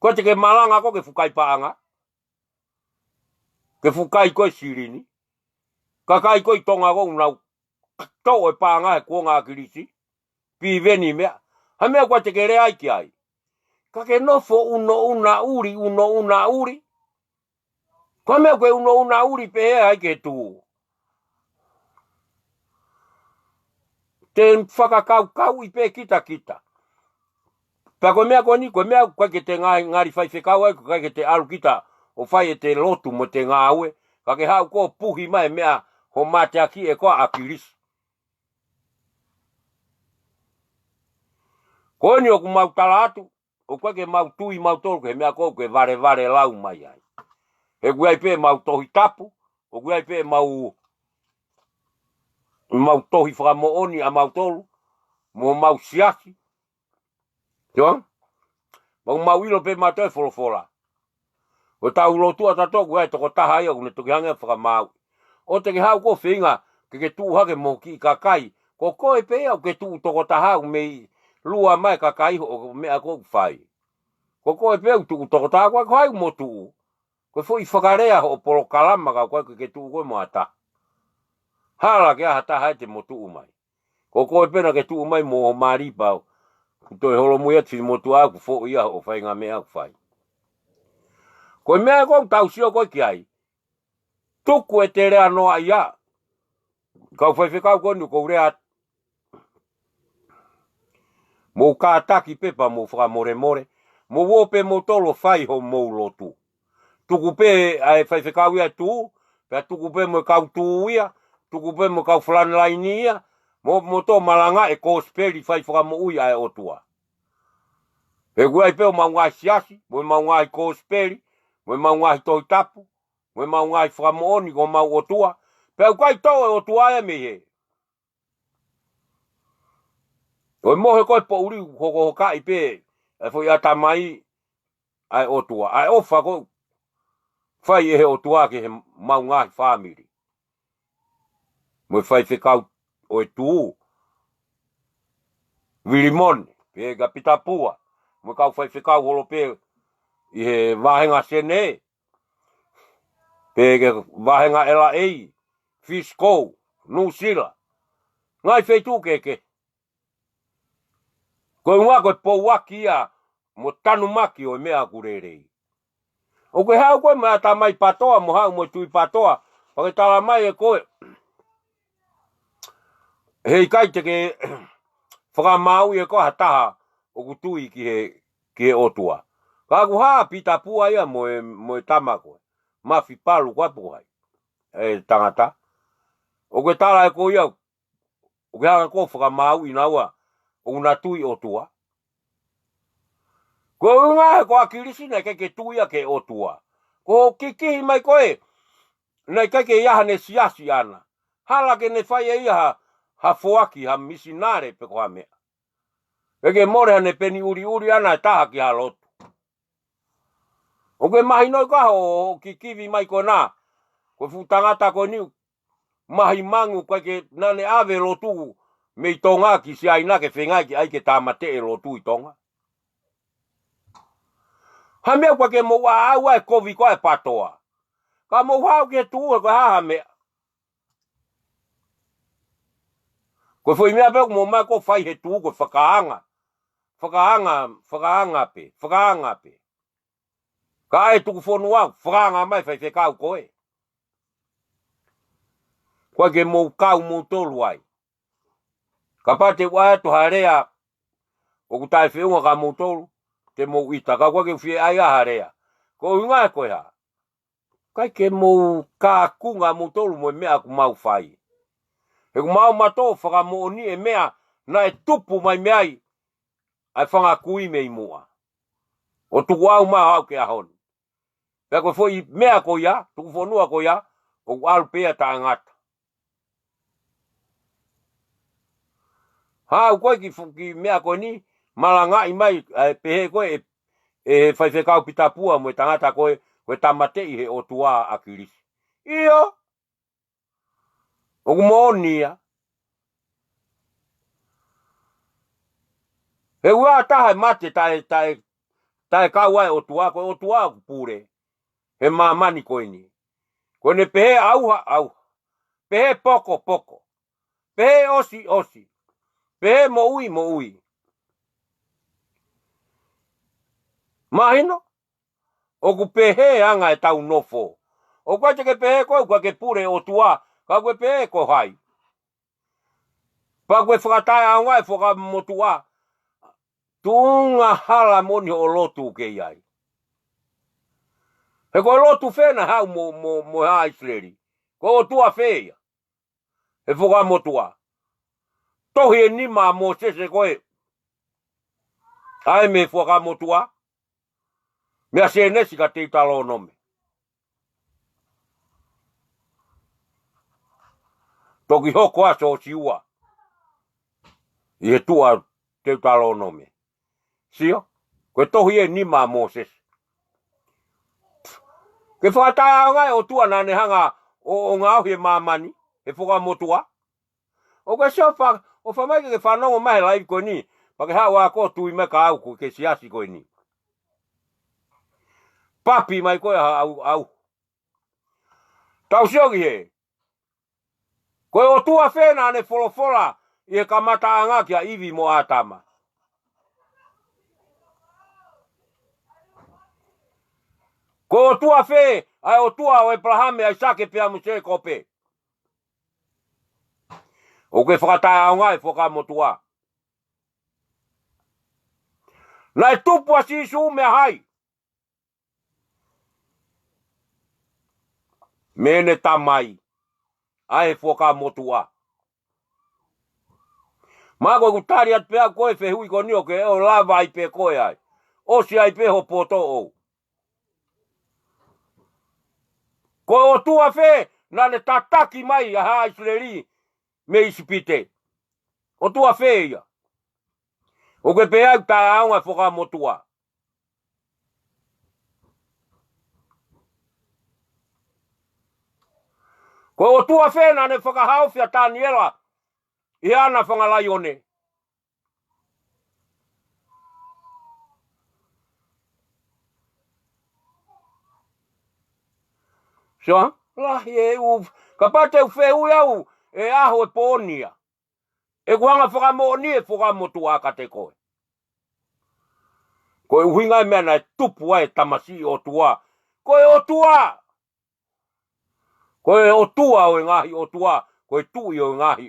Ko e te ke malanga ko ē ke fukai paʻanga. Ke fukai ko ē silini. Kakai ko ē ʻi Tonga ko ē ʻoku nau toʻo e paʻanga he kuonga ʻAkilisi. Piveni meʻa. Ha meʻa ʻoku ʻikai te ke lea ai ki ai. Ka ke nofo ʻunoʻunaʻuli, ʻunoʻunaʻuli. Ko e meʻa ʻoku ke ʻunoʻunaʻuli pehē ai ki he tuʻu. Te fakakaukauʻi pē kitakita. Pea ko e meʻa ko eni, ko e meʻa ʻoku ʻikai ke te ngali, ngali faifekau ai, ʻoku ʻikai ke te ʻalu kita ʻo fai ʻete lotu mo ʻete ngāue. Ka ke haʻu ko ē ʻo puhi mai e meʻa hoʻo mateakiʻi ʻe koe ʻa ʻAkilisi. Ko eni ʻoku mau tala atu, ʻoku ʻikai ke mau tui mautolu ki he meʻa ko ē ʻoku ke valevale lau mai ai. He ʻoku ʻi ai pē ʻemau Tohi Tapu, ʻoku ʻi ai pē ʻemau, ʻemau tohi fakamoʻoni ʻamautolu, mo homau siasi. Sio? Mau, mau ʻilo pē mautolu e folofola. Ko ʻetau lotu ʻatautolu ʻoku ʻi ai e tokotaha ia ʻoku ne toki hanga ʻo fakamaauʻi. ʻOua te ke haʻu ko ē ʻo feinga ke ke tuʻu hake mo e kiʻi kakai. Ko koe pē ia ʻoku ke tuʻu tokotaha ʻoku mei lua mai e kakai hoʻo meʻa ko ē ʻoku fai. Ko koe pē ʻoku tuʻu tokotaha, ko hai ʻoku mo tuʻu. Ko e foʻi fakalea hoʻo polokalama ka ʻoku ʻikai ke ke tuʻu koe mo ha taha. Hala ke ʻi ai ha taha ia te mo tuʻu mai. Ko koe pē naʻa ke tuʻu mai mo hoʻo mali pau. Kuo toe holomui atu e motuʻa ʻoku foʻi ia hoʻo faingameʻa ʻoku fai. Ko e meʻa ko ē ʻoku tau sio ko ē ki ai. Tuku ʻete lea noaʻia. Kau faifekau ko eni ʻoku ou lea atu. Mou kātaki pē pea mou fakamolemole. Mou ō pē moutolu ʻo fai hoʻomou lotu. Tuku pē ʻa e faifekau ia ʻo tuʻu, pea tuku pē mo e kau tuʻu ia, tuku pē mo e kau frontline ia, mo, mo tō malanga e kosipeli fai fakamoʻui ʻa e ʻOtua. He ʻoku ʻi ai pē homau ngaahi siasi, mo ʻemau ngaahi kosipeli, mo ʻemau ngaahi Tohi Tapu, mo ʻemau ngaahi fakamoʻoni ko homau ʻOtua, pea ʻoku ʻikai toʻo e ʻOtua ia mei hē. ʻOi mohe ko e poʻuli hokohokaʻi pē, e foʻi ʻatamai, ʻa e ʻOtua, ʻa e ʻofa ko ē ʻoku fai ʻe he ʻOtua ki heʻemau ngaahi fāmili. Mo e faifekau ʻo e tuʻu, Vilimone, pea kia Pita Pua, mo e kau faifekau holo pē ʻi he vāhenga Senē, pea ki he vāhenga L A, Fisikou, Nuʻusila, ngaahi feituʻu kehekehe. Ko e ʻuhinga ko e pouaki ia mo e tanumaki ʻo e meʻa ʻoku lelei. ʻOku ke haʻu ko ē mo e ʻatamai PATOA, mo haʻu mo e tui PATOA, pea ke tala mai ʻe koe, heʻikai te ke fakamaauʻi ʻe koe ha taha ʻoku tui ki he, ki he ʻOtua. Ka ʻoku hā Pita Pua ia mo e, mo e tama ko ē, Mafi Palu ko ē pe ko hai e tangata. ʻOku ke tala ʻe koe ia, ʻoku ke hanga ko ē ʻo fakamaauʻi naua ʻoku na tui ʻOtua. Ko e ʻuhinga he ko ʻAkilisi naʻe ʻikai ke tui ia ki he ʻOtua. Ko hoʻo kikihi mai ko ē, naʻe ʻikai ke ʻi ai haʻane siasi ʻaʻana. Hala ke ne fai ʻe ia ha, ha foaki, ha misinale pe ko ha meʻa. ʻIkai ke mole haʻane peni ʻuliʻuli ʻaʻana ʻe taha ki ha lotu. ʻOku ke mahinoʻi koā hoʻo kikivi mai ko ena, ko e fuʻu tangata ko eni, mahi mangu, ʻikai ke, naʻa ne ʻave lotu mei Tonga ki Siaina ke feinga ke ʻai ke tāmateʻi e lotu ʻi Tonga. Ha meʻa ʻoku ʻikai ke mou ʻaʻau ai e kovi ko ē ʻa e PATOA. Ka mou haʻu ki he tuʻu he ko e hā ha meʻa. Ko e foʻi meʻa pē ʻoku mou ō mai ko ē ʻo fai he tuʻu ko e fakaanga. Fakaanga, fakaanga pē, fakaanga pē. Ka ʻe tuku fonua, fakaanga mai faifekau ko ē. ʻOku ʻikai ke mou kau moutolu ai. Kapau te u ʻai atu ha lea ʻoku taʻefeʻunga kia moutolu, te mou ʻita, ka ʻoku ʻikai ke u fie ʻai ha lea. Ko e ʻuhinga he ko e hā. ʻIkai ke mou kākunga moutolu mo e meʻa ʻoku mau fai. He ʻoku mau mātuʻaki fakamoʻoni e meʻa naʻe tupu mai mei ai ʻa e fanga kui mei muʻa. ʻO tuku au mai ʻo aʻu ki he ʻaho ni. Pea ko e foʻi meʻa ko ia, tuku fonua ko ia, ʻoku ʻalu pē ia taʻengata. Haʻu ko ē ki fu-, ki he meʻa ko eni, malangaʻi mai, ʻa e pehē ko ē, ʻe, ʻe he faifekau Pita Pua mo e tangata ko ē, ko e tāmateʻi he ʻOtua ʻa ʻAkilisi. ʻIo, ʻoku moʻoni ia. He ʻoku ʻi ai ha taha ʻe mate taʻe, taʻe, taʻe kau ai ʻOtua, ko e ʻOtua ʻoku pule he māmani ko eni. Ko ʻene pehē ʻauha, ʻauha. Pehē poko, poko. Pehē ʻosi, ʻosi. Pehē moʻui, moʻui. Mahino? ʻOku pehē ʻa e anga ʻetau nofo. ʻOku ʻikai te ke pehē koe ʻoku ʻikai ke pule ʻOtua, ka ʻoku ke pehē ko hai. Pea ʻoku ke fakataʻeʻaongaʻi e Fuakava Motuʻa. Tuʻunga hala moʻoni hoʻo lotu ʻoku ke ʻi ai. He ko e lotu fē naʻe haʻu mo, mo, mo e haʻa ʻIsileli? Ko e ʻOtua fē ia? He Fuakava Motuʻa. Tohi ʻe nima ʻa Mōsese ko ē. ʻA ē mei he Fuakava Motuʻa. Meia Sēnesi kia Teutalōnome. Toki hoko ʻa Siosiua ʻi he tuʻa Teutalōnome. Sio, ko e tohi ʻe nima ʻa Mōsese. Ke fakataʻeʻaongaʻi e ʻOtua naʻa ne hanga ʻo, ʻo ngaohi e māmani, he Fuakava Motuʻa. ʻOku ke sio fa, ʻofa mai ke ke fanongo mai he laivi ko eni, pea ke haʻu ā koe ʻo tui mai kia au ko e siasi ko eni. Papi mai koe ʻa au, au. Tau sio ki hē. Ko e ʻOtua fē naʻa ne folofola ʻi he kamataʻanga kia ʻIvi mo ʻĀtama? Ko e ʻOtua fē ʻa e ʻOtua ʻo ʻĒpalahame, ʻAisake pea mo Sēkope? ʻOku ke fakataʻeʻaongaʻi e Fuakava Motuʻa. Naʻe tupu ʻa Sīsū meia hai? Mei heʻene Tamai, ʻa e Fuakava Motuʻa. Mā ko ʻeku tali atu pē ʻa koe fehuʻi ko eni ʻoku ke ʻo lava ai pē koe ai. ʻOsi ai pē hoʻo poto ʻou. Ko e ʻOtua fē naʻa ne tataki mai ʻa haʻa ʻIsileli mei ʻIsipite? ʻOtua fē ia? ʻOku ke pehē ʻoku taʻeʻaonga e Fuakava Motuʻa. Ko e ʻOtua fē naʻa ne fakahaofi ʻa Taniela ʻi he ana fanga laione? Sio, lahi e u, kapau te u fehuʻi au, ʻe ʻaho ʻe pō ni ia. ʻOku hanga fakamoʻoni e Fuakava Motuʻa kiate koe. Ko e ʻuhinga e meʻa naʻe tupu ai e tamasiʻi ʻOtua. Ko e ʻOtua. Ko e ʻOtua ʻo e ngaahi ʻotua, ko e Tuʻi ʻo e ngaahi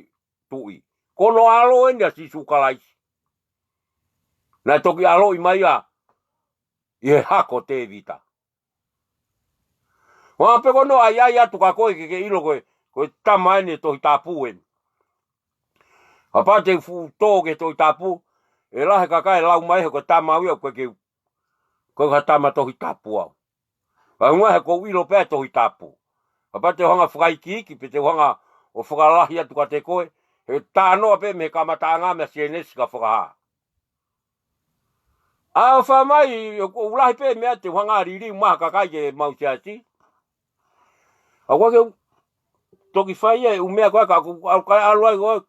tuʻi. Ko hono ʻAlo eni ʻa Sīsū Kalaisi. Naʻe toki ʻaloʻi mai ia ʻi he hako ʻo Tēvita. Ua pe ko hono ʻai ʻai atu kia koe ke ke ʻilo ko e, ko e tama eni e Tohi Tapu eni. Kapau te u fuʻu tō ki he Tohi Tapu, ʻe lahi e kakai ʻe lau mai he ko e tama au ia, ko e ke, ko e ha tama Tohi Tapu au. Ka ʻuhinga he ʻoku ou ʻilo pē ʻa e Tohi Tapu. Kapau te u hanga fakaikiiki, pe te u hanga ʻo fakalahi atu kiate koe, he talanoa pē mei he kamataʻanga meia Sēnesi kia Fakahā. ʻA ʻofa mai, ʻoku lahi pē meʻa te u hanga liliu mai ha kakai ke mau siasi. ʻA ʻoku ke toki fai e ʻū meʻa ko ē ka ʻoku, ʻoku ʻalu ai ko ē,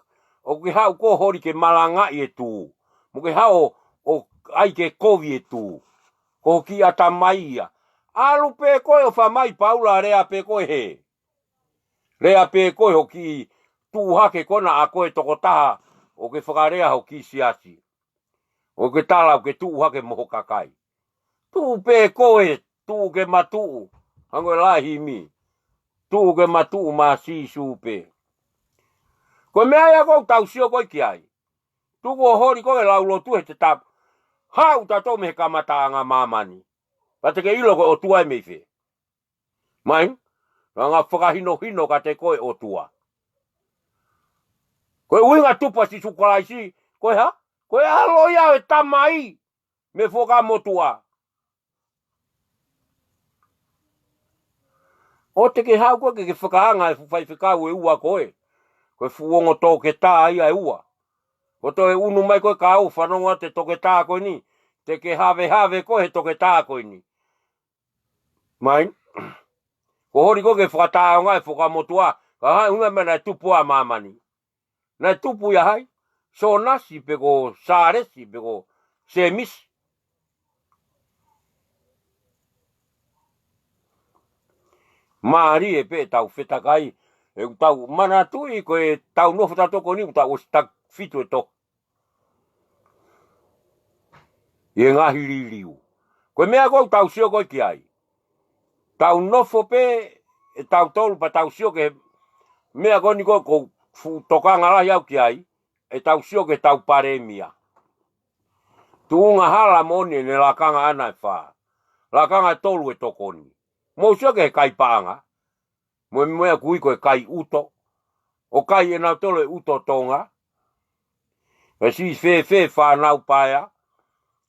ʻoku ke haʻu koe holi ke malangaʻi e tuʻu. Mo ke haʻu ʻo, ʻo ʻai ke kovi e tuʻu. Ko hoʻo kiʻi ʻatamai ia. ʻAlu pē koe ʻofa mai Paula lea pē koe hē. Lea pē koe hoʻo kiʻi tuʻu hake ko ena ʻa koe tokotaha ʻoku ke fakalea hoʻo kiʻi siasi. ʻOku ke tala ʻoku ke tuʻu hake mo ho kakai. Tuʻu pē koe, tuʻu ke matuʻu. Hangē ko e lā himi. Tuʻu ke matuʻu maʻa Sīsū pē. Ko e meʻa ia ʻoku tau sio koe ki ai. Tuku ʻo holi koe ke lau lotu he te tapu. Haʻu tautolu mei he kamataʻanga māmani. Pea te ke ʻilo ko e ʻOtua ē mei fē. Mai, ʻoku hanga fakahinohino kiate koe ʻOtua. Ko e ʻuhinga tupu ʻa Sīsū Kalaisi, ko e hā? Ko e ʻAlo ia ʻo e Tamai, mei he Fuakava Motuʻa. ʻOua te ke haʻu koe ke ke fakahanga e fuʻu faifekau ʻe ua ko ē. Ko e fuʻu ongo toketā ia ʻe ua. Ko e toe ʻunu mai koe kia au fanongo atu e toketā ko eni. Te ke havehave koe he toketā ko eni. Mai. Ko e holi ko ē ke fakataʻeʻaongaʻi e Fuakava Motuʻa, ka ʻi ai ha ʻuhinga meʻa naʻe tupu ai ʻa māmani. Naʻe tupu ia ʻia hai? Sōnasi pe ko Sālesi pe ko Sēmisi. Mālie pē ʻetau fetakai, ʻoku tau manatuʻi ko ʻetau nofo tautolu ko eni, ʻoku tau ʻosi taki fitu e tohi ʻi he ngaahi liliu. Ko e meʻa ko ē ʻoku tau sio ko ē ki ai. Tau nofo pē ʻe tautolu pea tau sio ki he meʻa ko eni ko ē ʻoku ou fuʻu tokanga lahi au ki ai, ʻetau sio ki heʻetau palēmia. Tuʻunga hala moʻoni ʻene lakanga ʻana ʻe fā. Lakanga ʻe tolu e tokoni. Mou sio ki he kai paʻanga. Mo e meʻa ʻoku ui ko e kai ʻuto. ʻO kai ʻe nautolu e ʻuto ʻo Tonga. Pea siʻi fēfē fānau paea.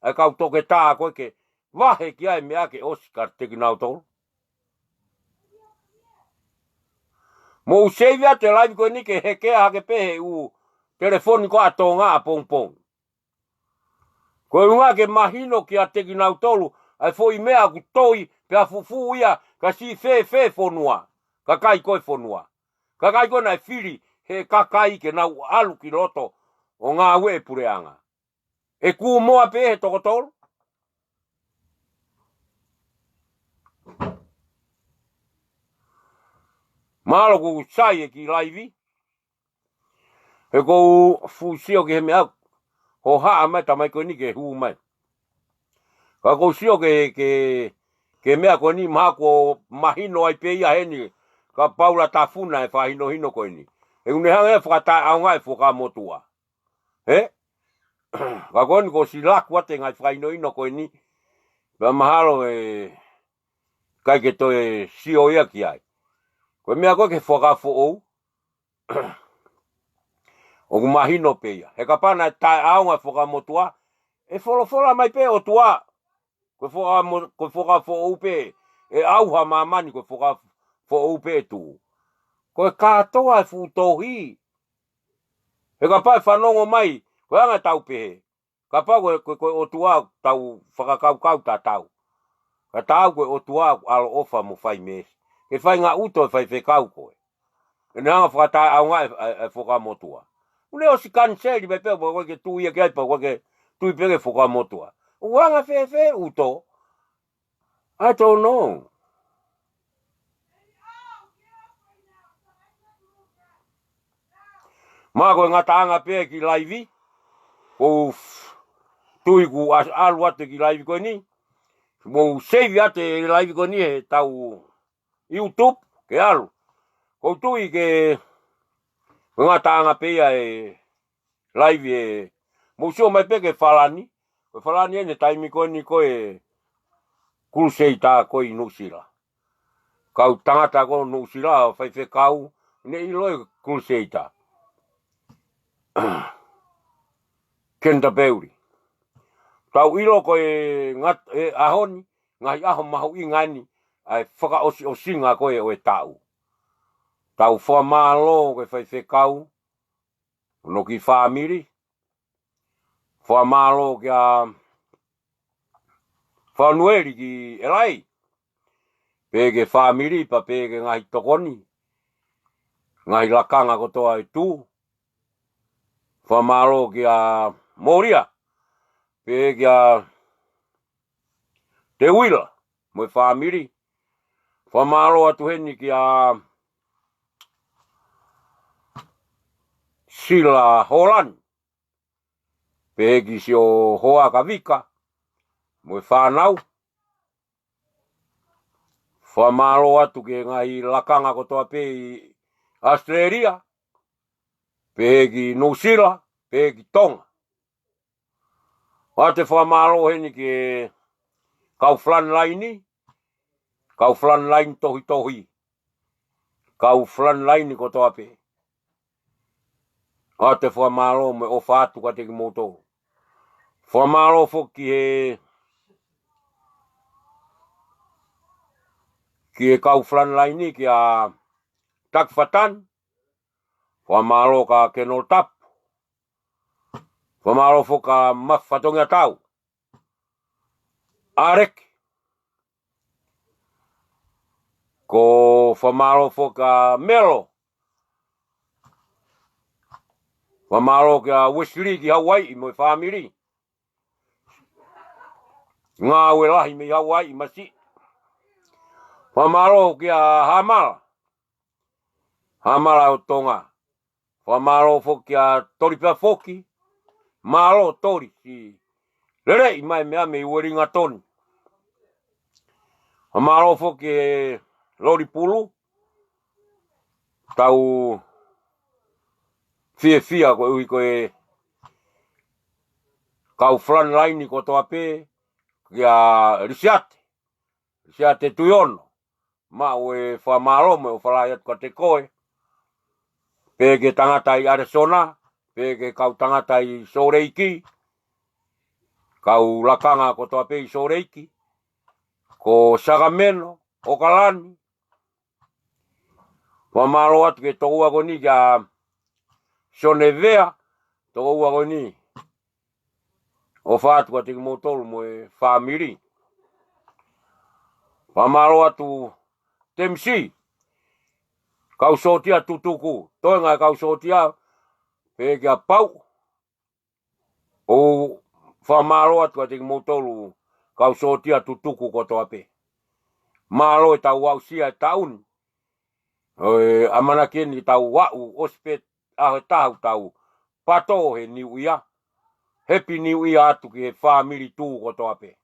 ʻA e kau toketā ko ē ke vahe ki ai e meʻa ke ʻosi kiate kinautolu. Mou seivi atu e laivi ko eni ke hekea hake pē he ʻū telefoni ko ē ʻa Tonga ʻapongipongi. Ko e ʻuhinga ke mahino kiate kinautolu ʻa e foʻi meʻa ʻoku toi pea fufū ia, ka siʻi fēfē fonua, kakai ko ē fonua. Kakai ko ē naʻe fili he kakai ke nau ʻalu ki loto ʻo ngāue e puleʻanga. ʻE kū moa pē he toko tolu. Mahalo ʻoku sai e kiʻi laivi. He ʻoku ou fuʻu sio ki he meʻa ʻoku hohaʻa mai tamai ko eni ke hū mai. Ka ʻoku ou sio ki he, ki he, ki he meʻa ko eni mahalo kuo mahino ai pē ia heni, ka Paula Tafuna e fakahinohino ko eni. He ʻoku ne hanga ʻo fakataʻeʻaongaʻi e Fuakava Motuʻa. He? Ka ko eni kuo ʻosi laku atu e ngaahi fakahinohino ko eni. Pea mahalo ʻe ʻikai ke toe sio ia ki ai. Ko e meʻa ko ē ki he Fuakava Foʻou, ʻoku mahino pē ia. He kapau naʻe taʻeʻaonga e Fuakava Motuʻa, ʻe folofola mai pē ʻOtua. Ko e Fuakava Mo-, ko e Fuakava Foʻou pē, ʻe ʻauha māmani ko e Fuakava Foʻou pē ʻe tuʻu. Ko e kātoa e fuʻu tohi. He kapau ʻe fanongo mai, ko e anga ʻetau pehē. Kapau ko e, ko e, ko e ʻOtua tau fakakaukau tatau. Ka tau ko e ʻOtua ʻaloʻofa mo fai meesi. Ke fai ngaahi ʻuto e faifekau ko ē. ʻE ne hanga ʻo fakataʻeʻaongaʻi e, e, e Fuakava Motuʻa. ʻOku ne ʻosi kaniseli mai pē, pea ʻoku ʻikai ke tui ia ki ai, pea ʻoku ʻikai ke tui pē ki he Fuakava Motuʻa. ʻOku anga fēfē ʻuto? I don't know. Mahalo ko e ngataʻanga pē e kiʻi laivi. ʻOku ou f-, tui kuo ʻas-, ʻalu atu e kiʻi laivi ko eni. Mou seivi atu e laivi ko eni heʻetau YouTube, ke ʻalu. ʻOku ou tui ke, ko e ngataʻanga pē ia e laivi ē. Mou sio mai pē ki Falani. Ko Falani eni he taimi ko eni ko e Crusader ko ē ʻi Nuʻusila. Kau tangata ko ē Nuʻusila, faifekau, ne ʻilo e Crusader. Canterbury. Tau ʻilo ko e ngat-, e ʻaho ni, ngaahi ʻaho mahuʻinga eni, ʻa e fakaʻosiʻosinga ko ē ʻo e taʻu. Tau fakamālō ki he faifekau, hono kiʻi fāmili. Fakamālō kia Fanueli ki ʻElai. Pehē ki he fāmili, pea pehē ki he ngaahi tokoni. Ngaahi lakanga kotoa ʻe tuʻu. Fakamālō kia Molia. Pehē kia Teuila mo e fāmili. Fakamālō atu heni kia Sila Holani. Pehē ki siʻo hoa Kavika mo e fānau. Fakamālō atu ki he ngaahi lakanga kotoa pē ʻi ʻAositelēlia. Pehē ki Nuʻusila, pehē ki Tonga. ʻOatu e fakamālō heni ki he kau frontline, kau frontline tohitohi, kau frontline kotoa pē. ʻOatu e fakamālō mo e ʻofa atu kiate kimoutolu. Fakamālō foki ki he, ki he kau frontline kia Taki Fatani. Fakamālō kia Kenolo Tapu. Fakamālō foki kia Mafi Fatongia Tau. ʻAleki. Ko e fakamālō foki kia Melo. Fakamālō kia Wesley ki Hauaiʻi mo e fāmili. Ngāue lahi mei Hauaiʻi masiʻi. Fakamālō kia Hamala, Hamala ʻo Tonga. Fakamālō foki kia Toli pea foki. Mālō Toli, siʻi lelei mai mei Uelingatoni. Fakamālō foki e Loli Pulu, tau fiefia koeʻuhi ko e kau frontline kotoa pē, kia Lisiate, Lisiate Tuiono, maʻu e fakamālō mo e ʻofa lahi atu kiate koe, pehē ki he tangata ʻi ʻAlesona, pehē ki he kau tangata ʻi Sōleiki, kau lakanga kotoa pē ʻi Sōleiki, ko Sakameno, ʻOkalani. Fakamālō atu ki he tokoua ko eni kia Sione Vea, tokoua ko eni, ʻofa atu kiate kimoutolu mo e fāmili. Fakamālō atu Temisi, kau sōtia tutuku, toenga e kau sōtia, pehē kia Pau, ʻoku fakamālō atu kiate kimoutolu kau sōtia tutuku kotoa pē. Mālō e tau aʻusia e taʻu ni. ʻOku ʻamanaki eni tau aʻu ʻosi pē ʻaho ʻe taha ʻoku tau pato he New Year. Happy New Year atu ki he fāmili Tū kotoa pē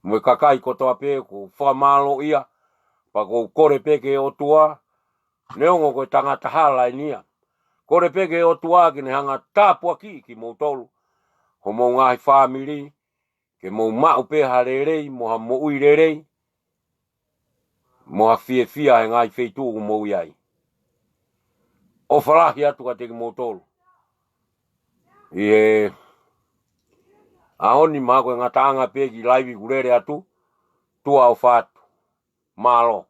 mo e kakai kotoa pē ʻoku fakamālōʻia. Pea ʻoku ou kole pē ki he ʻOtua, neongo ko e tangata hala eni ia, kole pē ki he ʻOtua ke ne hanga ʻo tāpuakiʻi kimoutolu, homou ngaahi fāmili, ke mou maʻu pē ha lelei mo ha moʻui lelei mo ha fiefia he ngaahi feituʻu ʻoku mou ʻi ai. ʻOfa lahi atu kiate kimoutolu. ʻI he ʻaho ni mahalo ko e ngataʻanga pē ki laivi ʻoku lele atu, tuʻa ʻofa atu. Mālō.